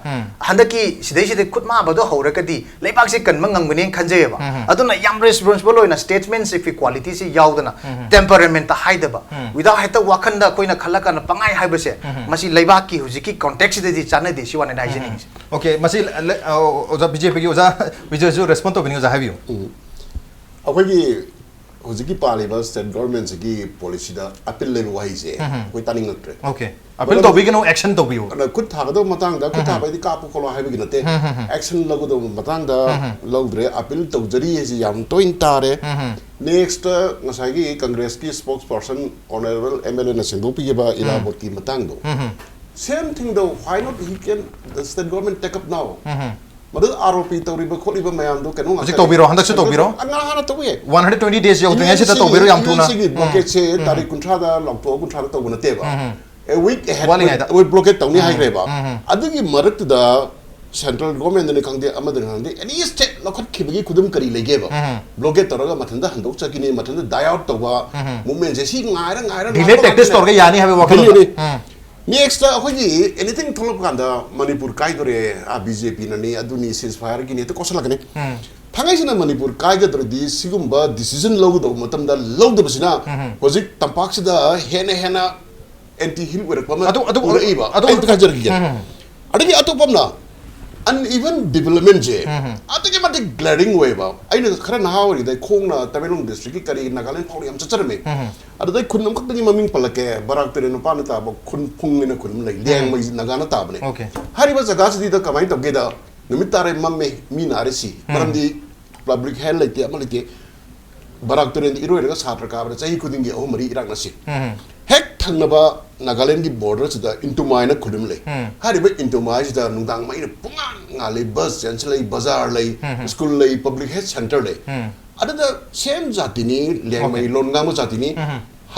ꯍꯟꯗꯛꯀꯤ ꯁꯤꯗꯩꯁꯤꯗ ꯈꯨꯠ ꯃꯥꯕꯗꯣ ꯍꯧꯔꯒꯗꯤ ꯂꯩꯕꯥꯛꯁꯦ ꯀꯟꯕ ꯉꯝꯒꯅꯦꯅ ꯈꯟꯖꯩꯌꯦꯕ꯫ ꯑꯗꯨꯅ ꯌꯥꯝ ꯔꯦꯁꯄꯣꯟꯁꯤꯕꯜ ꯑꯣꯏꯅ ꯁ꯭ꯇꯦꯠꯁꯃꯦꯟꯁꯤꯞꯀꯤ ꯀ꯭ꯋꯥꯂꯤꯇꯤꯁꯤ ꯌꯥꯎꯗꯅ ꯇꯦꯝꯄꯔꯃꯦꯟꯇ ꯍꯥꯏꯗꯕ, ꯋꯤꯗꯥꯎꯠ ꯍꯦꯛꯇ ꯋꯥꯈꯟꯗ ꯑꯩꯈꯣꯏꯅ ꯈꯜꯂ ꯀꯥꯟꯗ ꯄꯪꯍꯥꯏ ꯍꯥꯏꯕꯁꯦ, ꯃꯁꯤ ꯂꯩꯕꯥꯛꯀꯤ ꯍꯧꯖꯤꯛꯀꯤ ꯀꯣꯟꯇꯦꯛꯁꯁꯤꯗꯗꯤ ꯆꯥꯟꯅꯗꯦ꯫ ꯁꯤ ꯋꯥꯅꯦ ꯑꯩꯅ ꯍꯥꯏꯖꯅꯤꯡꯉꯤꯁꯦ꯫ ꯑꯣꯀꯦ, ꯃꯁꯤ ꯂ-, ꯑ, ꯑꯣꯖꯥ ꯕꯤ ꯖꯦ ꯄꯤꯒꯤ ꯑꯣꯖꯥ ꯕꯤꯖꯣꯏꯁꯨ ꯔꯦꯁꯄꯣꯟ ꯇꯧꯕꯤꯅꯤꯡꯉꯤ, ꯑꯣꯖꯥ ꯍꯥꯏꯕꯤꯌꯨ꯫ ꯎꯝ꯫ ꯑꯩꯈꯣꯏꯒꯤ ꯍꯧꯖꯤꯛꯀꯤ ꯄꯥꯜꯂꯤꯕ ꯁ꯭ꯇꯦꯠ ꯒꯣꯔꯃꯦꯟꯁꯤꯒꯤ ꯄꯣꯂꯤꯁꯤꯗ ꯑꯄꯤꯜ ꯂꯩꯕ ꯋꯥꯍꯩꯁꯦ ꯑꯩꯈꯣꯏ ꯇꯥꯅꯤꯡꯉꯛꯇ꯭ꯔꯦ꯫ ꯑꯣꯀꯦ꯫ ꯑꯄꯤꯜ ꯃꯔꯝ ꯇꯧꯕꯤꯒꯅꯨ, ꯑꯦꯛꯁꯟ ꯇꯧꯕꯤꯌꯨ꯫ ꯑꯗ ꯈꯨꯠ ꯊꯥꯒꯗꯕ ꯃꯇꯥꯡꯗ ꯈꯨꯠ ꯊꯥꯕ ꯍꯥꯏꯗꯤ ꯀꯥꯞꯄꯨ ꯈꯣꯠꯂꯣ ꯍꯥꯏꯕꯒꯤ ꯅꯠꯇꯦ꯫ ꯑꯦꯛꯁꯟ ꯂꯧꯒꯗꯕ ꯃꯇꯥꯡꯗ ꯂꯧꯗ꯭ꯔꯦ, ꯑꯄꯤꯜ ꯇꯧꯖꯔꯤ ꯍꯥꯏꯁꯤ ꯌꯥꯝ ꯇꯣꯏꯅ ꯇꯥꯔꯦ꯫ ꯅꯦꯛꯁꯇ ꯉꯁꯥꯏꯒꯤ ꯀꯪꯒ꯭ꯔꯦꯁꯀꯤ ꯁ꯭ꯄꯣꯛꯁ ꯄꯔꯁꯟ ꯑꯣꯅꯔꯦꯕꯜ ꯑꯦꯝ ꯑꯦꯜ ꯑꯦꯅ ꯁꯦꯡꯗꯣꯛꯄꯤꯈꯤꯕ ꯏꯔꯥꯕꯣꯠꯀꯤ ꯃꯇꯥꯡꯗꯣ, same thing ꯗꯣ, why not he can, the state government take up now? ꯃꯗꯨ ꯑꯥꯔ ꯑꯣ ꯄꯤ ꯇꯧꯔꯤꯕ ꯈꯣꯠꯂꯤꯕ ꯃꯌꯥꯝꯗꯣ ꯀꯩꯅꯣ ꯍꯧꯖꯤꯛ ꯉꯥꯛꯇꯅꯦ꯫ ꯇꯧꯕꯤꯔꯣ, ꯍꯟꯗꯛꯁꯨ ꯇꯧꯕꯤꯔꯣ꯫ ꯑ, ꯉꯥ ꯍꯥꯟꯅ ꯇꯧꯕ ꯌꯥꯏ꯫ ꯋꯥꯟ ꯍꯟꯗ꯭ꯔꯦꯠ ꯇ꯭ꯋꯦꯟꯇꯤ ꯗꯦꯖ ꯌꯧꯗ꯭ꯔꯤꯉꯩꯁꯤꯗ ꯌꯨ ꯑꯦꯟ ꯁꯤꯒꯤ, ꯇꯧꯕꯤꯔꯣ, ꯌꯥꯝ ꯊꯨꯅ꯫ ꯌꯨ ꯑꯦꯟ ꯁꯤꯒꯤ ꯕ꯭ꯂꯣꯀꯦꯠꯁꯦ ꯇꯥꯔꯤꯛ ꯀꯨꯟꯊ꯭ꯔꯥꯗ ꯂꯥꯎꯊꯣꯛꯑ ꯀꯨꯟꯊ꯭ꯔꯥꯗ ꯇꯧꯕ ꯅꯠꯇꯦꯕ꯫ A week ahead ꯋꯥꯠꯂꯤꯉꯩꯗ꯫ ꯋꯤꯠ ꯕ꯭ꯂꯣꯀꯦꯠ ꯇꯧꯅꯤ ꯍꯥꯏꯈ꯭ꯔꯦꯕ꯫ ꯑꯗꯨꯒꯤ ꯃꯔꯛꯇꯨꯗ ꯁꯦꯟꯇ꯭ꯔꯦꯜ ꯒꯣꯔꯃꯦꯟꯗꯅꯤ ꯈꯪꯗꯦ, ꯑꯃꯗꯅꯤ ꯈꯪꯗꯦ, ꯑꯦꯅꯤ ꯁ꯭ꯇꯦꯠ ꯂꯧꯈꯠꯈꯤꯕꯒꯤ ꯈꯨꯗꯝ ꯀꯔꯤ ꯂꯩꯒꯦꯕ? ꯕ꯭ꯂꯣꯀꯦꯠ ꯇꯧꯔꯒ ꯃꯊꯟꯇ ꯍꯟꯗꯣꯛꯆꯈꯤꯅꯤ, ꯃꯊꯟꯇ ꯗꯥꯏ ꯑꯥꯎꯠ ꯇꯧꯕ ꯃꯨꯚꯃꯦꯟꯁꯦ ꯁꯤ ꯉꯥꯏꯔ ꯉꯥꯏꯔ ꯗꯤꯂꯦ ꯂꯥꯛꯄ ꯇꯦꯛꯇꯤꯛꯁ ꯉꯥꯛꯇꯅꯦ꯫ ꯇꯧꯔꯒ ꯌꯥꯅꯤ ꯍꯥꯏꯕ ꯋꯥꯈꯜꯂꯣꯟꯗ꯫ ꯗꯤꯂꯦꯅꯤ꯫ ꯅꯦꯛꯁꯇ ꯑꯩꯈꯣꯏꯒꯤ ꯑꯦꯅꯤꯊꯤꯡ ꯊꯣꯛꯂꯛꯄ ꯀꯥꯟꯗ ꯃꯅꯤꯄꯨꯔ ꯀꯥꯏꯗꯣꯔꯦ, ꯑꯥ, ꯕꯤ ꯖꯦ ꯄꯤꯅꯅꯤ, ꯑꯗꯨꯅꯤ, ꯁꯤꯖ ꯐꯥꯌꯔꯒꯤꯅꯤ ꯍꯦꯛꯇ ꯀꯣꯠꯁꯜꯂꯛꯀꯅꯤ꯫ ꯊꯥꯡꯉꯩꯁꯦꯡꯅ ꯃꯅꯤꯄꯨꯔ ꯀꯥꯏꯒꯗ꯭ꯔꯗꯤ ꯁꯤꯒꯨꯝꯕ ꯗꯤꯁꯤꯖꯟ ꯂꯧꯒꯗꯧꯕ ꯃꯇꯝꯗ ꯂꯧꯗꯕꯁꯤꯅ ꯍꯧꯖꯤꯛ ꯇꯝꯄꯥꯛꯁꯤꯗ ꯍꯦꯟꯅ ꯍꯦꯟꯅ ꯑꯦꯟꯇꯤ ꯍꯤꯜ ꯑꯣꯏꯔꯛꯄ ꯑꯃ ꯑꯗꯨ- ꯑꯗꯨ- ꯎꯔꯛꯏꯕ꯫ ꯑꯗꯨ- ꯑꯩ ꯑꯝꯇ ꯍꯥꯏꯖꯔꯛꯈꯤꯒꯦ꯫ ꯎꯝ꯫ ꯑꯗꯒꯤ ꯑꯇꯣꯞꯄ ꯑꯃꯅ uneven development ꯁꯦ ꯎꯝ꯫ ꯑꯗꯨꯛꯀꯤ ꯃꯇꯤꯛ glaring ꯑꯣꯏꯕ꯫ ꯑꯩꯅ ꯈꯔ ꯅꯍꯥ ꯑꯣꯏꯔꯤꯉꯩꯗ ꯈꯣꯡꯅ ꯇꯃꯦꯡꯂꯣꯡ district ꯀꯤ ꯀꯔꯤ ꯅꯥꯒꯥꯂꯦꯟ ꯐꯥꯎꯅ ꯌꯥꯝ ꯆꯠꯆꯔꯝꯃꯤ꯫ ꯎꯝ꯫ ꯑꯗꯨꯗꯩ ꯈꯨꯟ ꯑꯃꯈꯛꯇꯒꯤ ꯃꯃꯤꯡ ꯄꯜꯂꯛꯀꯦ, ꯕꯔꯥꯛ ꯇꯨꯔꯦꯜ ꯃꯄꯥꯟꯗ ꯇꯥꯕ ꯈꯨꯟ ꯐꯨꯡ ꯍꯥꯏꯅ ꯈꯨꯟ ꯑꯃ ꯂꯩ, ꯎꯝ꯫ ꯂꯦꯡꯃꯩ ꯅꯥꯒꯥꯅ ꯇꯥꯕꯅꯦ꯫ Okay꯫ ꯍꯥꯏꯔꯤꯕ ꯖꯒꯥꯁꯤꯗ ꯀꯃꯥꯏꯅ ꯇꯧꯒꯦꯗ, ꯅꯨꯃꯤꯠ ꯇꯥꯔꯦ ꯃꯝꯃꯦ, ꯃꯤ ꯅꯥꯔꯦ ꯁꯤ꯫ ꯎꯝ꯫ ꯃꯔꯝꯗꯤ public health ꯂꯩꯇꯦ, ꯑꯃ ꯂꯩꯇꯦ꯫ ꯕꯔꯥꯛ ꯇꯨꯔꯦꯜꯗ ꯏꯔꯣꯏꯔꯒ ꯁꯥꯇ꯭ꯔ ꯀꯥꯕꯗ ꯆꯍꯤ ꯈꯨꯗꯤꯡꯒꯤ ꯑꯍꯨꯝ ꯃꯔꯤ ꯏꯔꯥꯛꯅ ꯁꯤ꯫ ꯎꯝ꯫ ꯍꯦꯛ ꯊꯪꯅꯕ ꯅꯥꯒꯥꯂꯦꯟꯒꯤ border ꯁꯤꯗ ꯏꯟꯇꯨꯃꯥꯏꯅ ꯈꯨꯟ ꯑꯃ ꯂꯩ꯫ ꯎꯝ꯫ ꯍꯥꯏꯔꯤꯕ ꯏꯟꯇꯨꯃꯥꯏꯁꯤꯗ ꯅꯨꯡꯗꯥꯡ ꯃꯩꯅ ꯄꯨꯡꯉꯥꯟ ꯉꯥꯜꯂꯤ, bus stand ꯁꯨ ꯂꯩ, ꯕꯖꯥꯔ ꯂꯩ, ꯎꯝ꯫ School ꯂꯩ, public health centre ꯂꯩ꯫ ꯎꯝ꯫ ꯑꯗꯨꯗ same ꯖꯥꯇꯤꯅꯤ, ꯂꯦꯡꯃꯩ Okay꯫ ꯂꯣꯟ ꯉꯥꯡꯕ ꯖꯥꯇꯤꯅꯤ꯫ ꯎꯝ꯫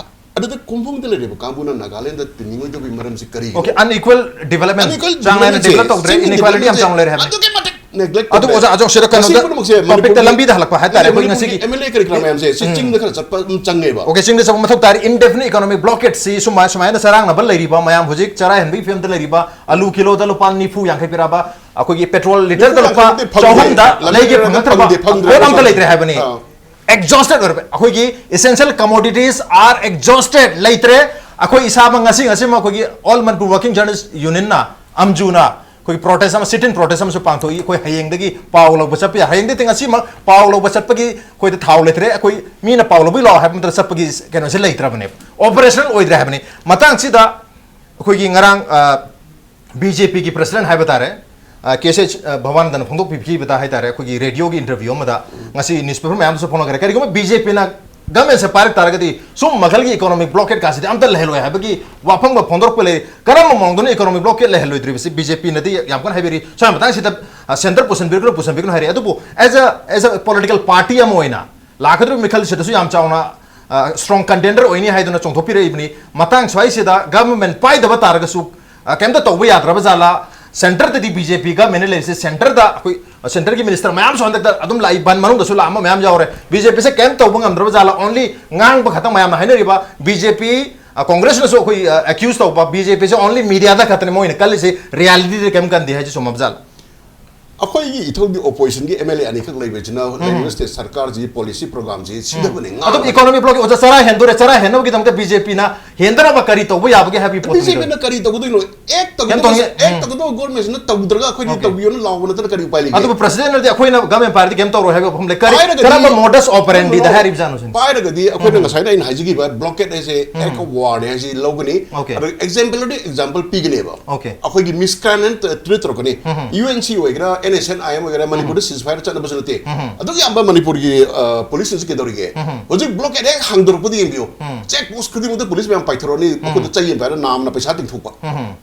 ꯑꯗꯨꯗ ꯀꯨꯝꯐꯨꯡꯗ ꯂꯩꯔꯤꯕ ꯀꯥꯡꯕꯨꯅ ꯅꯥꯒꯥꯂꯦꯟꯗ ꯇꯤꯟꯅꯤꯡꯉꯣꯏꯗꯧꯕꯒꯤ ꯃꯔꯝꯁꯤ ꯀꯔꯤꯒꯤꯅꯣ? Okay, unequal development꯫ Unequal ꯆꯥꯡ ꯅꯥꯏꯅ development ꯁꯦ develop ꯇꯧꯗ꯭ꯔꯦ, ꯆꯤꯡꯒꯤ inequality ꯌꯥꯝ development ꯆꯥꯎꯅ ꯂꯩꯔꯦ ꯍꯥꯏꯕꯅꯤ꯫ ꯑꯗꯨꯛꯀꯤ ꯃꯇꯤꯛ neglect ꯑꯗꯨ ꯇꯧꯔꯦ꯫ ꯑꯣꯖꯥ, ꯑꯗꯣ ꯁꯤꯗ ꯃꯁꯤ ꯀꯩꯅꯣꯗ ꯄꯨꯝꯅꯃꯛꯁꯦ topic ꯇ ꯃꯅꯤꯄꯨꯔꯒꯤ, ꯂꯝꯕꯤꯗ ꯍꯜꯂꯛꯄ ꯍꯥꯏꯇꯥꯔꯦ, ꯑꯩꯈꯣꯏ ꯃꯅꯤꯄꯨꯔꯒꯤ ꯉꯁꯤꯒꯤ꯫ M L A ꯀꯔꯤ ꯀꯔꯥ ꯃꯌꯥꯝꯁꯦ ꯁꯤ ꯎꯝ꯫ ꯆꯤꯡꯗ ꯈꯔ ꯆꯠꯄ ꯑꯗꯨꯝ ꯆꯪꯉꯦꯕ꯫ Okay, ꯆꯤꯡꯗ ꯆꯠꯄ ꯃꯊꯧ ꯇꯥꯔꯦ, indefinite economic blockade ꯁꯤ ꯁꯨꯃꯥꯏ-, ꯁꯨꯃꯥꯏꯅ ꯆꯔꯥꯡꯅꯕ ꯂꯩꯔꯤꯕ ꯃꯌꯥꯝ, ꯍꯧꯖꯤꯛ ꯆꯔꯥ ꯍꯦꯟꯕꯒꯤ ꯐꯤꯕꯝꯗ ꯂꯩꯔꯤꯕ, ꯑꯂꯨ ꯀꯤꯂꯣꯗ ꯂꯨꯄꯥ ꯅꯤꯐꯨ ꯌꯥꯡꯈꯩ ꯄꯤꯔꯛꯑꯕ, ꯑꯩꯈꯣꯏꯒꯤ petrol litre ꯗ ꯅꯤꯐꯨ ꯂꯨꯄꯥ ꯌꯥꯡꯈꯩꯗꯤ ꯐꯪꯗꯦ꯫ ꯆꯍꯨꯝꯗ ꯂꯝꯕꯤ ꯂꯩꯒꯦ ꯂꯩꯔꯒ ꯐꯪꯉꯛꯇ꯭ꯔꯕ ꯐꯪꯗꯦ, ꯐꯪꯗ꯭ꯔꯦ ꯄꯣꯠ ꯑꯝꯇ ꯍꯥꯏꯕ ꯂꯩꯇ꯭ꯔꯦ ꯍꯥꯏꯕꯅꯤ꯫ ꯑꯥ꯫ Exhausted ꯑꯣꯏꯔꯕ, ꯑꯩꯈꯣꯏꯒꯤ essential commodities are exhausted, ꯂꯩꯇ꯭ꯔꯦ꯫ ꯑꯩꯈꯣꯏ ꯏꯁꯥꯃꯛ ꯉꯁꯤ, ꯉꯁꯤꯃꯛ ꯑꯩꯈꯣꯏꯒꯤ All Manipur Working Journalist Union ꯅ, ꯑꯝꯖꯨꯅ ꯑꯩꯈꯣꯏꯒꯤ protest ꯑꯃ, sit in protest ꯑꯃꯁꯨ ꯄꯥꯡꯊꯣꯛꯏ꯫ ꯑꯩꯈꯣꯏ ꯍꯌꯦꯡꯗꯒꯤ ꯄꯥꯎ ꯂꯧꯕ ꯆꯠꯄ ꯌꯥꯏ꯫ ꯍꯌꯦꯡꯗꯒꯤ ꯉꯁꯤꯃꯛ ꯄꯥꯎ ꯂꯧꯕ ꯆꯠꯄꯒꯤ ꯑꯩꯈꯣꯏꯗ ꯊꯥꯎ ꯂꯩꯇ꯭ꯔꯦ, ꯑꯩꯈꯣꯏ ꯃꯤꯅ ꯄꯥꯎ ꯂꯧꯕꯒꯤ ꯂꯥꯛꯑꯣ ꯍꯥꯏꯕ ꯃꯇꯝꯗ ꯆꯠꯄꯒꯤ ꯀꯩꯅꯣꯁꯦ ꯂꯩꯇ꯭ꯔꯕꯅꯦꯕ, operational ꯑꯣꯏꯗ꯭ꯔꯦ ꯍꯥꯏꯕꯅꯤ꯫ ꯃꯇꯥꯡꯁꯤꯗ ꯑꯩꯈꯣꯏꯒꯤ ꯉꯔꯥꯡ, ꯑ, B J P ꯒꯤ president ꯍꯥꯏꯕ ꯇꯥꯔꯦ, ꯑ, K S H, ꯑ, ꯚꯋꯥꯅꯟꯗꯅ ꯐꯣꯡꯗꯣꯛꯄꯤꯈꯤꯕꯗ ꯍꯥꯏ ꯇꯥꯔꯦ, ꯑꯩꯈꯣꯏꯒꯤ radio ꯒꯤ interview ꯑꯃꯗ, ꯉꯁꯤ newspaper ꯃꯌꯥꯝꯗꯁꯨ ꯐꯣꯡꯅꯈ꯭ꯔꯦ꯫ ꯀꯔꯤꯒꯨꯝꯕ B J P ꯅ government ꯁꯦ ꯄꯥꯏꯔꯛ ꯇꯥꯔꯒꯗꯤ ꯁꯨꯝ ꯃꯈꯜꯒꯤ economic blockade ꯀꯥꯁꯤꯗꯤ ꯑꯝꯇ ꯂꯩꯍꯜꯂꯣꯏ ꯍꯥꯏꯕꯒꯤ ꯋꯥꯐꯝꯒ ꯐꯣꯡꯗꯣꯔꯛꯄ ꯂꯩ꯫ ꯀꯔꯝꯕ ꯃꯑꯣꯡꯗꯅꯣ economic blockade ꯂꯩꯍꯜꯂꯣꯏꯗ꯭ꯔꯤꯕꯁꯤ? B J P ꯅꯗꯤ ꯌꯥꯝ ꯀꯟꯅ ꯍꯥꯏꯕꯤꯔꯤ꯫ ꯁ꯭ꯋꯥꯏ ꯃꯇꯥꯡꯁꯤꯗ, ꯑ, centre ꯄꯨꯁꯟꯕꯤꯔꯒꯅꯨ, ꯄꯨꯁꯟꯕꯤꯒꯅꯨ ꯍꯥꯏꯔꯦ꯫ ꯑꯗꯨꯕꯨ as a, as a political party ꯑꯃ ꯑꯣꯏꯅ ꯂꯥꯛꯀꯗꯧꯔꯤꯕ ꯃꯤꯈꯜꯁꯤꯗꯁꯨ ꯌꯥꯝ ꯆꯥꯎꯅ, ꯑ, strong contender ꯑꯣꯏꯅꯤ ꯍꯥꯏꯗꯨꯅ ꯆꯣꯡꯊꯣꯛꯄꯤꯔꯛꯏꯕꯅꯤ꯫ ꯃꯇꯥꯡ ꯁ꯭ꯋꯥꯏꯁꯤꯗ government ꯄꯥꯏꯗꯕ ꯇꯥꯔꯒꯁꯨ, ꯑ, ꯀꯩꯝꯇ ꯇꯧꯕ ꯌꯥꯗ꯭ꯔꯕ ꯖꯥꯠꯂꯥ? Centre ꯗꯗꯤ B J P government ꯂꯩꯔꯤꯁꯦ, centre ꯗ ꯑꯩꯈꯣꯏ, ꯑ, centre ꯒꯤ minister ꯃꯌꯥꯝꯁꯨ ꯍꯟꯗꯛꯇ ꯑꯗꯨꯝ ꯂꯥꯛꯏ, ꯕꯟ ꯃꯅꯨꯡꯗꯁꯨ ꯂꯥꯛꯑꯝꯕ ꯃꯌꯥꯝ ꯌꯥꯎꯔꯦ꯫ B J P ꯁꯦ ꯀꯩꯝ ꯇꯧꯕ ꯉꯝꯗ꯭ꯔꯕ ꯖꯥꯠꯂꯥ? Only ꯉꯥꯡꯕ ꯈꯛꯇꯪ ꯃꯌꯥꯝꯅ ꯍꯥꯏꯅꯔꯤꯕ B J P, ꯑ, Congress ꯅꯁꯨ ꯑꯩꯈꯣꯏ, ꯑ, accuse ꯇꯧꯕ, B J P ꯁꯦ only media ꯗ ꯈꯛꯇꯅꯤ ꯃꯣꯏꯅ ꯀꯜꯂꯤꯁꯦ, reality ꯗ ꯀꯩꯝ ꯀꯟꯗꯦ ꯍꯥꯏꯁꯦ ꯆꯨꯝꯃꯕ ꯖꯥꯠꯂꯥ? ꯑꯩꯈꯣꯏꯒꯤ ꯏꯊꯧꯒꯤ opposition ꯒꯤ M L A ꯑꯅꯤꯈꯛ ꯂꯩꯕꯁꯤꯅ ꯎꯝ꯫ ꯂꯩꯔꯤꯕ state ꯁꯔꯀꯥꯔꯁꯤ policy program ꯁꯤ ꯁꯤꯗꯕꯅꯤ, ꯎꯝ꯫ ꯉꯥꯡꯕꯅꯤ꯫ ꯑꯗꯨꯝ economic blockade, ꯑꯣꯖꯥ, ꯆꯔꯥ ꯍꯦꯟꯗꯣꯔꯦ, ꯆꯔꯥ ꯍꯦꯟꯅꯕꯒꯤꯗꯃꯛꯇ B J P ꯅ ꯍꯦꯟꯗꯅꯕ ꯀꯔꯤ ꯇꯧꯕ ꯌꯥꯕꯒꯦ ꯍꯥꯏꯕꯒꯤ ꯄꯣꯠꯇꯨꯅꯤ꯫ ꯕꯤꯖꯦꯄꯤꯅ ꯀꯔꯤ ꯇꯧꯒꯗꯣꯏꯅꯣ? ꯑꯦꯛ ꯀꯩꯝ ꯇꯧꯒꯗꯕ ꯇꯧꯅꯤ-, ꯑꯦꯛ ꯎꯝ꯫ ꯇꯧꯒꯗꯕ ꯒꯣꯔꯃꯦꯟꯁꯤꯅ ꯇꯧꯗ꯭ꯔꯒ ꯑꯩꯈꯣꯏꯗꯤ Okay. ꯇꯧꯕꯤꯌꯣꯅ ꯂꯥꯎꯕ ꯅꯠꯇꯅ ꯀꯔꯤ ꯎꯄꯥꯏ ꯂꯩꯒꯦ? ꯑꯗꯨꯕꯨ ꯄ꯭ꯔꯁꯤꯗꯦꯟꯅꯗꯤ ꯑꯩꯈꯣꯏꯅ ꯒꯃꯦꯟ ꯄꯥꯏꯔꯗꯤ ꯀꯩꯝ ꯇꯧꯔꯣꯏ ꯍꯥꯏꯕ ꯋꯥꯐꯝ ꯂꯩ꯫ ꯀꯔꯤ, ꯄꯥꯏꯔꯒꯗꯤ ꯀꯔꯝꯕ modus operandi ꯗ ꯅꯣ, ꯅꯣ, ꯍꯥꯏꯔꯤꯕꯖꯥꯠꯅꯣ ꯁꯤꯅꯤ? ꯄꯥꯏꯔꯒꯗꯤ ꯑꯩꯈꯣꯏꯅ ꯉꯁꯥꯏꯅ ꯑꯩꯅ ꯍꯥꯏꯖꯈꯤꯕ blockade ꯍꯥꯏꯁꯦ act of war ꯅꯦ ꯍꯥꯏꯁꯤ ꯂꯧꯒꯅꯤ꯫ Okay. ꯑꯗꯨꯒ example ꯗꯤ example ꯄꯤꯒꯅꯦꯕ꯫ Okay. ꯑꯩꯈꯣꯏꯒꯤ miscreant treat ꯇꯧꯔꯛꯀꯅꯤ꯫ U N C ꯑꯣꯏꯒꯦꯔꯥ, N S N I M ꯑꯣꯏꯒꯦꯔꯥ, ꯃꯅꯤꯄꯨꯔꯗ ceasefire ꯆꯠꯅꯕꯁꯨ ꯅꯠꯇꯦ꯫ ꯑꯗꯨꯛ ꯌꯥꯝꯕ ꯃꯅꯤꯄꯨꯔꯒꯤ ꯄꯨꯂꯤꯁꯁꯤꯡꯁꯤ ꯀꯩꯗꯧꯔꯤꯒꯦ? ꯍꯧꯖꯤꯛ blockade ꯍꯦꯛ ꯍꯥꯡꯗꯣꯔꯛꯄꯗ ꯌꯦꯡꯕꯤꯌꯨ, check post ꯈꯨꯗꯤꯡꯃꯛꯇ ꯄꯨꯂꯤꯁ ꯃꯌꯥꯝ ꯄꯥꯏꯊꯣꯔꯛꯑꯅꯤ, ꯃꯈꯨꯠꯇ ꯆꯩ ꯑꯃ ꯄꯥꯏꯔꯒ ꯅꯥꯝꯅ ꯄꯩꯁꯥ ꯇꯤꯡꯊꯣꯛꯄ꯫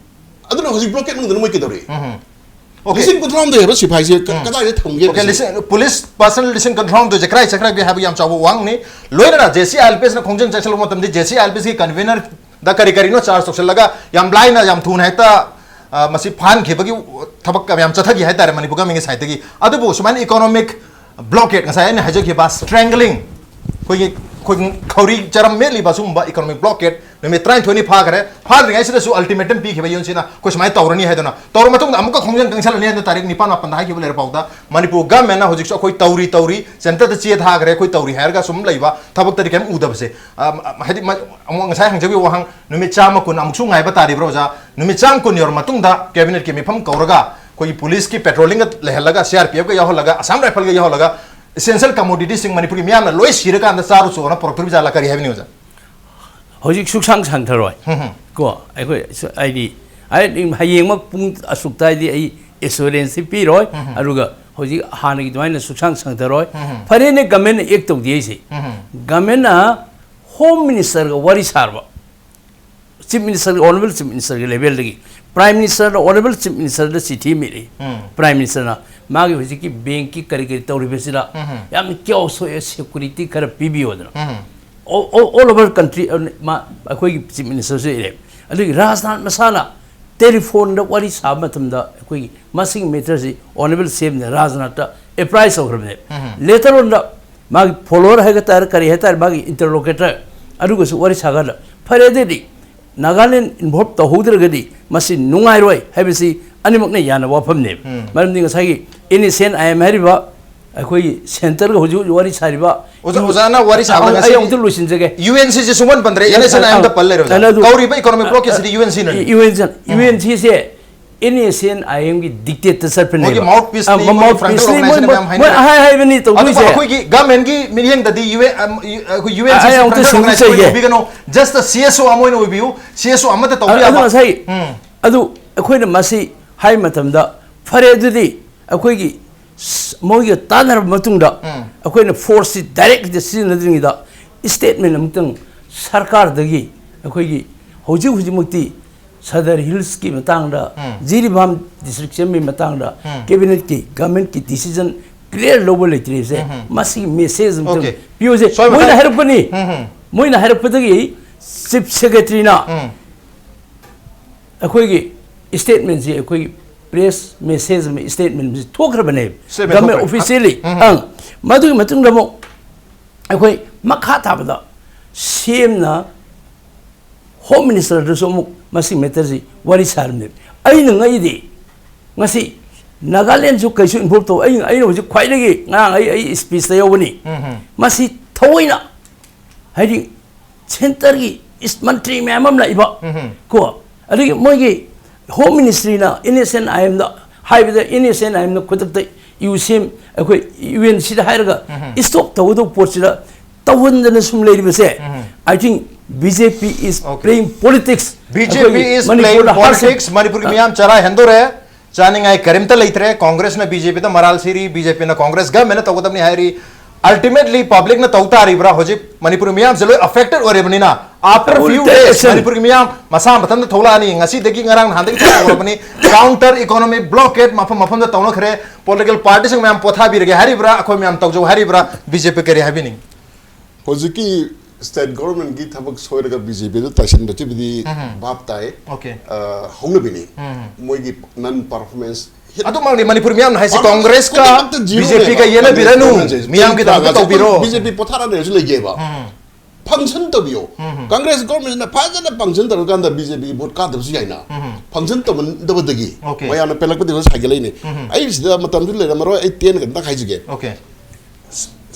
ꯑꯗꯨꯅ ꯍꯧꯖꯤꯛ blockade ꯃꯅꯨꯡꯗ ꯃꯣꯏ ꯀꯩꯗꯧꯔꯤ? Okay. ꯂꯤꯁꯤꯡ ꯀꯨꯟꯊ꯭ꯔꯥꯍꯨꯝꯗꯣꯏ ꯍꯥꯏꯕ ꯁꯤꯐꯥꯏꯁꯦ ꯀ-, ꯀꯗꯥꯏꯗ ꯊꯝꯒꯦ? Okay, ꯂꯤꯁꯤꯡ, ꯄꯨꯂꯤꯁ ꯄꯥꯔꯁꯅꯦꯜ ꯂꯤꯁꯤꯡ ꯀꯨꯟꯊ꯭ꯔꯥꯍꯨꯝꯗꯣꯏꯁꯦ ꯀꯗꯥꯏ ꯆꯠꯈ꯭ꯔꯒꯦ ꯍꯥꯏꯕ ꯌꯥꯝ ꯆꯥꯎꯕ ꯋꯥꯍꯪꯅꯤ꯫ ꯂꯣꯏꯅꯅ J C I L P S ꯅ ꯈꯣꯡꯖꯪ ꯆꯪꯁꯤꯜꯂꯛꯄ ꯃꯇꯝꯗ J C I L P S ꯀꯤ convener ꯗ ꯀꯔꯤ ꯀꯔꯤꯅꯣ charge ꯇꯧꯁꯤꯜꯂꯒ ꯌꯥꯝ ꯂꯥꯏꯅ, ꯌꯥꯝ ꯊꯨꯅ ꯍꯦꯛꯇ, ꯑ, ꯃꯁꯤ ꯐꯥꯍꯟꯈꯤꯕꯒꯤ ꯊꯕꯛ ꯌꯥꯝ ꯆꯠꯊꯈꯤ ꯍꯥꯏꯇꯥꯔꯦ ꯃꯅꯤꯄꯨꯔ government ꯀꯤ side ꯇꯒꯤ꯫ ꯑꯗꯨꯕꯨ ꯁꯨꯃꯥꯏꯅ economic blockade, ꯉꯁꯥꯏ ꯑꯩꯅ ꯍꯥꯏꯖꯈꯤꯕ strangling, ꯑꯩꯈꯣꯏꯒꯤ, ꯑꯩꯈꯣꯏ ꯈꯧꯔꯤ ꯆꯔꯝ ꯃꯦꯠꯂꯤꯕ ꯁꯤꯒꯨꯝꯕ economic blockade ꯅꯨꯃꯤꯠ ꯇꯔꯥꯅꯤꯊꯣꯏꯅꯤ ꯐꯥꯈ꯭ꯔꯦ꯫ ꯐꯥꯗ꯭ꯔꯤꯉꯩꯁꯤꯗꯁꯨ ultimatum ꯄꯤꯈꯤꯕ U N C ꯅ ꯑꯩꯈꯣꯏ ꯁꯨꯃꯥꯏꯅ ꯇꯧꯔꯅꯤ ꯍꯥꯏꯗꯅ꯫ ꯇꯧꯔ ꯃꯇꯨꯡꯗ ꯑꯃꯨꯛꯀ ꯈꯣꯡꯖꯪ ꯆꯪꯁꯤꯜꯂꯅꯤ ꯍꯥꯏꯗꯅ ꯇꯥꯔꯤꯛ ꯅꯤꯄꯥꯟ ꯃꯥꯄꯟꯗ ꯍꯥꯏꯈꯤꯕ ꯂꯩꯔ ꯐꯥꯎꯗ ꯃꯅꯤꯄꯨꯔ government ꯅ ꯍꯧꯖꯤꯛꯁꯨ ꯑꯩꯈꯣꯏ ꯇꯧꯔꯤ, ꯇꯧꯔꯤ, centre ꯗ ꯆꯦ ꯊꯥꯈ꯭ꯔꯦ, ꯑꯩꯈꯣꯏ ꯇꯧꯔꯤ ꯍꯥꯏꯔꯒ ꯁꯨꯝ ꯂꯩꯕ, ꯊꯕꯛꯇꯗꯤ ꯀꯩꯝ ꯎꯗꯕꯁꯦ꯫ ꯑ, ꯍꯥꯏꯗꯤ ꯃ-, ꯑꯃꯨꯛ ꯉꯁꯥꯏ ꯍꯪꯖꯈꯤꯕ ꯋꯥꯍꯪ, ꯅꯨꯃꯤꯠ ꯆꯥꯝꯃ ꯀꯨꯟ ꯑꯃꯨꯛꯁꯨ ꯉꯥꯏꯕ ꯇꯥꯔꯤꯕ꯭ꯔꯥ ꯑꯣꯖꯥ? ꯅꯨꯃꯤꯠ ꯆꯥꯝꯃ ꯀꯨꯟ ꯌꯧꯔ ꯃꯇꯨꯡꯗ cabinet ꯀꯤ ꯃꯤꯐꯝ ꯀꯧꯔꯒ ꯑꯩꯈꯣꯏꯒꯤ ꯄꯨꯂꯤꯁꯀꯤ patrolling ꯒ ꯂꯩꯍꯜꯂꯒ, C R P F ꯀ ꯌꯥꯎꯍꯜꯂꯒ, Assam Rifle ꯒ ꯌꯥꯎꯍꯜꯂꯒ essential commodity ꯁꯤꯡ ꯃꯅꯤꯄꯨꯔꯒꯤ ꯃꯤꯌꯥꯝꯅ ꯂꯣꯏ ꯁꯤꯔꯀꯥꯟꯗ ꯆꯥꯔꯨ ꯆꯣꯅ ꯄꯨꯔꯛꯇꯣꯔꯤꯕ ꯖꯥꯠꯂꯥ, ꯀꯔꯤ ꯍꯥꯏꯕꯅꯤ ꯑꯣꯖꯥ? ꯍꯧꯖꯤꯛ ꯁꯨꯛꯁꯥꯡ ꯁꯥꯡꯊꯔꯣꯏ꯫ ꯀꯣ, ꯑꯩꯈꯣꯏ ꯁ-, ꯍꯥꯏꯗꯤ, ꯑꯩ ꯍꯌꯦꯡꯃꯛ ꯄꯨꯡ ꯑꯁꯨꯛꯇ ꯍꯥꯏꯗꯤ ꯑꯩ assurance ꯁꯤ ꯄꯤꯔꯣꯏ꯫ ꯑꯗꯨꯒ ꯍꯧꯖꯤꯛ ꯍꯥꯟꯅꯒꯤ ꯑꯗꯨꯃꯥꯏꯅ ꯁꯨꯛꯁꯥꯡ ꯁꯥꯡꯊꯔꯣꯏ꯫ ꯐꯔꯦꯅꯦ, government ꯅ act ꯇꯧꯗꯦ ꯍꯥꯏꯁꯦ꯫ Government ꯅ Home Minister ꯒ ꯋꯥꯔꯤ ꯁꯥꯔꯕ, Chief Minister ꯒ, Honourable Chief Minister ꯒꯤ level ꯗꯒꯤ, Prime Minister ꯅ Honourable Chief Minister ꯗ ꯆꯤꯊꯤ ꯑꯃ ꯏꯔꯛꯏ꯫ Prime Minister ꯅ ꯃꯥꯒꯤ ꯍꯧꯖꯤꯛꯀꯤ bank ꯀꯤ ꯀꯔꯤ ꯀꯔꯤ ꯇꯧꯔꯤꯕꯁꯤꯗ ꯌꯥꯝꯅ ꯀꯤꯌꯥꯎ ꯁꯣꯛꯑꯦ, security ꯈꯔ ꯄꯤꯕꯤꯌꯣꯗꯅ꯫ All, all, all over country, ꯑ, ꯃꯥ, ꯑꯩꯈꯣꯏꯒꯤ Chief Minister ꯁꯨ ꯏꯔꯦ꯫ ꯑꯗꯨꯒꯤ ꯔꯥꯖꯅꯥꯊ ꯃꯁꯥꯅ telephone ꯗ ꯋꯥꯔꯤ ꯁꯥꯕ ꯃꯇꯝꯗ ꯑꯩꯈꯣꯏꯒꯤ ꯃꯁꯤꯒꯤ matter ꯁꯤ Honourable C M ꯅ ꯔꯥꯖꯅꯥꯊꯇ apprise ꯇꯧꯈ꯭ꯔꯕꯅꯦ꯫ Later on ꯗ ꯃꯥꯒꯤ follower ꯍꯥꯏꯒ ꯇꯥꯔꯦ, ꯀꯔꯤ ꯍꯥꯏꯇꯥꯔꯦ, ꯃꯥꯒꯤ interlocutor ꯑꯗꯨꯒꯁꯨ ꯋꯥꯔꯤ ꯁꯥꯒꯠꯂ, ꯐꯔꯦ ꯑꯗꯨꯗꯤ Nagaland involve ꯇꯧꯍꯧꯗ꯭ꯔꯒꯗꯤ ꯃꯁꯤ ꯅꯨꯡꯉꯥꯏꯔꯣꯏ ꯍꯥꯏꯕꯁꯤ ꯑꯅꯤꯃꯛꯅ ꯌꯥꯅꯕ ꯋꯥꯐꯝꯅꯦꯕ꯫ ꯃꯔꯝꯗꯤ ꯉꯁꯥꯏꯒꯤ N S N I M ꯍꯥꯏꯔꯤꯕ ꯑꯩꯈꯣꯏꯒꯤ ꯁꯦꯟꯇꯔꯒ ꯍꯧꯖꯤꯛ ꯍꯧꯖꯤꯛ ꯋꯥꯔꯤ ꯁꯥꯔꯤꯕ ꯑꯣꯖꯥ ꯑꯣꯖꯥꯅ ꯋꯥꯔꯤ ꯁꯥꯕꯗ ꯑꯩ ꯉꯁꯤ ꯑꯃꯨꯛꯇ ꯂꯣꯏꯁꯤꯟꯖꯒꯦ. ꯌꯨ ꯑꯦꯟ ꯁꯤꯁꯦ ꯁꯨꯡꯄꯟ ꯄꯟꯗ꯭ꯔꯦ. ꯑꯦꯟ ꯑꯦꯁ ꯑꯦꯟ ꯑꯥꯏ ꯑꯦꯝꯗ ꯄꯜ ꯂꯩꯔꯦ ꯑꯣꯖꯥ. ꯑꯗꯨ- ꯀꯧꯔꯤꯕ ꯏꯀꯣꯅꯣꯃꯤꯛ ꯕ꯭ꯂꯣꯀꯦꯠꯁꯤꯗꯤ ꯌꯨ ꯑꯦꯟ ꯁꯤꯅꯅꯤ. U N C U N ꯁꯤꯁꯦ ꯑꯦꯟ ꯑꯦꯁ ꯑꯦꯟ ꯑꯥꯏ ꯑꯦꯝꯒꯤ ꯗꯤꯛꯇꯦꯠꯇ ꯆꯠꯄꯅꯦꯕ. ꯃꯣꯏꯒꯤ ꯃꯥꯎꯠ ꯄꯤꯁꯅꯤ, ꯑ, ꯃꯣꯏꯒꯤ ꯃꯥꯎꯠ ꯐ꯭ꯔꯟꯇꯦꯜ ꯄꯤꯁꯅꯤ, ꯃꯣꯏ- ꯑꯣꯔꯒꯅꯥꯏꯖꯦꯁꯟ ꯃꯣꯏ- ꯃꯌꯥꯝ ꯃꯣꯏ ꯍꯥꯏꯅꯔꯦ. ꯍꯥꯏ ꯍꯥꯏꯕꯅꯤ ꯑꯗꯨꯕꯨ ꯇꯧꯗꯣꯏꯁꯦ. ꯑꯩꯈꯣꯏꯒꯤ ꯒꯃꯦꯟꯒꯤ ꯃꯤꯠꯌꯦꯡꯗꯗꯤ ꯌꯨ ꯑꯦꯟ ꯌꯨ ꯑꯦꯟ ꯑꯩ ꯑꯃꯨꯛꯇ ꯁꯤꯟꯕꯤꯖꯒꯦ. ꯑꯣꯏꯕꯤꯒꯅꯣ. ꯖꯁ ꯁꯤ ꯑꯦꯁ ꯑꯣ ꯑꯃ ꯑꯣꯏꯅ ꯑꯣꯏꯕꯤꯌꯨ. ꯁꯤ ꯑꯦꯁ ꯑꯣ ꯑꯃꯠꯇ ꯇꯧꯕ ꯑꯗꯨ ꯌꯥꯕ. ꯉꯁꯥꯏ ꯎꯝ. ꯑꯗꯨ ꯑꯩꯈꯣꯏꯅ ꯃꯁꯤ ꯍꯥꯏ ꯃꯇꯝꯗ ꯐꯔꯦ, ꯑꯗꯨꯗꯤ ꯑꯩꯈꯣꯏꯒꯤ ꯁ- ꯃꯣꯏꯒ ꯇꯥꯟꯅꯔꯕ ꯃꯇꯨꯡꯗ ꯎꯝ. ꯑꯩꯈꯣꯏꯅ ꯐꯣꯔꯁꯁꯤ ꯗꯥꯏꯔꯦꯛ ꯁꯤꯖꯤꯟꯅꯗ꯭ꯔꯤꯉꯩꯗ ꯏꯁꯇꯦꯠꯃꯦꯟ ꯑꯃꯇꯪ ꯁꯔꯀꯥꯔꯗꯒꯤ ꯑꯩꯈꯣꯏꯒꯤ ꯍꯧꯖꯤꯛ ꯍꯧꯖꯤꯛꯃꯛꯇꯤ ꯁꯗꯔ ꯍꯤꯜꯁꯀꯤ ꯃꯇꯥꯡꯗ ꯎꯝ. ꯖꯤꯔꯤꯕꯥꯝ ꯗꯤꯁꯇ꯭ꯔꯤꯛ ꯁꯦꯝꯕꯒꯤ ꯃꯇꯥꯡꯗ ꯎꯝ. ꯀꯦꯕꯤꯅꯦꯠꯀꯤ ꯒꯃꯦꯟꯠꯀꯤ ꯗꯤꯁꯤꯖꯟ ꯀ꯭ꯂꯤꯌꯥꯔ ꯂꯧꯕ ꯂꯩꯇ꯭ꯔꯤꯕꯁꯦ ꯎꯝ. ꯃꯁꯤꯒꯤ ꯃꯦꯁꯦꯖ ꯑꯃꯇꯪ Okay. ꯄꯤꯌꯨꯁꯦ. ꯁ꯭ꯋꯥꯏ ꯃꯣꯏꯅ ꯃꯇꯥꯡ- ꯍꯥꯏꯔꯛꯄꯅꯤ. ꯎꯝ. ꯃꯣꯏꯅ ꯍꯥꯏꯔꯛꯄꯗꯒꯤ ꯆꯤꯐ ꯁꯦꯀ꯭ꯔꯦꯇꯔꯤꯅ ꯎꯝ. ꯑꯩꯈꯣꯏꯒꯤ ꯏꯁꯇꯦꯠꯃꯦꯟꯁꯤ ꯑꯩꯈꯣꯏꯒꯤ ꯄ꯭ꯔꯦꯁ ꯃꯦꯁꯦꯖ ꯑꯃ ꯏꯁꯇꯦꯠꯃꯦꯟꯁꯤ ꯊꯣꯛꯈ꯭ꯔꯕꯅꯦꯕ. Statement ꯒꯃꯦꯟ ꯊꯣꯛꯈ꯭ꯔꯦ. ꯑꯣꯐꯤꯁꯤꯌꯦꯜꯂꯤ. ꯎꯝ. ꯑꯪ. ꯃꯗꯨꯒꯤ ꯃꯇꯨꯡꯗ ꯑꯃꯨꯛ ꯑꯩꯈꯣꯏ ꯃꯈꯥ ꯊꯥꯕꯗ ꯁꯤ ꯑꯦꯝꯅ ꯍꯣꯝ ꯃꯤꯅꯤꯁꯇꯔꯗꯁꯨ ꯑꯃꯨꯛ ꯃꯁꯤ ꯃꯦꯇꯔꯁꯤ ꯋꯥꯔꯤ ꯁꯥꯔꯝꯅꯦꯕ. ꯑꯩꯅ ꯉꯛꯏꯗꯤ ꯉꯁꯤ ꯅꯥꯒꯥꯂꯦꯟꯁꯨ ꯀꯩꯁꯨ ꯏꯟꯚꯣꯜꯕ ꯇꯧ. ꯑꯩ ꯑꯩꯅ ꯍꯧꯖꯤꯛ ꯈ꯭ꯋꯥꯏꯗꯒꯤ ꯉꯔꯥꯡ ꯑꯩ ꯑꯩ ꯏꯁꯄꯤꯆꯇ ꯌꯥꯎꯕꯅꯤ. ꯎꯝ. ꯃꯁꯤ ꯊꯑꯣꯏꯅ ꯍꯥꯏꯗꯤ ꯁꯦꯟꯇꯔꯒꯤ ꯏꯁ- ꯃꯟꯇ꯭ꯔꯤ ꯃꯌꯥꯝ ꯑꯃ ꯂꯥꯛꯏꯕ ꯎꯝ. ꯀꯣ, ꯑꯗꯒꯤ ꯃꯣꯏꯒꯤ ꯍꯣꯝ ꯃꯤꯅꯤꯁꯇ꯭ꯔꯤꯅ ꯑꯦꯟ ꯑꯦꯁ ꯑꯦꯟ ꯑꯥꯏ ꯑꯦꯝꯗ ꯍꯥꯏꯕꯗ ꯑꯦꯟ ꯑꯦꯁ ꯑꯦꯟ ꯑꯥꯏ ꯑꯦꯝꯅ ꯈꯨꯗꯛꯇ ꯌꯨ ꯁꯤ ꯑꯦꯝ ꯑꯩꯈꯣꯏ ꯌꯨ ꯑꯦꯟ ꯁꯤꯗ ꯍꯥꯏꯔꯒ ꯎꯝ. ꯏꯁꯇꯣꯞ ꯇꯧꯒꯗꯧꯕ ꯄꯣꯠꯁꯤꯗ ꯇꯧꯍꯟꯗꯅ ꯁꯨꯝ ꯂꯩꯔꯤꯕꯁꯦ. ꯎꯝ. I think B J P is Okay. playing politics. B J P is playing politics. ꯃꯅꯤꯄꯨꯔꯒꯤ ꯃꯤꯌꯥꯝ ꯆꯔꯥ ꯍꯦꯟꯗꯣꯔꯦ. ꯆꯥꯅꯤꯡꯉꯥꯏ ꯀꯔꯤꯝꯇ ꯂꯩꯇ꯭ꯔꯦ. ꯀꯣꯡꯒ꯭ꯔꯦꯁꯅ ꯕꯤ ꯖꯦ ꯄꯤꯗ ꯃꯔꯥꯜ ꯁꯤꯔꯤ, ꯕꯤ ꯖꯦ ꯄꯤꯅ ꯀꯣꯡꯒ꯭ꯔꯦꯁ ꯒꯃꯦꯟꯅ ꯇꯧꯒꯗꯕꯅꯤ ꯍꯥꯏꯔꯤ. Ultimately ꯄꯕ꯭ꯂꯤꯛꯅ ꯇꯧ ꯇꯥꯔꯤꯕ꯭ꯔꯥ? ꯍꯧꯖꯤꯛ ꯃꯅꯤꯄꯨꯔ ꯃꯤꯌꯥꯝꯁꯦ ꯂꯣꯏ ꯑꯦꯐꯦꯛꯇꯦꯗ ꯑꯣꯏꯔꯕꯅꯤꯅ, after few days ꯃꯅꯤꯄꯨꯔꯒꯤ ꯃꯤꯌꯥꯝ ꯃꯁꯥ ꯃꯊꯟꯇ ꯊꯣꯛꯂꯛꯑꯅꯤ. ꯉꯁꯤꯗꯒꯤ ꯉꯔꯥꯡ ꯅꯍꯥꯟꯗꯒꯤ ꯊꯣꯛꯂꯛꯄꯅꯤ. ꯀꯥꯎꯟꯇꯔ ꯏꯀꯣꯅꯣꯃꯤ ꯕ꯭ꯂꯣꯀꯦꯠ ꯃꯐꯝ ꯃꯐꯝꯗ ꯇꯧꯅꯈ꯭ꯔꯦ. ꯄꯣꯂꯤꯇꯤꯀꯦꯜ ꯄꯥꯔꯇꯤꯁꯤꯡ ꯃꯌꯥꯝ ꯄꯣꯊꯥꯕꯤꯔꯒꯦ ꯍꯥꯏꯔꯤꯕ꯭ꯔꯥ? ꯑꯩꯈꯣꯏ ꯃꯌꯥꯝ ꯇꯧꯖꯧ ꯍꯥꯏꯔꯤꯕ꯭ꯔꯥ? ꯕꯤ ꯖꯦ ꯄꯤ ꯀꯔꯤ ꯍꯥꯏꯕꯤꯅꯤꯡ? ꯍꯧꯖꯤꯛꯀꯤ ꯁ꯭ꯇꯦꯠ ꯒꯣꯚꯔꯟꯃꯦꯟꯠꯀꯤ ꯊꯕꯛ ꯁꯣꯏꯔꯒ ꯕꯤ ꯖꯦ ꯄꯤꯗ ꯇꯥꯏꯁꯤꯟꯕꯁꯤꯕꯨꯗꯤ ꯎꯝ. ꯚꯥꯞ ꯇꯥꯏ. Okay. ꯑ, ꯍꯧꯅꯕꯤꯅꯤ. ꯎꯝ. ꯃꯣꯏꯒꯤ ꯅꯟ ꯄꯔꯐꯣꯔꯃꯦꯟꯁ ꯑꯗꯨꯃꯛꯅꯤ ꯃꯅꯤꯄꯨꯔ ꯃꯤꯌꯥꯝꯅ ꯍꯥꯏꯁꯤ, ꯀꯣꯡꯒ꯭ꯔꯦꯁꯀ ꯕꯤ ꯖꯦ ꯄꯤꯒ ꯌꯦꯟꯅꯕꯤꯔꯅꯨ, ꯃꯤꯌꯥꯝꯒꯤꯗꯃꯛꯇ ꯇꯧꯕꯤꯔꯣ. ꯕꯤ ꯖꯦ ꯄꯤ ꯄꯣꯊꯥꯔ ꯂꯩꯔꯁꯨ ꯂꯩꯒꯦꯕ. ꯎꯝ. ꯐꯪꯁꯟ ꯇꯧꯕꯤꯌꯣ꯫ ꯀꯪꯒ꯭ꯔꯦꯁ ꯒꯣꯔꯃꯦꯟꯁꯤꯅ ꯐꯖꯅ ꯐꯪꯁꯟ ꯇꯧꯔꯀꯥꯟꯗ ꯕꯤ ꯖꯦ ꯄꯤꯒꯤ ꯚꯣꯠ ꯀꯥꯗꯕꯁꯨ ꯌꯥꯏꯅ꯫ ꯐꯪꯁꯟ ꯇꯧꯃꯟꯗꯕꯗꯒꯤ ꯑꯣꯀꯦ꯫ ꯃꯌꯥꯝꯅ ꯄꯦꯜꯂꯛꯄꯗꯒꯤ ꯍꯧꯖꯤꯛ ꯁꯥꯒꯠꯂꯛꯏꯅꯤ꯫ ꯑꯩ ꯁꯤꯗ ꯃꯇꯝꯁꯨ ꯂꯩꯔꯝꯃꯔꯣꯏ, ꯑꯩ ꯇꯦꯟꯅ ꯈꯤꯇꯪ ꯍꯥꯏꯖꯒꯦ꯫ ꯑꯣꯀꯦ꯫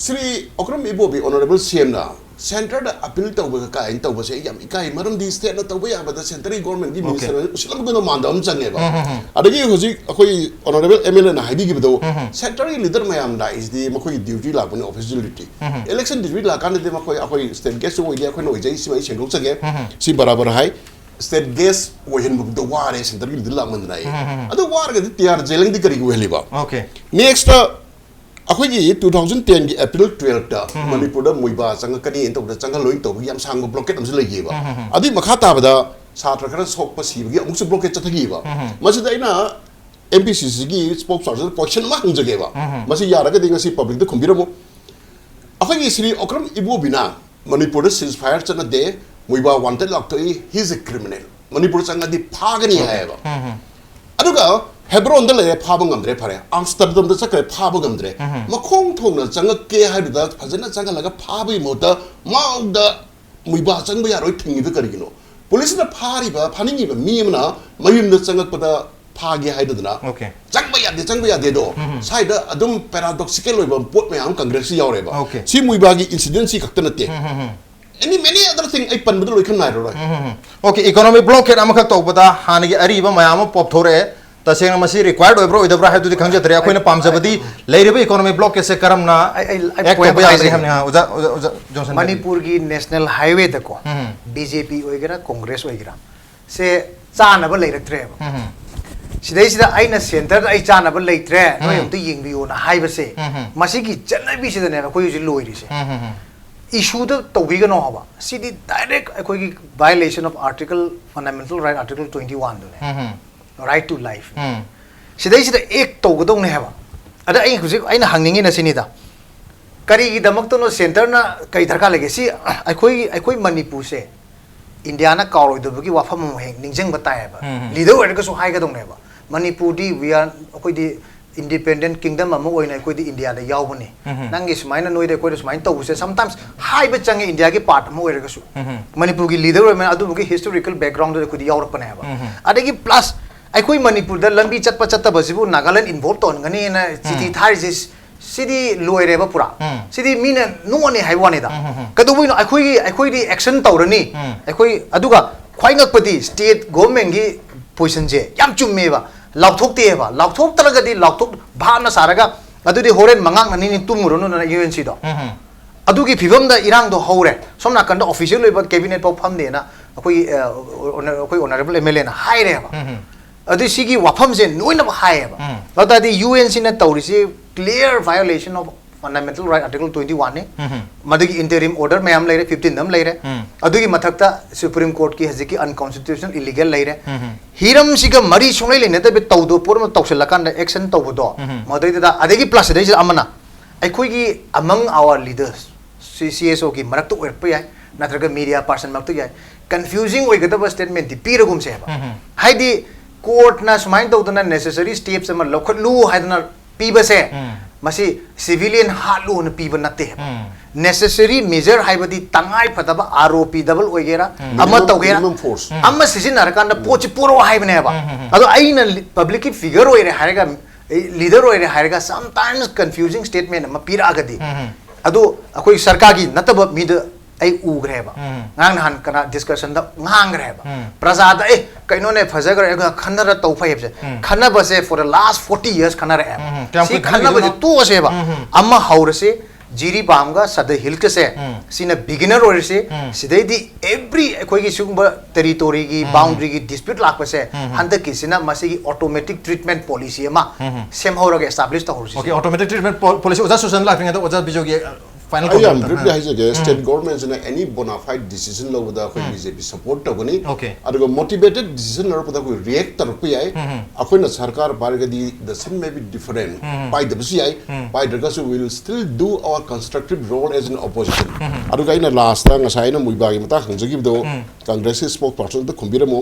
ꯁ꯭ꯔꯤ ꯑꯣꯀ꯭ꯔꯝ ꯏꯕꯣꯕꯤ, ꯑꯣꯅꯔꯦꯕꯜ ꯁꯤ ꯑꯦꯝꯅ ꯁꯦꯟꯇꯔꯗ ꯑꯄꯤꯜ ꯇꯧꯕꯒ ꯀꯥꯏꯅ ꯇꯧꯕꯁꯦ ꯑꯩ ꯌꯥꯝ ꯏꯀꯥꯏ꯫ ꯃꯔꯝꯗꯤ ꯁ꯭ꯇꯦꯠꯅ ꯇꯧꯕ ꯌꯥꯕꯗ ꯁꯦꯟꯇꯔꯒꯤ ꯒꯣꯔꯃꯦꯟꯒꯤ ꯑꯣꯀꯦ꯫ ꯃꯤꯅꯤꯁꯇꯔ ꯎꯁꯤꯜꯂꯝꯒꯗꯧ ꯃꯥꯟꯗꯕ ꯑꯃ ꯆꯪꯉꯦꯕ꯫ ꯑꯗꯒꯤ ꯍꯧꯖꯤꯛ ꯑꯩꯈꯣꯏ ꯑꯣꯅꯔꯦꯕꯜ ꯑꯦꯝ ꯑꯦꯜ ꯑꯦꯅ ꯍꯥꯏꯕꯤꯈꯤꯕꯗꯣ, ꯁꯦꯟꯇꯔꯒꯤ ꯂꯤꯗꯔ ꯃꯌꯥꯝ ꯂꯥꯛꯏꯁꯤꯗꯤ ꯃꯈꯣꯏꯒꯤ ꯗ꯭ꯌꯨꯇꯤ ꯂꯥꯛꯄꯅꯤ, ꯑꯣꯐꯤꯁꯤꯌꯦꯜ ꯗ꯭ꯌꯨꯇꯤ꯫ ꯏꯂꯦꯛꯁꯟ ꯗ꯭ꯌꯨꯇꯤ ꯂꯥꯛꯀꯥꯟꯗꯗꯤ ꯃꯈꯣꯏ, ꯑꯩꯈꯣꯏ ꯁ꯭ꯇꯦꯠ ꯒꯦꯁꯁꯨ ꯑꯣꯏꯗꯦ, ꯑꯩꯈꯣꯏꯅ ꯑꯣꯏꯖꯩ, ꯁꯤꯃ ꯑꯩ ꯁꯦꯡꯗꯣꯛꯆꯒꯦ꯫ ꯁꯤ ꯕꯔꯥꯕꯔ ꯍꯥꯏ꯫ ꯁ꯭ꯇꯦꯠ ꯒꯦꯁ ꯑꯣꯏꯍꯟꯕꯗ ꯋꯥꯔꯦ, ꯁꯦꯟꯇꯔꯒꯤ ꯂꯤꯗꯔ ꯂꯥꯛꯃꯟꯗꯅ ꯑꯩ꯫ ꯑꯗꯨ ꯋꯥꯔꯒꯗꯤ ꯇꯤ ꯑꯥꯔ ꯖꯦꯂꯪꯗꯤ ꯀꯔꯤꯒꯤ ꯑꯣꯏꯍꯜꯂꯤꯕ? ꯑꯣꯀꯦ꯫ ꯅꯦꯛꯁꯇ ꯑꯩꯈꯣꯏꯒꯤ ꯇꯨ ꯊꯥꯎꯖꯟ ꯇꯦꯟꯒꯤ ꯑꯦꯄ꯭ꯔꯤꯜ ꯇꯨꯌꯦꯜꯞꯇ ꯃꯅꯤꯄꯨꯔꯗ ꯃꯣꯏꯕꯥ ꯆꯪꯉꯛꯀꯅꯤ ꯇꯧꯕꯗ ꯆꯪꯍꯜꯂꯣꯏ ꯇꯧꯕꯒꯤ ꯌꯥꯝ ꯁꯥꯡꯕ ꯕ꯭ꯂꯣꯀꯦꯠ ꯑꯃꯁꯨ ꯂꯩꯈꯤꯕ꯫ ꯑꯗꯨꯏ ꯃꯈꯥ ꯇꯥꯕꯗ ꯁꯥꯇ꯭ꯔ ꯈꯔ ꯁꯣꯛꯄ ꯁꯤꯕꯒꯤ ꯑꯃꯨꯛꯁꯨ ꯕ꯭ꯂꯣꯀꯦꯠ ꯆꯠꯊꯈꯤꯕ꯫ ꯃꯁꯤꯗ ꯑꯩꯅ ꯑꯦꯝ ꯄꯤ ꯁꯤ ꯁꯤꯒꯤ ꯁ꯭ꯄꯣꯛꯁ ꯄꯥꯔꯁꯟꯗ ꯀꯣꯏꯁꯟ ꯑꯃ ꯍꯪꯖꯒꯦꯕ꯫ ꯃꯁꯤ ꯌꯥꯔꯒꯗꯤ ꯉꯁꯤ ꯄꯕ꯭ꯂꯤꯛꯇ ꯈꯨꯝꯕꯤꯔꯝꯃꯨ꯫ ꯑꯩꯈꯣꯏꯒꯤ ꯁ꯭ꯔꯤ ꯑꯣꯀ꯭ꯔꯝ ꯏꯕꯣꯕꯤꯅ ꯃꯅꯤꯄꯨꯔꯗ ꯁꯤꯖ ꯐꯥꯌꯔ ꯆꯠꯅꯗꯦ, ꯃꯣꯏꯕꯥ ꯋꯥꯟꯇꯦꯗ ꯂꯥꯎꯊꯣꯛꯏ, he is a criminal, Manipur ꯆꯪꯉꯗꯤ ꯐꯥꯒꯅꯤ ꯍꯥꯏꯌꯦꯕ꯫ ꯑꯗꯨꯒ ꯍꯦꯕ꯭ꯔꯣꯟꯗ ꯂꯩꯔꯦ, ꯐꯥꯕ ꯉꯝꯗ꯭ꯔꯦ, ꯐꯔꯦ, ꯑꯝꯁꯇꯔꯗꯝꯗ ꯆꯠꯈ꯭ꯔꯦ, ꯐꯥꯕ ꯉꯝꯗ꯭ꯔꯦ꯫ ꯃꯈꯣꯡ ꯊꯣꯡꯅ ꯆꯪꯉꯛꯀꯦ ꯍꯥꯏꯗꯨꯗ ꯐꯖꯅ ꯆꯪꯍꯜꯂꯒ ꯐꯥꯕꯒꯤ ꯃꯍꯨꯠꯇ ꯃꯥꯎꯗ ꯃꯣꯏꯕꯥ ꯆꯪꯕ ꯌꯥꯔꯣꯏ ꯊꯤꯡꯉꯤꯗꯨ ꯀꯔꯤꯒꯤꯅꯣ? ꯄꯨꯂꯤꯁꯅ ꯐꯥꯔꯤꯕ, ꯐꯥꯅꯤꯡꯉꯤꯕ ꯃꯤ ꯑꯃꯅ ꯃꯌꯨꯝꯗ ꯆꯪꯉꯛꯄꯗ ꯐꯥꯒꯦ ꯍꯥꯏꯗꯨꯗꯅ ꯑꯣꯀꯦ꯫ ꯆꯪꯕ ꯌꯥꯗꯦ, ꯆꯪꯕ ꯌꯥꯗꯦꯗꯣ꯫ ꯁ꯭ꯋꯥꯏꯗ ꯑꯗꯨꯝ ꯄꯦꯔꯥꯗꯣꯛꯁꯤꯀꯦꯜ ꯑꯣꯏꯕ ꯄꯣꯠ ꯃꯌꯥꯝ ꯑꯃ ꯀꯪꯒ꯭ꯔꯦꯁꯁꯤ ꯌꯥꯎꯔꯦꯕ꯫ ꯑꯣꯀꯦ꯫ ꯁꯤ ꯃꯣꯏꯕꯥꯒꯤ ꯏꯟꯁꯤꯗꯦꯟꯁꯤ ꯈꯛꯇ ꯅꯠꯇꯦ꯫ Any, many other thing ꯑꯩ ꯄꯟꯕꯗ ꯂꯣꯏ ꯈꯟ ꯅꯥꯏꯔꯔꯣꯏ꯫ ꯑꯣꯀꯦ, ꯏꯀꯣꯅꯣꯃꯤꯛ ꯕ꯭ꯂꯣꯀꯦꯠ ꯑꯃꯈꯛ ꯇꯧꯕꯗ ꯍꯥꯟꯅꯒꯤ ꯑꯔꯤꯕ ꯃꯌꯥꯝ ꯑꯃ ꯄꯣꯞꯊꯣꯔꯛꯑꯦ꯫ ꯇꯁꯦꯡꯅ ꯃꯁꯤ ꯔꯤꯀ꯭ꯋꯥꯌꯔꯗ ꯑꯣꯏꯕ꯭ꯔꯥ ꯑꯣꯏꯗꯕ꯭ꯔꯥ ꯍꯥꯏꯕꯗꯨꯗꯤ ꯈꯪꯖꯗ꯭ꯔꯦ꯫ ꯑꯩꯈꯣꯏꯅ ꯄꯥꯝꯖꯕꯗꯤ ꯂꯩꯔꯤꯕ ꯏꯀꯣꯅꯣꯃꯤꯛ ꯕ꯭ꯂꯣꯀꯦꯠꯁꯦ ꯀꯔꯝꯅ ꯑꯩ, ꯑꯩ, ꯑꯩ ꯑꯦꯛ point ꯇꯧꯕ ꯑꯃ ꯌꯥꯒꯅꯤ ꯍꯥꯏꯖꯒꯦ꯫ ꯍꯥꯏꯕꯅꯤ꯫ ꯑꯣꯖꯥ, ꯑꯣꯖꯥ, ꯑꯣꯖꯥ ꯖꯣꯟꯁꯟ ꯃꯅꯤꯄꯨꯔꯒꯤ ꯅꯦꯁꯅꯦꯜ ꯍꯥꯏꯋꯦꯗꯀꯣ ꯕꯤ ꯖꯦ ꯄꯤ ꯑꯣꯏꯒꯦꯔꯥ ꯀꯣꯡꯒ꯭ꯔꯦꯁ ꯑꯣꯏꯒꯦꯔꯥ ꯁꯦ ꯆꯥꯅꯕ ꯂꯩꯔꯛꯇ꯭ꯔꯦꯕ꯫ ꯁꯤꯗꯩꯁꯤꯗ ꯑꯩꯅ ꯁꯦꯟꯇꯔꯗ ꯑꯩ ꯆꯥꯅꯕ ꯂꯩꯇ꯭ꯔꯦ, ꯅꯣꯏ ꯑꯝꯇ ꯌꯦꯡꯕꯤꯌꯣꯅ ꯍꯥꯏꯕꯁꯦ, ꯃꯁꯤꯒꯤ ꯆꯠꯅꯕꯤꯁꯤꯗꯅꯦꯕ ꯑꯩꯈꯣꯏ ꯍꯧꯖꯤꯛ ꯂꯣꯏꯔꯤꯁꯦ꯫ ꯏꯁꯨꯗ ꯇꯧꯕꯤꯒꯅꯣ ꯍꯥꯏꯕ꯫ ꯁꯤꯗꯤ ꯗꯥꯏꯔꯦꯛ ꯑꯩꯈꯣꯏꯒꯤ violation of article, fundamental right, article twenty one ꯗꯨꯅꯦ, right to life꯫ ꯁꯤꯗꯩꯁꯤꯗ ꯑꯦꯛ ꯇꯧꯒꯗꯧꯅꯦ ꯍꯥꯏꯕ꯫ ꯑꯗ ꯑꯩ ꯍꯧꯖꯤꯛ ꯑꯩꯅ ꯍꯪꯅꯤꯡꯉꯤꯅ ꯁꯤꯅꯤꯗ, ꯀꯔꯤꯒꯤꯗꯃꯛꯇꯅꯣ ꯁꯦꯟꯇꯔꯅ ꯀꯔꯤ ꯗꯔꯀꯥꯔ ꯂꯩꯒꯦ? ꯁꯤ ꯑꯩꯈꯣꯏꯒꯤ, ꯑꯩꯈꯣꯏ ꯃꯅꯤꯄꯨꯔꯁꯦ ꯏꯟꯗꯤꯌꯥꯅ ꯀꯥꯎꯔꯣꯏꯗꯕꯒꯤ ꯋꯥꯐꯝ ꯑꯃ ꯍꯦꯛ ꯅꯤꯡꯁꯤꯡꯕ ꯇꯥꯏꯌꯦꯕ꯫ ꯂꯤꯗꯔ ꯑꯣꯏꯔꯒꯁꯨ ꯍꯥꯏꯒꯗꯧꯅꯦꯕ, ꯃꯅꯤꯄꯨꯔꯗꯤ we are, ꯑꯩꯈꯣꯏꯗꯤ independent kingdom ꯑꯃ ꯑꯣꯏꯅ ꯑꯩꯈꯣꯏꯗꯤ ꯏꯟꯗꯤꯌꯥꯗ ꯌꯥꯎꯕꯅꯤ꯫ ꯅꯪꯒꯤ ꯁꯨꯃꯥꯏꯅ ꯅꯣꯏꯗ ꯑꯩꯈꯣꯏꯗ ꯁꯨꯃꯥꯏꯅ ꯇꯧꯕꯁꯦ sometimes ꯍꯥꯏꯕ ꯆꯪꯉꯦ, ꯏꯟꯗꯤꯌꯥꯒꯤ part ꯑꯃ ꯑꯣꯏꯔꯒꯁꯨ꯫ ꯃꯅꯤꯄꯨꯔꯒꯤ leader ꯑꯣꯏꯕꯅꯤꯅ ꯑꯗꯨꯕꯨꯒꯤ historical background ꯑꯩꯈꯣꯏꯗꯤ ꯌꯥꯎꯔꯛꯄꯅꯦꯕ꯫ ꯑꯗꯒꯤ plus ꯑꯩꯈꯣꯏ ꯃꯅꯤꯄꯨꯔꯗ ꯂꯝꯕꯤ ꯆꯠꯄ ꯆꯠꯇꯕꯁꯤꯕꯨ ꯅꯥꯒꯥꯂꯦꯟ involve ꯇꯧꯍꯟꯒꯅꯤꯅ ꯆꯤꯊꯤ ꯊꯥꯔꯤꯁꯦ, ꯁꯤꯗꯤ ꯂꯣꯏꯔꯦꯕ ꯄꯨꯔꯥ꯫ ꯁꯤꯗꯤ ꯃꯤꯅ ꯅꯣꯛꯑꯅꯤ ꯍꯥꯏꯕ ꯋꯥꯅꯤꯗ꯫ ꯀꯩꯗꯧꯕꯩꯅꯣ? ꯑꯩꯈꯣꯏꯒꯤ, ꯑꯩꯈꯣꯏꯗꯤ action ꯇꯧꯔꯅꯤ꯫ ꯑꯩꯈꯣꯏ, ꯑꯗꯨꯒ ꯈ꯭ꯋꯥꯏ ꯉꯛꯄꯗꯤ state governmentꯒꯤ positionꯁꯦ ꯌꯥꯝ ꯆꯨꯝꯃꯦꯕ꯫ ꯂꯥꯎꯊꯣꯛꯇꯦꯕ꯫ ꯂꯥꯎꯊꯣꯛꯇ꯭ꯔꯒꯗꯤ ꯂꯥꯎꯊꯣꯛ ꯚꯥꯞꯅ ꯁꯥꯔꯒ ꯑꯗꯨꯗꯤ ꯍꯣꯔꯦꯟ ꯃꯉꯥꯛꯅꯅꯤꯅꯤ ꯇꯨꯝꯃꯨꯔꯅꯨꯅ UNCꯗꯣ꯫ ꯑꯗꯨꯒꯤ ꯐꯤꯕꯝꯗ ꯏꯔꯥꯡꯗꯣ ꯍꯧꯔꯦ꯫ ꯁꯣꯝ ꯅꯥꯀꯟꯗ official ꯑꯣꯏꯕ cabinet ꯐꯥꯎ ꯐꯝꯗꯦꯅ ꯑꯩꯈꯣꯏꯒꯤ, ꯑ, ꯑꯩꯈꯣꯏ honourable MLAꯅ ꯍꯥꯏꯔꯦꯕ꯫ ꯑꯗꯨ ꯁꯤꯒꯤ ꯋꯥꯐꯝꯁꯦ ꯂꯣꯏꯅꯃꯛ ꯍꯥꯏꯌꯦꯕ꯫ ꯑꯗꯨ ꯇꯥꯔꯗꯤ UNCꯅ ꯇꯧꯔꯤꯁꯤ clear violation of fundamental right article twenty oneꯅꯤ꯫ ꯃꯗꯨꯒꯤ interim order ꯃꯌꯥꯝ ꯂꯩꯔꯦ, fifteen ꯑꯃ ꯂꯩꯔꯦ꯫ ꯑꯗꯨꯒꯤ ꯃꯊꯛꯇ Supreme Courtꯀꯤ ꯍꯧꯖꯤꯛꯀꯤ unconstitutional illegal ꯂꯩꯔꯦ꯫ ꯍꯤꯔꯝꯁꯤꯒ ꯃꯔꯤ ꯁꯨꯡꯂꯩ ꯂꯩꯅꯗꯕ ꯇꯧꯗꯕ ꯄꯣꯠ ꯑꯃ ꯇꯧꯁꯤꯜꯂꯀꯥꯟꯗ action ꯇꯧꯕꯗꯣ, ꯃꯗꯩꯗꯨꯗ, ꯑꯗꯒꯤ plus ꯁꯤꯗꯩꯁꯤꯗ ꯑꯃꯅ ꯑꯩꯈꯣꯏꯒꯤ among our leaders, CSOꯒꯤ ꯃꯔꯛꯇ ꯑꯣꯏꯔꯛꯄ ꯌꯥꯏ, ꯅꯠꯇ꯭ꯔꯒ media person ꯃꯔꯛꯇ ꯌꯥꯏ, confusing ꯑꯣꯏꯒꯗꯕ statementꯗꯤ ꯄꯤꯔꯒꯨꯝꯁꯦꯕ꯫ ꯍꯥꯏꯗꯤ courtꯅ ꯁꯨꯃꯥꯏꯅ ꯇꯧꯗꯅ necessary steps ꯑꯃ ꯂꯧꯈꯠꯂꯨ ꯍꯥꯏꯗꯅ ꯄꯤꯕꯁꯦ, ꯃꯁꯤ civilian ꯍꯥꯠꯂꯨꯅ ꯄꯤꯕ ꯅꯠꯇꯦꯕ꯫ Necessary measure ꯍꯥꯏꯕꯗꯤ ꯇꯉꯥꯏ ꯐꯗꯕ ROP double ꯑꯣꯏꯒꯦꯔꯥ, ꯑꯃ Minimum, ꯇꯧꯒꯦꯔꯥ, minimum force꯫ ꯑꯃ ꯁꯤꯖꯤꯟꯅꯔꯀꯥꯟꯗ ꯄꯣꯠꯁꯤ ꯄꯨꯔꯛꯑꯣ ꯍꯥꯏꯕꯅꯦꯕ꯫ ꯑꯗꯣ ꯑꯩꯅ ꯂꯤ-, publicꯀꯤ figure ꯑꯣꯏꯔꯦ ꯍꯥꯏꯔꯒ, ꯑꯩ leader ꯑꯣꯏꯔꯦ ꯍꯥꯏꯔꯒ sometimes confusing statement ꯑꯃ ꯄꯤꯔꯛꯑꯒꯗꯤ, ꯑꯗꯨ ꯑꯩꯈꯣꯏ ꯁꯔꯀꯥꯔꯒꯤ ꯅꯠꯇꯕ ꯃꯤꯗ ꯑꯩ ꯎꯈ꯭ꯔꯦꯕ꯫ ꯉꯔꯥꯡ ꯅꯍꯥꯟ ꯀꯅꯥ discussionꯗ ꯉꯥꯡꯈ꯭ꯔꯦꯕ꯫ ꯄ꯭ꯔꯖꯥꯗ, "ꯑꯦ, ꯀꯩꯅꯣꯅꯦ, ꯐꯖꯈ꯭ꯔꯦ, ꯑꯗꯨꯒ ꯈꯟꯅꯔ ꯇꯧ ꯐꯩ" ꯍꯥꯏꯕꯁꯦ, ꯈꯟꯅꯕꯁꯦ for the last forty years ꯈꯟꯅꯔꯛꯑꯦꯕ꯫ ꯁꯤ ꯈꯟꯅꯕꯁꯦ ꯇꯣꯛꯑꯁꯦꯕ꯫ ꯑꯃ ꯍꯧꯔꯁꯤ, ꯖꯤꯔꯤꯕꯥꯝꯒ ꯁꯗ ꯍꯤꯜꯁꯀꯁꯦ, ꯁꯤꯅ beginner ꯑꯣꯏꯔꯁꯤ꯫ ꯁꯤꯗꯩꯗꯤ every ꯑꯩꯈꯣꯏꯒꯤ ꯁꯤꯒꯨꯝꯕ territoryꯒꯤ boundaryꯒꯤ dispute ꯂꯥꯛꯄꯁꯦ, ꯍꯟꯗꯛꯀꯤꯁꯤꯅ ꯃꯁꯤꯒꯤ automatic treatment policy ꯑꯃ ꯁꯦꯝꯍꯧꯔꯒ establish ꯇꯧꯍꯧꯔꯁꯤ꯫ Okay, automatic treatment po-, policy, ꯑꯣꯖꯥ ꯁꯨꯁꯟ ꯂꯥꯛꯇ꯭ꯔꯤꯉꯩꯗ ꯑꯣꯖꯥ ꯕꯤꯖꯣꯒꯤ, ꯑ, Final ꯑꯩ ꯌꯥꯝ comment. ꯕ꯭ꯔꯤꯐꯂꯤ ꯍꯥꯏꯖꯒꯦ, ꯁ꯭ꯇꯦꯠ ꯒꯣꯔꯃꯦꯟꯁꯤꯅ ꯑꯦꯅꯤ ꯕꯣꯅꯥꯐꯥꯏꯠ ꯗꯤꯁꯤꯖꯟ ꯂꯧꯕꯗ ꯑꯩꯈꯣꯏ ꯕꯤ ꯖꯦ ꯄꯤ ꯁꯄꯣꯔꯠ ꯇꯧꯒꯅꯤ꯫ Okay. ꯑꯗꯨꯒ ꯃꯣꯇꯤꯚꯦꯇꯦꯗ ꯗꯤꯁꯤꯖꯟ ꯂꯧꯔꯛꯄꯗ ꯑꯩꯈꯣꯏ ꯔꯤꯌꯦꯛ ꯇꯧꯔꯛꯄ ꯌꯥꯏ꯫ ꯑꯩꯈꯣꯏꯅ ꯁꯔꯀꯥꯔ ꯄꯥꯏꯔꯒꯗꯤ the scene may be different, ꯄꯥꯏꯗꯕꯁꯨ ꯌꯥꯏ꯫ ꯄꯥꯏꯗ꯭ꯔꯒꯁꯨ we will still do our constructive role as an opposition. ꯑꯗꯨꯒ ꯑꯩꯅ ꯂꯥꯁꯇ ꯉꯁꯥꯏ ꯑꯩꯅ ꯃꯨꯏꯕꯥꯒꯤ ꯃꯇꯥꯡ ꯍꯪꯖꯈꯤꯕꯗꯣ, ꯀꯪꯒ꯭ꯔꯦꯁꯀꯤ ꯁ꯭ꯄꯣꯛꯁ ꯄꯥꯔꯁꯟ ꯑꯝꯇ ꯈꯨꯝꯕꯤꯔꯝꯃꯣ꯫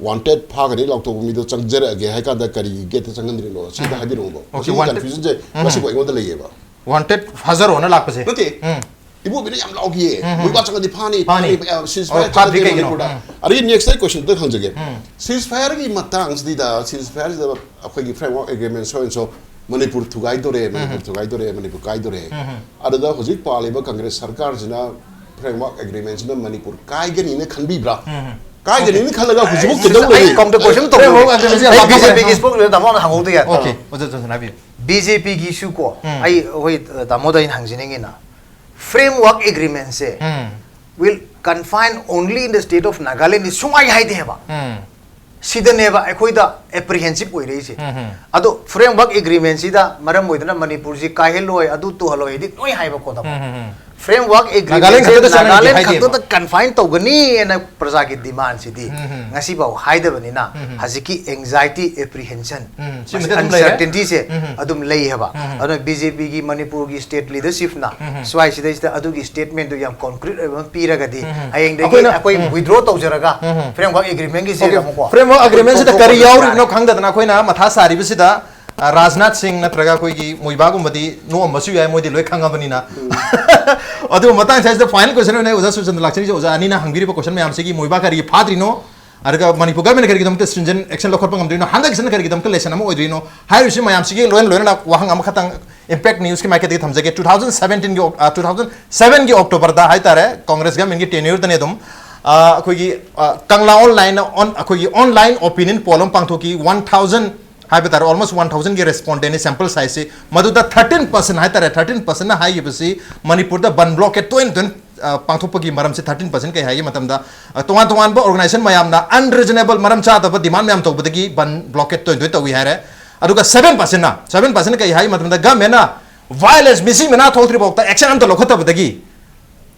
ꯋꯥꯟꯇꯦꯗ ꯐꯥꯒꯅꯤ ꯂꯥꯎꯊꯣꯛꯄ ꯃꯤꯗꯣ ꯆꯪꯖꯔꯛꯑꯒꯦ ꯍꯥꯏ ꯀꯥꯟꯗ ꯀꯔꯤ ꯒꯦꯠꯇ ꯆꯪꯍꯟꯗ꯭ꯔꯤꯅꯣ? ꯁꯤꯗ ꯍꯥꯏꯕꯤꯔꯛꯎꯕ꯫ ꯃꯁꯤꯒꯤ wanted. ꯀꯟꯐ꯭ꯌꯨꯖꯟꯁꯦ ꯉꯁꯤꯐꯥꯎ ꯑꯩꯉꯣꯟꯗ ꯂꯩꯌꯦꯕ꯫ Wanted ꯐꯥꯖꯔꯣꯅ ꯂꯥꯛꯄꯁꯦ꯫ ꯅꯠꯇꯦ, ꯎꯝ. ꯏꯕꯣꯕꯤꯅ ꯌꯥꯝ ꯂꯥꯎꯈꯤꯌꯦ, ꯎꯝ. ꯃꯨꯏꯕꯥ ꯆꯪꯉꯗꯤ ꯐꯥꯅꯤ, ꯐꯥꯅꯤ꯫ ꯐꯥꯅꯤ, ꯑ, ceasefire ꯑꯣ, ꯐꯥꯗ꯭ꯔꯤ ꯆꯪꯉꯗꯤ ꯀꯩꯒꯤꯅꯣ? ꯃꯅꯤꯄꯨꯔꯗ꯫ ꯎꯝ. ꯑꯗꯒꯤ ꯅꯦꯛꯁ ꯑꯩ ꯀꯣꯏꯁꯟ ꯑꯝꯇ ꯍꯪꯖꯒꯦ꯫ Ceasefire-ꯒꯤ ꯃꯇꯥꯡꯁꯤꯗ, ceasefire-ꯁꯤꯗ ꯑꯩꯈꯣꯏꯒꯤ framework agreement so and so, Manipur ꯊꯨꯒꯥꯏꯗꯣꯔꯦ, Manipur ꯊꯨꯒꯥꯏꯗꯣꯔꯦ, Manipur ꯀꯥꯏꯗꯣꯔꯦ꯫ ꯑꯗꯨꯗ ꯍꯧꯖꯤꯛ ꯄꯥꯜꯂꯤꯕ ꯀꯪꯒ꯭ꯔꯦꯁ ꯁꯔꯀꯥꯔꯁꯤꯅ framework agreement-ꯁꯤꯅ ꯃꯅꯤꯄꯨꯔ ꯀꯥꯏꯒꯅꯤꯅ ꯈꯟꯕꯤꯕ꯭ꯔꯥ? ꯀꯥꯏꯒꯅꯤꯅ ꯈꯜꯂꯒ ꯍꯧꯖꯤꯛꯐꯥꯎ ꯀꯩꯗꯧ ꯑꯩ ꯂꯩ? ꯀꯥꯎꯟꯇꯔ ꯀꯣꯏꯁꯟ Framework ꯇꯧꯕꯤꯌꯨ꯫ agreement-ꯁꯦ ꯑꯩ ꯌꯥꯝ ꯕꯤ ꯖꯦ ꯂꯥꯞꯄꯦ꯫ ꯄꯤꯒꯤ ꯁ꯭ꯄꯣꯛꯁ ꯂꯤꯗꯔ ꯇꯥꯃꯣꯅ ꯍꯪꯍꯧꯗ ꯌꯥꯗꯦ꯫ Okay, ꯑꯣꯖꯥ ꯖꯣꯟꯁꯟ ꯍꯥꯏꯕꯤꯌꯨ꯫ ꯕꯤ ꯖꯦ ꯄꯤꯒꯤꯁꯨ ꯀꯣ, ꯑꯩ ꯑꯩꯈꯣꯏ ꯇꯥꯃꯣꯗ ꯑꯩꯅ ꯍꯪꯖꯅꯤꯡꯉꯤꯅ, framework agreement-ꯁꯦ um. will confine only in the state of Nagaland ꯁꯨꯡꯍꯥꯏ ꯍꯥꯏꯗꯦ ꯍꯥꯏꯕ꯫ ꯎꯝ. ꯁꯤꯗꯅꯦꯕ ꯑꯩꯈꯣꯏꯗ apprehensive ꯑꯣꯏꯔꯛꯏꯁꯦ꯫ ꯑꯗꯣ framework agreement-ꯁꯤꯗ ꯃꯔꯝ ꯑꯣꯏꯗꯅ ꯃꯅꯤꯄꯨꯔꯁꯤ ꯀꯥꯏꯍꯜꯂꯣꯏ, ꯑꯗꯨ ꯇꯨꯍꯜꯂꯣꯏ ꯍꯥꯏꯗꯤ ꯂꯣꯏ ꯍꯥꯏꯕꯀꯣ, ꯇꯥꯃꯣ꯫ Framework agreement-ꯁꯦ ꯅꯥꯒꯥꯂꯦꯟ ꯈꯛꯇꯗ ꯆꯠꯅꯒꯗꯤ ꯅꯥꯒꯥꯂꯦꯟ ꯍꯥꯏꯗꯦꯕ꯫ ꯈꯛꯇꯗ confine ꯇꯧꯒꯅꯤ ꯍꯥꯏꯅ ꯄ꯭ꯔꯖꯥꯒꯤ demand-ꯁꯤꯗꯤ ꯉꯁꯤꯐꯥꯎ ꯍꯥꯏꯗꯕꯅꯤꯅ ꯍꯧꯖꯤꯛꯀꯤ anxiety, apprehension, ꯁꯤꯃꯗꯤ ꯑꯗꯨꯝ ꯂꯩꯔꯦ꯫ Uncertainty-ꯁꯦ ꯑꯗꯨꯝ ꯂꯩ ꯍꯥꯏꯕ꯫ ꯑꯗꯨꯅ ꯕꯤ ꯖꯦ ꯄꯤꯒꯤ ꯃꯅꯤꯄꯨꯔꯒꯤ state leadership-ꯅ ꯁ꯭ꯋꯥꯏꯁꯤꯗꯩꯁꯤꯗ ꯑꯗꯨꯒꯤ statement-ꯗꯨ ꯌꯥꯝ concrete ꯑꯣꯏꯕ ꯑꯃ ꯄꯤꯔꯒꯗꯤ ꯍꯌꯦꯡꯗꯒꯤ ꯑꯩꯈꯣꯏꯅ ꯑꯩꯈꯣꯏ withdraw ꯇꯧꯖꯔꯒ framework agreement-ꯒꯤꯁꯦ ꯑꯃꯨꯛꯀꯣ Framework agreement-ꯁꯤꯗ ꯀꯔꯤ ꯇꯣꯛꯊꯣꯛꯄ ꯌꯥꯎꯔꯤꯕꯅꯣ ꯇꯥꯔꯦ꯫ ꯈꯪꯗꯗꯅ ꯑꯩꯈꯣꯏꯅ ꯃꯊꯥ ꯁꯥꯔꯤꯕꯁꯤꯗ, ꯑ, ꯔꯥꯖꯅꯥꯊ ꯁꯤꯡ ꯅꯠꯇ꯭ꯔꯒ ꯑꯩꯈꯣꯏꯒꯤ ꯃꯣꯏꯕꯥꯒꯨꯝꯕꯗꯤ ꯅꯣꯛꯑꯝꯕꯁꯨ ꯌꯥꯏ, ꯃꯣꯏꯗꯤ ꯂꯣꯏ ꯈꯪꯉꯕꯅꯤꯅ꯫ ꯑꯗꯨꯒ ꯃꯇꯥꯡ ꯁ꯭ꯋꯥꯏꯁꯤꯗ final question ꯑꯣꯏꯅ ꯑꯣꯖꯥ ꯁꯨꯔꯆꯟꯗ꯭ꯔ ꯂꯥꯛꯆꯔꯤꯁꯦ, ꯑꯣꯖꯥ ꯑꯅꯤꯅ ꯍꯪꯕꯤꯔꯤꯕ question ꯃꯌꯥꯝꯁꯤꯒꯤ ꯃꯣꯏꯕꯥ ꯀꯔꯤꯒꯤ ꯐꯥꯗ꯭ꯔꯤꯅꯣ? ꯑꯗꯨꯒ ꯃꯅꯤꯄꯨꯔ government-ꯅ ꯀꯔꯤꯒꯤꯗꯃꯛꯇ stringent action ꯂꯧꯈꯠꯄ ꯉꯝꯗ꯭ꯔꯤꯅꯣ? ꯍꯟꯗꯛꯀꯤꯁꯤꯅ ꯀꯔꯤꯒꯤꯗꯃꯛꯇ lesson ꯑꯃ ꯑꯣꯏꯗ꯭ꯔꯤꯅꯣ? ꯍꯥꯏꯔꯤꯕꯁꯤ ꯃꯌꯥꯝꯁꯤꯒꯤ ꯂꯣꯏꯅ ꯂꯣꯏꯅꯅ ꯋꯥꯍꯪ ꯑꯃꯈꯛꯇꯪ Impact News-ꯀꯤ ꯃꯥꯏꯀꯩꯗꯒꯤ ꯊꯝꯖꯒꯦ꯫ Two thousand seventeen-ꯒꯤ, ꯑ, two thousand seven-ꯒꯤ October-ꯗ ꯍꯥꯏꯇꯥꯔꯦ, ꯀꯪꯒ꯭ꯔꯦꯁ government-ꯀꯤ tenure-ꯗꯅꯦ ꯑꯗꯨꯝ, ꯑ, ꯑꯩꯈꯣꯏꯒꯤ, ꯑ, ꯀꯪꯂꯥ online on, ꯑꯩꯈꯣꯏꯒꯤ online opinion poll ꯑꯃ ꯄꯥꯡꯊꯣꯛꯈꯤ꯫ One thousand ꯍꯥꯏꯕ ꯇꯥꯔꯦ, almost one thousand-ꯒꯤ respondent-ꯅꯤ sample size-ꯁꯤ꯫ ꯃꯗꯨꯗ thirteen percent ꯍꯥꯏꯇꯥꯔꯦ, thirteen percent-ꯅ ꯍꯥꯏꯈꯤꯕꯁꯤ ꯃꯅꯤꯄꯨꯔꯗ ꯕꯟ blockade ꯇꯣꯏꯅ ꯇꯣꯏꯅ, ꯑ, ꯄꯥꯡꯊꯣꯛꯄꯒꯤ ꯃꯔꯝꯁꯤ thirteen percent ꯀꯩ ꯍꯥꯏꯒꯦ ꯃꯇꯝꯗ, ꯑ, ꯇꯣꯉꯥꯟ ꯇꯣꯉꯥꯟꯕ organization ꯃꯌꯥꯝꯅ unreasonable, ꯃꯔꯝ ꯆꯥꯗꯕ demand ꯃꯌꯥꯝ ꯇꯧꯕꯗꯒꯤ ꯕꯟ blockade ꯇꯣꯏ ꯇꯣꯏ ꯇꯧꯏ ꯍꯥꯏꯔꯦ꯫ ꯑꯗꯨꯒ seven percent-ꯅ, seven percent ꯀꯩ ꯍꯥꯏ ꯃꯇꯝꯗ government-ꯅ ꯚꯥꯏꯑꯣꯂꯦꯟꯁ, ꯃꯤꯁꯤ ꯃꯤꯅꯥ ꯊꯣꯛꯇ꯭ꯔꯤ ꯐꯥꯎꯗ ꯑꯦꯛꯁꯟ ꯑꯝꯇ ꯂꯧꯈꯠꯇꯕꯗꯒꯤ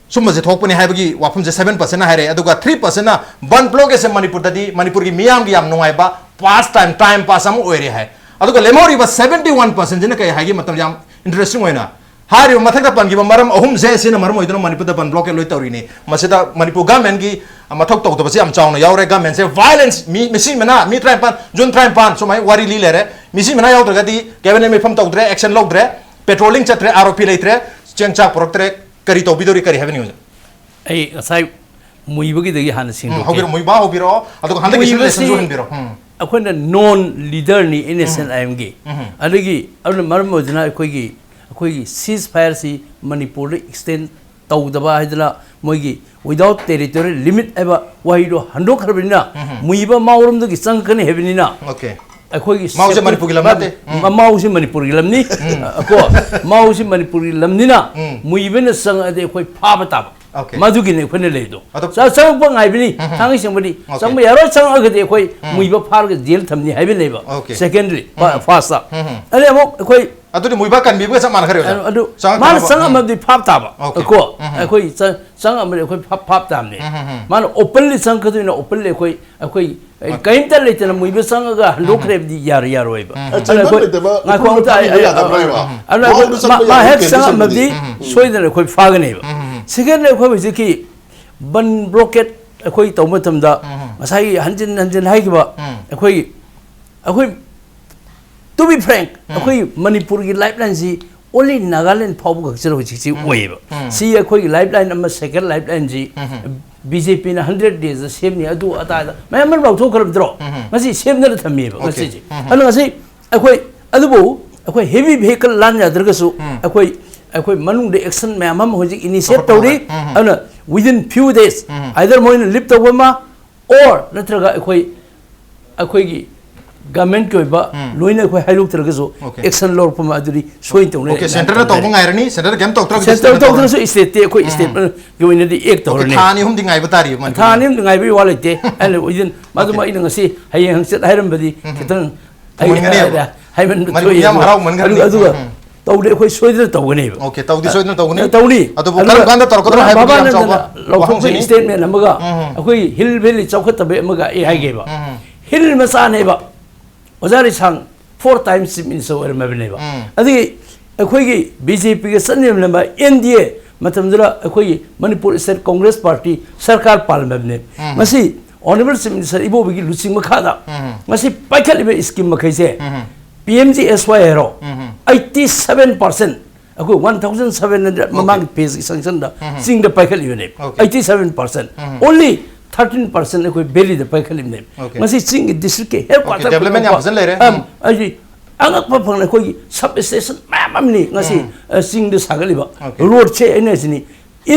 ꯁꯨꯝꯕꯁꯦ ꯊꯣꯛꯄꯅꯤ ꯍꯥꯏꯕꯒꯤ ꯋꯥꯐꯝꯁꯦ ꯁꯚꯦꯟ ꯄꯥꯔꯁꯦꯟꯅ ꯍꯥꯏꯔꯦ꯫ ꯑꯗꯨꯒ ꯊ꯭ꯔꯤ ꯄꯥꯔꯁꯦꯟꯅ ꯕꯟ ꯕ꯭ꯂꯣꯀꯦꯠꯁꯦ ꯃꯅꯤꯄꯨꯔꯗꯗꯤ ꯃꯅꯤꯄꯨꯔꯒꯤ ꯃꯤꯌꯥꯝꯒꯤ ꯌꯥꯝ ꯅꯨꯡꯉꯥꯏꯕ ꯄꯥꯁ ꯇꯥꯏꯝ, ꯇꯥꯏꯝ ꯄꯥꯁ ꯑꯃ ꯑꯣꯏꯔꯦ ꯍꯥꯏ꯫ ꯑꯗꯨꯒ ꯂꯦꯝꯍꯧꯔꯤꯕ ꯁꯚꯦꯟꯇꯤ ꯋꯥꯟ ꯄꯥꯔꯁꯦꯟꯁꯤꯅ ꯀꯩ ꯍꯥꯏꯒꯦ ꯃꯇꯝꯗ, ꯌꯥꯝ ꯏꯟꯇꯔꯦꯁꯇꯤꯡ ꯑꯣꯏꯅ, ꯍꯥꯏꯔꯤꯕ ꯃꯊꯛꯇ ꯄꯟꯈꯤꯕ ꯃꯔꯝ ꯑꯍꯨꯝꯁꯦ, ꯁꯤꯅ ꯃꯔꯝ ꯑꯣꯏꯗꯨꯅ ꯃꯅꯤꯄꯨꯔꯗ ꯕꯟ ꯕ꯭ꯂꯣꯀꯦꯠ ꯂꯣꯏ ꯇꯧꯔꯤꯅꯤ꯫ ꯃꯁꯤꯗ ꯃꯅꯤꯄꯨꯔ ꯒꯃꯦꯟꯒꯤ ꯃꯊꯧ ꯇꯧꯗꯕꯁꯤ ꯌꯥꯝ ꯆꯥꯎꯅ ꯌꯥꯎꯔꯦ꯫ ꯒꯃꯦꯟꯁꯦ ꯚꯥꯏꯑꯣꯂꯦꯟꯁ, ꯃꯤ, ꯃꯤꯁꯤ ꯃꯤꯅꯥ, ꯃꯤ ꯇꯔꯥꯅꯤꯄꯥꯟ, ꯖꯨꯟ ꯇꯔꯥꯅꯤꯄꯥꯟ ꯁꯨꯃꯥꯏꯅ ꯋꯥꯔꯤ ꯂꯤ ꯂꯩꯔꯦ꯫ ꯃꯤꯁꯤ ꯃꯤꯅꯥ ꯌꯥꯎꯗ꯭ꯔꯒꯗꯤ ꯀꯦꯕꯤꯅꯦꯠ ꯃꯤꯐꯝ ꯇꯧꯗ꯭ꯔꯦ, ꯑꯦꯛꯁꯟ ꯂꯧꯗ꯭ꯔꯦ, ꯄꯦꯇ꯭ꯔꯣꯂꯤꯡ ꯆꯠꯇ꯭ꯔꯦ, ꯑꯥꯔ ꯑꯣ ꯄꯤ ꯂꯩꯇ꯭ꯔꯦ, ꯆꯦꯡ ꯆꯥꯛ ꯄꯨꯔꯛꯇ꯭ꯔꯦ, ꯀꯔꯤ ꯇꯧꯕꯤꯗꯧꯔꯤ, ꯀꯔꯤ ꯍꯥꯏꯕꯤꯅꯤꯡꯉꯤ ꯑꯣꯖꯥ? ꯑꯩ ꯉꯁꯥꯏ ꯃꯨꯏꯕꯒꯤꯗꯒꯤ ꯍꯥꯟꯅ ꯎꯝ, ꯁꯦꯡꯗꯣꯛꯀꯦ꯫ ꯍꯧꯕꯤꯔꯣ, ꯃꯨꯏꯕ ꯍꯧꯕꯤꯔꯛꯑꯣ, ꯑꯗꯨꯒ ꯍꯟꯗꯛꯀꯤ ꯃꯨꯏꯕꯁꯤ ꯁꯤꯆꯨꯋꯦꯁꯟꯁꯨ ꯍꯟꯕꯤꯔꯣ꯫ ꯎꯝ꯫ ꯑꯩꯈꯣꯏꯅ ꯅꯣꯟ ꯂꯤꯗꯔꯅꯤ ꯑꯦꯟ ꯑꯦꯁ ꯑꯦꯟ ꯑꯥꯏ ꯑꯦꯝꯒꯤ꯫ ꯎꯝ꯫ ꯑꯗꯒꯤ ꯑꯗꯨꯅ ꯃꯔꯝ ꯑꯣꯏꯗꯨꯅ ꯑꯩꯈꯣꯏꯒꯤ, ꯑꯩꯈꯣꯏꯒꯤ ꯁꯤꯖ ꯐꯥꯌꯔꯁꯤ ꯃꯅꯤꯄꯨꯔꯗ ꯑꯦꯛꯁꯇꯦꯟ ꯇꯧꯗꯕ ꯍꯥꯏꯗꯅ, ꯃꯣꯏꯒꯤ ꯋꯤꯗꯥꯎꯠ ꯇꯦꯔꯤꯇꯣꯔꯤꯌꯦꯜ ꯂꯤꯃꯤꯠ ꯍꯥꯏꯕ ꯋꯥꯍꯩꯗꯣ ꯍꯟꯗꯣꯛꯈ꯭ꯔꯕꯅꯤꯅ, ꯎꯝ꯫ ꯃꯨꯏꯕ ꯃꯥꯎꯔꯣꯝꯗꯒꯤ ꯆꯪꯉꯛꯀꯅꯤ ꯍꯥꯏꯕꯅꯤꯅ, ꯑꯣꯀꯦ꯫ ꯑꯩꯈꯣꯏꯒꯤ ꯃꯥꯎꯁꯦ ꯁꯦꯄꯔꯦꯠ ꯃꯅꯤꯄꯨꯔꯒꯤ ꯂꯝ ꯅꯠꯇꯦ꯫ ꯎꯝ꯫ ꯃꯥꯎꯁꯦ ꯃꯅꯤꯄꯨꯔꯒꯤ ꯂꯝꯅꯤ꯫ ꯎꯝ꯫ ꯑ, ꯀꯣ, ꯃꯥꯎꯁꯦ ꯃꯅꯤꯄꯨꯔꯒꯤ ꯂꯝꯅꯤꯅ, ꯎꯝ꯫ ꯃꯨꯏꯕꯅ ꯆꯪꯉꯛꯑꯗꯤ ꯑꯩꯈꯣꯏ ꯐꯥꯕ ꯇꯥꯕ꯫ ꯑꯣꯀꯦ꯫ ꯃꯗꯨꯒꯤꯅꯤ ꯑꯩꯈꯣꯏꯅ ꯂꯩꯗꯣ꯫ ꯑꯗꯣ ꯆ-, ꯆꯪꯉꯛꯄ ꯉꯥꯏꯕꯅꯤ, ꯎꯝ꯫ ꯊꯥꯡꯒꯩ ꯁꯦꯡꯕꯗꯤ꯫ ꯑꯣꯀꯦ꯫ ꯆꯪꯕ ꯌꯥꯔꯣꯏ, ꯆꯪꯉꯛꯑꯒꯗꯤ ꯑꯩꯈꯣꯏ ꯎꯝ꯫ ꯃꯨꯏꯕ ꯐꯥꯔꯒ ꯖꯦꯜ ꯊꯝꯅꯤ ꯍꯥꯏꯕꯅꯦꯕ꯫ ꯑꯣꯀꯦ꯫ ꯁꯦꯀꯦꯟꯗꯔꯤ, ꯐꯥ-, ꯎꯝ꯫ ꯐꯥꯔꯁꯇ꯫ ꯎꯝ꯫ ꯑꯗꯩ ꯑꯃꯨꯛ ꯑꯩꯈꯣꯏ ꯑꯗꯨꯗꯤ ꯃꯨꯏꯕ ꯀꯟꯕꯤꯕꯒ ꯆꯞ ꯃꯥꯟꯅꯈ꯭ꯔꯦ, ꯑꯣꯖꯥ꯫ ꯑꯗꯨ ꯆꯪꯉꯛꯇꯅꯕ꯫ ꯃꯥꯅ ꯆꯪꯉꯛꯑꯝꯃꯗꯤ ꯐꯥꯕ ꯇꯥꯕ꯫ ꯑꯣꯀꯦ꯫ ꯀꯣ? ꯎꯝ꯫ ꯑꯩꯈꯣꯏ ꯆ-, ꯆꯪꯉꯛꯑꯝꯃꯗꯤ ꯑꯩꯈꯣꯏ ꯐꯥ-, ꯐꯥꯕ ꯇꯥꯕꯅꯦ꯫ ꯎꯝ, ꯎꯝ, ꯎꯝ꯫ ꯃꯥꯅ ꯑꯣꯄꯟꯂꯤ ꯆꯪꯉꯛꯀꯗꯣꯏꯅ, ꯑꯣꯄꯟꯂꯤ ꯑꯩꯈꯣꯏ, ꯑꯩꯈꯣꯏ, ꯑ, ꯀꯔꯤꯝꯇ ꯂꯩꯇꯅ ꯃꯨꯏꯕ ꯆꯪꯉꯒ ꯍꯟꯗꯣꯛꯈ꯭ꯔꯦ ꯍꯥꯏꯕꯗꯤ ꯌꯥꯔꯣꯏ, ꯌꯥꯔꯣꯏꯕ꯫ ꯎꯝ꯫ ꯑꯗꯨꯅ ꯆꯪꯐꯝ ꯑꯩꯈꯣꯏ ꯂꯩꯇꯕ ꯉꯥꯏꯈꯣ, ꯎꯈ꯭ꯔꯨꯜ ꯑꯝꯇ ꯍꯥꯏ-, ꯃꯐꯝꯗ ꯍꯥꯏ-, ꯌꯥꯗꯕ꯭ꯔꯥ ꯍꯥꯏꯕ? ꯎꯝ꯫ ꯑꯗꯨꯅ ꯑꯩꯈꯣꯏ ꯃꯥꯎꯗ ꯃꯥ, ꯆꯪꯕ ꯃꯥ ꯌꯥꯕꯒꯤ ꯍꯦꯛ ꯀꯟꯗꯤꯁꯟꯗꯨꯗꯤ꯫ ꯆꯪꯉꯝꯃꯗꯤ ꯎꯝ꯫ ꯁꯣꯏꯗꯅ ꯑꯩꯈꯣꯏ ꯐꯥꯒꯅꯦꯕ꯫ ꯎꯝ, ꯎꯝ, ꯎꯝ꯫ ꯁꯦꯀꯦꯟꯗ, ꯑꯩꯈꯣꯏ ꯍꯧꯖꯤꯛꯀꯤ ꯕꯟ ꯕ꯭ꯂꯣꯀꯦꯠ ꯑꯩꯈꯣꯏ ꯇꯧꯕ ꯃꯇꯝꯗ ꯎꯝ꯫ ꯉꯁꯥꯏꯒꯤ ꯍꯟꯖꯤꯟ ꯍꯟꯖꯤꯟ ꯍꯥꯏꯈꯤꯕ ꯎꯝ꯫ ꯑꯩꯈꯣꯏ, ꯑꯩꯈꯣꯏ, to be frank, ꯎꯝ꯫ ꯑꯩꯈꯣꯏ ꯃꯅꯤꯄꯨꯔꯒꯤ ꯂꯥꯏꯐ ꯂꯥꯏꯟꯁꯤ only ꯅꯥꯒꯥꯂꯦꯟ ꯐꯥꯎꯕ ꯈꯛꯁꯤꯅ ꯍꯧꯖꯤꯛꯁꯤ ꯎꯝ꯫ ꯑꯣꯏꯌꯦꯕ꯫ ꯎꯝ꯫ ꯁꯤ ꯑꯩꯈꯣꯏꯒꯤ ꯂꯥꯏꯐ ꯂꯥꯏꯟ ꯑꯃ, ꯁꯦꯀꯦꯟ ꯂꯥꯏꯐ ꯂꯥꯏꯟꯁꯤ ꯎꯝ꯫ ꯕꯤ ꯖꯦ ꯄꯤꯅ ꯍꯟꯗ꯭ꯔꯦꯠ ꯗꯦꯖꯇ ꯁꯦꯝꯅꯤ, ꯑꯗꯨ ꯑꯗꯥꯗ ꯃꯌꯥꯝ ꯑꯃ ꯂꯥꯎꯊꯣꯛꯈ꯭ꯔꯕꯗ꯭ꯔꯣ? ꯎꯝ꯫ ꯉꯁꯤ ꯁꯦꯝꯗꯅ ꯊꯝꯃꯦꯕ ꯑꯣꯀꯦ꯫ ꯉꯁꯤꯁꯦ꯫ ꯎꯝ꯫ ꯑꯗꯨꯅ ꯉꯁꯤ ꯑꯩꯈꯣꯏ, ꯑꯗꯨꯕꯨ ꯑꯩꯈꯣꯏ ꯍꯦꯚꯤ ꯚꯦꯍꯤꯀꯜ ꯂꯥꯟ ꯌꯥꯗ꯭ꯔꯒꯁꯨ ꯎꯝ꯫ ꯑꯩꯈꯣꯏ, ꯑꯩꯈꯣꯏ ꯃꯅꯨꯡꯗ ꯑꯦꯛꯁꯟ ꯃꯌꯥꯝ ꯑꯃ ꯍꯧꯖꯤꯛ ꯏꯅꯤꯁꯤꯌꯦꯠ ꯆꯥꯎꯈꯠꯄ ꯇꯧꯔꯤ꯫ ꯍꯧꯔꯦ꯫ ꯎꯝ꯫ ꯑꯗꯨꯅ within few days, ꯎꯝ꯫ either ꯃꯣꯏꯅ ꯂꯤꯐ ꯇꯧꯕ ꯑꯃ, or ꯅꯠꯇ꯭ꯔꯒ ꯑꯩꯈꯣꯏ, ꯑꯩꯈꯣꯏꯒꯤ ꯒꯃꯦꯟꯀꯤ ꯑꯣꯏꯕ ꯎꯝ꯫ ꯂꯣꯏꯅ ꯑꯩꯈꯣꯏ ꯍꯥꯏꯗꯣꯛꯇ꯭ꯔꯒꯁꯨ ꯑꯣꯀꯦ꯫ ꯑꯦꯛꯁꯟ ꯂꯧꯔꯛꯄ ꯑꯃ ꯑꯗꯨꯗꯤ ꯁꯣꯏꯅ ꯇꯧꯅꯤ ꯑꯣꯀꯦ, ꯍꯥꯏꯅ ꯁꯦꯟꯇꯔꯅ ꯇꯧꯕ ꯊꯝꯖꯔꯤ꯫ ꯉꯥꯏꯔꯅꯤ, ꯁꯦꯟꯇꯔ ꯀꯩꯝ ꯇꯧꯗ꯭ꯔꯒꯗꯤ ꯁꯦꯟꯇꯔ ꯁꯦꯟꯇꯔꯅ ꯇꯧꯗ꯭ꯔꯁꯨ ꯇꯧꯔꯅꯤ꯫ ꯏꯁꯇꯦꯠꯇꯤ ꯑꯩꯈꯣꯏ ꯎꯝ꯫ ꯏꯁꯇꯦꯠꯀꯤ ꯑꯣꯏꯅꯗꯤ ꯑꯦꯛ ꯑꯣꯀꯦ, ꯇꯧꯔꯅꯤ꯫ ꯊꯥ ꯑꯅꯤ ꯑꯍꯨꯝꯗꯤ ꯉꯥꯏꯕ ꯇꯥꯔꯤꯕ ꯃꯅꯤꯄꯨꯔ꯫ ꯊꯥ ꯑꯅꯤ ꯑꯍꯨꯝꯗꯤ ꯉꯥꯏꯕꯒꯤ ꯋꯥ ꯂꯩꯇꯦ꯫ ꯑꯩꯅ ꯍꯧꯖꯤꯛ ꯃꯗꯨꯃ ꯑꯣꯀꯦ꯫ ꯑꯩꯅ ꯉꯁꯤ ꯍꯌꯦꯡ ꯍꯪꯆꯤꯠ ꯍꯥꯏꯔꯝꯕꯗꯤ ꯎꯝ꯫ ꯈꯤꯇꯪ ꯑꯩ ꯊꯨꯝꯍꯟꯒꯅꯦꯕ꯫ ꯍꯥꯏꯃꯟꯕ ꯃꯅꯤꯄꯨꯔ ꯊꯣꯛꯏ꯫ ꯌꯥꯝ ꯑꯗꯨꯒ, ꯍꯔꯥꯎꯃꯟꯈ꯭ꯔꯅꯤ꯫ ꯑꯗꯨꯒ, ꯑꯗꯨꯒ ꯎꯝ꯫ ꯇꯧꯗꯦ, ꯑꯩꯈꯣꯏ ꯁꯣꯏꯗꯅ ꯇꯧꯒꯅꯦꯕ꯫ Okay, ꯇꯧꯗꯤ ꯁꯣꯏꯗꯅ ꯇꯧꯒꯅꯤ꯫ ꯇꯧꯅꯤ꯫ ꯑꯗꯨꯕꯨ ꯑꯗꯨꯒ ꯀꯔꯝ ꯀꯥꯟꯗ ꯇꯧꯔꯛꯀꯗ꯭ꯔꯣ ꯑꯗꯨꯒ ꯍꯥꯏꯕꯗꯤ ꯌꯥꯝ ꯕꯕꯥꯅꯟꯗꯅ ꯆꯥꯎꯕ ꯂꯥꯎꯊꯣꯛꯄ ꯋꯥꯐꯝꯁꯤꯅꯤ꯫ Statement ꯑꯃꯒ ꯎꯝ꯫ ꯑꯩꯈꯣꯏꯒꯤ Hill Valley ꯆꯥꯎꯈꯠꯇꯕ ꯑꯃꯒ ꯑꯩ ꯍꯥꯏꯒꯦꯕ꯫ ꯎꯝ꯫ Hill ꯃꯆꯥꯅꯦꯕ꯫ ꯑꯣꯖꯥ ꯂꯩꯁꯥꯡ four times Chief Minister ꯑꯣꯏꯔꯝꯃꯕꯅꯦꯕ꯫ ꯎꯝ꯫ ꯑꯗꯒꯤ ꯑꯩꯈꯣꯏꯒꯤ B J P ꯒ ꯆꯠꯃꯤꯟꯅꯔꯝꯕ N D A ꯃꯇꯝꯗꯨꯗ ꯑꯩꯈꯣꯏꯒꯤ ꯃꯅꯤꯄꯨꯔ State Congress Party ꯁꯔꯀꯥꯔ ꯄꯥꯜꯂꯝꯃꯕꯅꯦ꯫ ꯎꯝ꯫ ꯃꯁꯤ Honourable Chief Minister ꯏꯕꯣꯕꯤꯒꯤ ꯂꯨꯆꯤꯡ ꯃꯈꯥꯗ ꯎꯝ꯫ ꯉꯁꯤ ꯄꯥꯏꯈꯠꯂꯤꯕ scheme ꯃꯈꯩꯁꯦ ꯎꯝ꯫ P M G S Y ꯍꯥꯏꯔꯣ, ꯎꯝ꯫ eighty seven percent ꯑꯩꯈꯣꯏ one thousand seven hundred ꯃꯃꯥꯡꯒꯤ phase ꯒꯤ sanction ꯗ ꯎꯝ꯫ ꯆꯤꯡꯗ ꯄꯥꯏꯈꯠꯂꯤꯕꯅꯦ꯫ Okay. Eighty seven percent꯫ ꯎꯝ꯫ Only thirteen percent ꯑꯩꯈꯣꯏ valley ꯗ ꯄꯥꯏꯈꯠꯂꯤꯕꯅꯦ꯫ Okay. ꯃꯁꯤ ꯆꯤꯡꯒꯤ district ꯀꯤ headquarter Okay, development ꯌꯥꯝ ꯄꯨꯊꯣꯛꯄ, ꯐꯖꯅ ꯂꯩꯔꯦ꯫ ꯑꯝ, ꯎꯝ꯫ ꯑꯩꯗꯤ ꯑꯉꯛꯄ ꯐꯪꯅ ꯑꯩꯈꯣꯏꯒꯤ sub station ꯃꯌꯥꯝ ꯑꯃꯅꯤ ꯉꯁꯤ, ꯎꯝ꯫ ꯑ, ꯆꯤꯡꯗ ꯁꯥꯒꯠꯂꯤꯕ꯫ Okay. Road ꯁꯦ ꯑꯩꯅ ꯍꯥꯏꯁꯤꯅꯤ,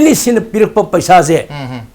N E C ꯅ ꯄꯤꯔꯛꯄ ꯄꯩꯁꯥꯁꯦ ꯎꯝ꯫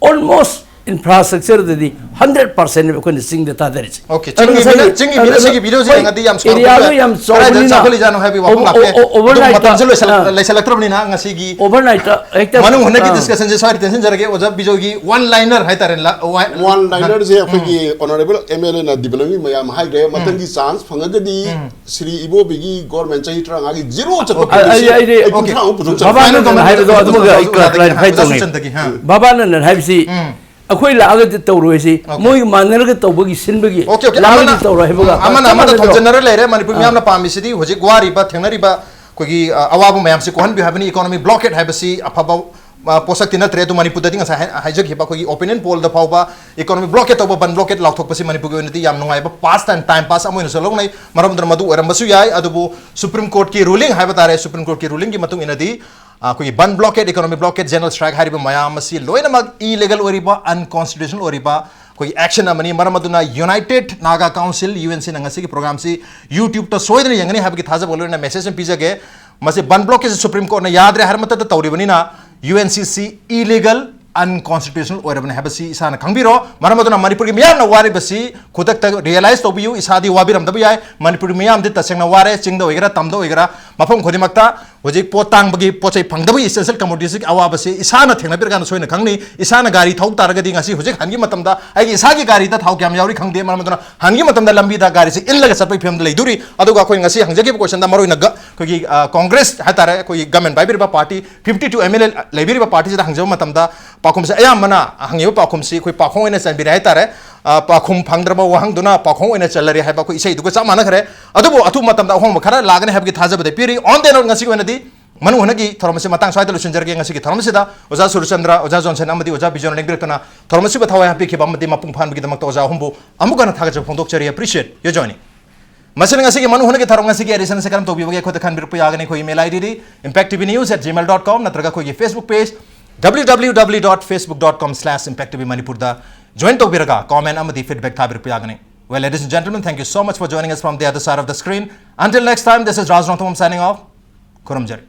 almost infrastructure ꯗꯗꯤ hundred percent ꯅꯦꯕ ꯑꯩꯈꯣꯏꯅ ꯆꯤꯡꯗ ꯊꯥꯗꯔꯤꯁꯦ꯫ Okay, ꯑꯗꯨꯅ ꯆꯤꯡꯒꯤ ꯉꯁꯥꯏꯒꯤ, ꯃꯤꯅ-, ꯆꯤꯡꯒꯤ ꯃꯤꯅ ꯑꯗꯨꯅ ꯁꯤꯒꯤ video ꯁꯦ ꯍꯣꯏ, ꯌꯦꯡꯉꯗꯤ ꯌꯥꯝ area ꯗꯣ ꯁꯥꯎꯒꯠꯄ ꯌꯥꯝ ꯀꯗꯥꯏꯗ ꯆꯥꯎꯕꯅꯤꯅ ꯆꯥꯎꯈꯠꯂꯤꯖꯥꯠꯅꯣ ꯍꯥꯏꯕꯒꯤ ꯋꯥꯐꯝ over-, ꯂꯥꯛꯀꯦ꯫ over-, ꯑꯗꯨꯕꯨ overnight ꯃꯇꯝꯁꯦ ꯇ-, ꯂꯣꯏꯁꯜꯂꯛ-, ꯑꯥ꯫ ꯂꯩꯁꯜꯂꯛꯇ꯭ꯔꯕꯅꯤꯅ ꯉꯁꯤꯒꯤ Overnight ꯇ ꯍꯦꯛꯇ, ꯃꯅꯨꯡ ꯍꯨꯠꯅꯒꯤ ꯑꯥ꯫ Discussion ꯁꯦ ꯁ꯭ꯋꯥꯏꯗ ꯇꯦꯟꯁꯤꯟꯖꯔꯒꯦ꯫ ꯑꯣꯖꯥ ꯕꯤꯖꯣꯏꯒꯤ one liner ꯍꯥꯏꯇꯥꯔꯦ, ꯂ-, ꯋꯥ-, One liner ꯁꯦ ꯑꯩꯈꯣꯏꯒꯤ Honourable M L A ꯅ development ꯃꯌꯥꯝ ꯍꯥꯏꯈ꯭ꯔꯦ꯫ ꯃꯊꯪꯒꯤ chance ꯐꯪꯉꯒꯗꯤ ꯁ꯭ꯔꯤ ꯏꯕꯣꯕꯤꯒꯤ government ꯆꯍꯤ ꯇꯔꯥꯃꯉꯥꯒꯤ zero ꯆꯠꯄ ꯑꯩ, ꯑꯩ, policy ꯑꯩꯗꯤ, ꯑꯩ okay. ꯀꯨꯟꯊ꯭ꯔꯥꯃꯨꯛ ꯄꯨꯊꯣꯛꯆꯒꯦ꯫ ꯕꯕꯥꯅ Final ꯅꯪꯅ comment ꯍꯥꯏꯕꯗꯣ ꯑꯣꯖꯥ ꯑꯗꯨꯃꯛ ꯑꯩ ꯁꯨꯆꯟꯗꯒꯤ clarify ꯍꯥꯏ-, ꯑꯣꯖꯥ ꯇꯧꯅꯤꯡꯉꯤ꯫ ꯁꯨꯆꯟꯗꯒꯤ, ꯍꯥ꯫ ꯕꯕꯥꯅꯟꯗꯅ ꯍꯥꯏꯕꯁꯤ ꯎꯝ꯫ ꯑꯩꯈꯣꯏ ꯂꯥꯛꯑꯒꯗꯤ ꯇꯧꯔꯣꯏꯁꯤ, Okay. ꯃꯣꯏꯒꯤ ꯃꯥꯟꯅꯔꯒ ꯇꯧꯕꯒꯤ ꯁꯤꯟꯕꯒꯤ Okay, okay. ꯂꯥꯛꯑꯒꯗꯤ ꯑꯃꯅ, ꯇꯧꯔꯣꯏ ꯍꯥꯏꯕꯒ ꯑꯃꯅ ꯆꯞ ꯑꯃꯗ ꯃꯥꯟꯅꯗ꯭ꯔꯣ? ꯊꯣꯝꯖꯤꯟꯅꯔ ꯂꯩꯔꯦ꯫ ꯃꯅꯤꯄꯨꯔ ꯑꯥ꯫ ꯃꯤꯌꯥꯝꯅ ꯄꯥꯝꯃꯤꯁꯤꯗꯤ ꯍꯧꯖꯤꯛ ꯋꯥꯔꯤꯕ, ꯊꯦꯡꯅꯔꯤꯕ ꯑꯩꯈꯣꯏꯒꯤ, ꯑ, ꯑꯋꯥꯕ ꯃꯌꯥꯝꯁꯤ ꯀꯣꯛꯍꯟꯕꯤꯌꯨ ꯍꯥꯏꯕꯅꯤ꯫ Economy blockade ꯍꯥꯏꯕꯁꯤ ꯑꯐꯕ, ꯑ, ꯄꯣꯠꯁꯛꯇꯤ ꯅꯠꯇ꯭ꯔꯦ꯫ ꯑꯗꯨ ꯃꯅꯤꯄꯨꯔꯗꯗꯤ ꯉꯁꯥꯏ ꯍꯥꯏ-, ꯍꯥꯏꯖꯈꯤꯕ ꯑꯩꯈꯣꯏꯒꯤ opinion poll ꯗ ꯐꯥꯎꯕ economy blockade ꯇꯧꯕ, ꯕꯟ blockade ꯂꯥꯎꯊꯣꯛꯄꯁꯤ ꯃꯅꯤꯄꯨꯔꯒꯤ ꯑꯣꯏꯅꯗꯤ ꯌꯥꯝ ꯅꯨꯡꯉꯥꯏꯕ pass time, time pass ꯑꯃ ꯑꯣꯏꯅꯁꯨ ꯂꯧꯅꯩ꯫ ꯃꯔꯝ ꯑꯗꯨꯅ ꯃꯗꯨ ꯑꯣꯏꯔꯝꯕꯁꯨ ꯌꯥꯏ꯫ ꯑꯗꯨꯕꯨ Supreme Court ꯀꯤ ruling ꯍꯥꯏꯕ ꯇꯥꯔꯦ, Supreme Court ꯀꯤ ruling ꯒꯤ ꯃꯇꯨꯡ ꯏꯟꯅꯗꯤ, ꯑ, ꯑꯩꯈꯣꯏꯒꯤ ꯕꯟ blockade, economy blockade, general strike ꯍꯥꯏꯔꯤꯕ ꯃꯌꯥꯝ ꯑꯁꯤ ꯂꯣꯏꯅꯃꯛ illegal ꯑꯣꯏꯔꯤꯕ, unconstitutional ꯑꯣꯏꯔꯤꯕ ꯑꯩꯈꯣꯏꯒꯤ action ꯑꯃꯅꯤ꯫ ꯃꯔꯝ ꯑꯗꯨꯅ United Naga Council, U N C ꯅ ꯉꯁꯤꯒꯤ program ꯁꯤ YouTube ꯇ ꯁꯣꯏꯗꯅ ꯌꯦꯡꯒꯅꯤ ꯍꯥꯏꯕꯒꯤ ꯊꯥꯖꯕ ꯂꯣꯏꯅꯅ message ꯑꯃ ꯄꯤꯖꯒꯦ꯫ ꯃꯁꯤ ꯕꯟ blockade ꯁꯤ Supreme Court ꯅ ꯌꯥꯗ꯭ꯔꯦ ꯍꯥꯏꯔ ꯃꯇꯝꯗ ꯇꯧꯔꯤꯕꯅꯤꯅ U N C ꯁꯤ illegal, unconstitutional ꯑꯣꯏꯔꯕꯅꯤ ꯍꯥꯏꯕꯁꯤ ꯏꯁꯥꯅ ꯈꯪꯕꯤꯔꯣ꯫ ꯃꯔꯝ ꯑꯗꯨꯅ ꯃꯅꯤꯄꯨꯔꯒꯤ ꯃꯤꯌꯥꯝꯅ ꯋꯥꯔꯤꯕꯁꯤ ꯈꯨꯗꯛꯇ realize ꯇꯧꯕꯤꯌꯨ꯫ ꯏꯁꯥꯗꯤ ꯋꯥꯕꯤꯔꯝꯗꯕ ꯌꯥꯏ꯫ ꯃꯅꯤꯄꯨꯔꯒꯤ ꯃꯤꯌꯥꯝꯗꯤ ꯇꯁꯦꯡꯅ ꯋꯥꯔꯦ꯫ ꯆꯤꯡꯗ ꯑꯣꯏꯒꯦꯔꯥ, ꯇꯝꯗ ꯑꯣꯏꯒꯦꯔꯥ, ꯃꯐꯝ ꯈꯨꯗꯤꯡꯃꯛꯇ ꯍꯧꯖꯤꯛ ꯄꯣꯠ ꯇꯥꯡꯕꯒꯤ, ꯄꯣꯠ ꯆꯩ ꯐꯪꯗꯕꯒꯤ essential commoditiesꯀꯤ ꯑꯋꯥꯕꯁꯤ ꯏꯁꯥꯅ ꯊꯦꯡꯅꯕꯤꯔꯀꯥꯟꯗ ꯁꯣꯏꯅ ꯈꯪꯅꯤ꯫ ꯏꯁꯥꯅ ꯒꯥꯔꯤ ꯊꯧ ꯇꯥꯔꯒꯗꯤ ꯉꯁꯤ ꯍꯧꯖꯤꯛ ꯍꯟꯒꯤ ꯃꯇꯝꯗ ꯑꯩꯒꯤ ꯏꯁꯥꯒꯤ ꯒꯥꯔꯤꯗ ꯊꯥꯎ ꯀꯌꯥꯝ ꯌꯥꯎꯔꯤ ꯈꯪꯗꯦ꯫ ꯃꯔꯝ ꯑꯗꯨꯅ ꯍꯟꯒꯤ ꯃꯇꯝꯗ ꯂꯝꯕꯤꯗ ꯒꯥꯔꯤꯁꯤ ꯏꯜꯂꯒ ꯆꯠꯄꯒꯤ ꯐꯤꯕꯝꯗ ꯂꯩꯗꯣꯔꯤ꯫ ꯑꯗꯨꯒ ꯑꯩꯈꯣꯏ ꯉꯁꯤ ꯍꯪꯖꯈꯤꯕ questionꯗ ꯃꯔꯨꯑꯣꯏꯅ ꯒ-, ꯑꯩꯈꯣꯏꯒꯤ, ꯑ, Congress ꯍꯥꯏꯇꯥꯔꯦ, ꯑꯩꯈꯣꯏꯒꯤ government ꯄꯥꯏꯕꯤꯔꯤꯕ party, fifty two MLA ꯂꯩꯕꯤꯔꯤꯕ partyꯁꯤꯗ ꯍꯪꯖꯕ ꯃꯇꯝꯗ ꯄꯥꯎꯈꯨꯝꯁꯦ ꯑꯌꯥꯝꯕꯅ ꯍꯪꯉꯤꯕ ꯄꯥꯎꯈꯨꯝꯁꯤ ꯑꯩꯈꯣꯏ ꯄꯥꯎꯈꯣꯡ ꯑꯣꯏꯅ ꯆꯟꯕꯤꯔꯦ ꯍꯥꯏꯇꯥꯔꯦ꯫ ꯑ, ꯄꯥꯎꯈꯨꯝ ꯐꯪꯗ꯭ꯔꯕ ꯋꯥꯍꯪꯗꯨꯅ ꯄꯥꯎꯈꯣꯡ ꯑꯣꯏꯅ ꯆꯜꯂꯔꯦ ꯍꯥꯏꯕ ꯑꯩꯈꯣꯏ ꯏꯁꯩꯗꯨꯒ ꯆꯞ ꯃꯥꯟꯅꯈ꯭ꯔꯦ꯫ ꯑꯗꯨꯕꯨ ꯑꯊꯨꯕ ꯃꯇꯝꯗ ꯑꯍꯣꯡꯕ ꯈꯔ ꯂꯥꯛꯀꯅꯤ ꯍꯥꯏꯕꯒꯤ ꯊꯥꯖꯕꯗ ꯄꯤꯔꯤ꯫ On that note, ꯉꯁꯤꯒꯤ ꯑꯣꯏꯅꯗꯤ ꯃꯅꯨ ꯍꯨꯅꯒꯤ ꯊꯧꯔꯝ ꯑꯁꯤ ꯃꯇꯥꯡ ꯁ꯭ꯋꯥꯏꯗ ꯂꯣꯏꯁꯤꯟꯖꯔꯒꯦ꯫ ꯉꯁꯤꯒꯤ ꯊꯧꯔꯝ ꯑꯁꯤꯗ ꯑꯣꯖꯥ ꯁꯨꯔꯆꯟꯗ꯭ꯔ, ꯑꯣꯖꯥ ꯖꯣꯟꯁꯟ ꯑꯃꯗꯤ ꯑꯣꯖꯥ ꯕꯤꯖꯣꯟ ꯂꯦꯡꯕꯤꯔꯛꯇꯨꯅ ꯊꯧꯔꯝ ꯑꯁꯤꯕꯨ ꯊꯋꯥꯏ ꯍꯥꯞꯄꯤꯈꯤꯕ ꯑꯃꯗꯤ ꯃꯄꯨꯡ ꯐꯥꯍꯟꯕꯒꯤꯗꯃꯛꯇ ꯑꯣꯖꯥ ꯑꯍꯨꯝꯕꯨ ꯑꯃꯨꯛ ꯍꯟꯅ ꯊꯥꯒꯠꯆꯕ ꯐꯣꯡꯗꯣꯛꯆꯔꯤ꯫ Appreciate your joining꯫ ꯃꯁꯤꯅ ꯉꯁꯤꯒꯤ ꯃꯅꯨ ꯍꯨꯅꯒꯤ ꯊꯧꯔꯝ ꯉꯁꯤꯒꯤ edition ꯑꯁꯤ ꯀꯔꯝ ꯇꯧꯕꯤꯕꯒꯦ ꯑꯩꯈꯣꯏꯗ ꯈꯟꯕꯤꯔꯛꯄ ꯌꯥꯒꯅꯤ꯫ ꯑꯩꯈꯣꯏ email IDꯗꯤ impact T V news at gmail dot com ꯅꯠꯇ꯭ꯔꯒ ꯑꯩꯈꯣꯏꯒꯤ Facebook page W W W dot facebook dot com slash impact T V Manipurꯗ join ꯇꯧꯕꯤꯔꯒ comment ꯑꯃꯗꯤ feedback ꯊꯥꯕꯤꯔꯛꯄ ꯌꯥꯒꯅꯤ꯫ Well, ladies and gentlemen, thank you so much for joining us from the other side of the screen. Until next time, this is Raj Rongthom signing off. ꯈꯨꯔꯨꯝꯖꯔꯤ꯫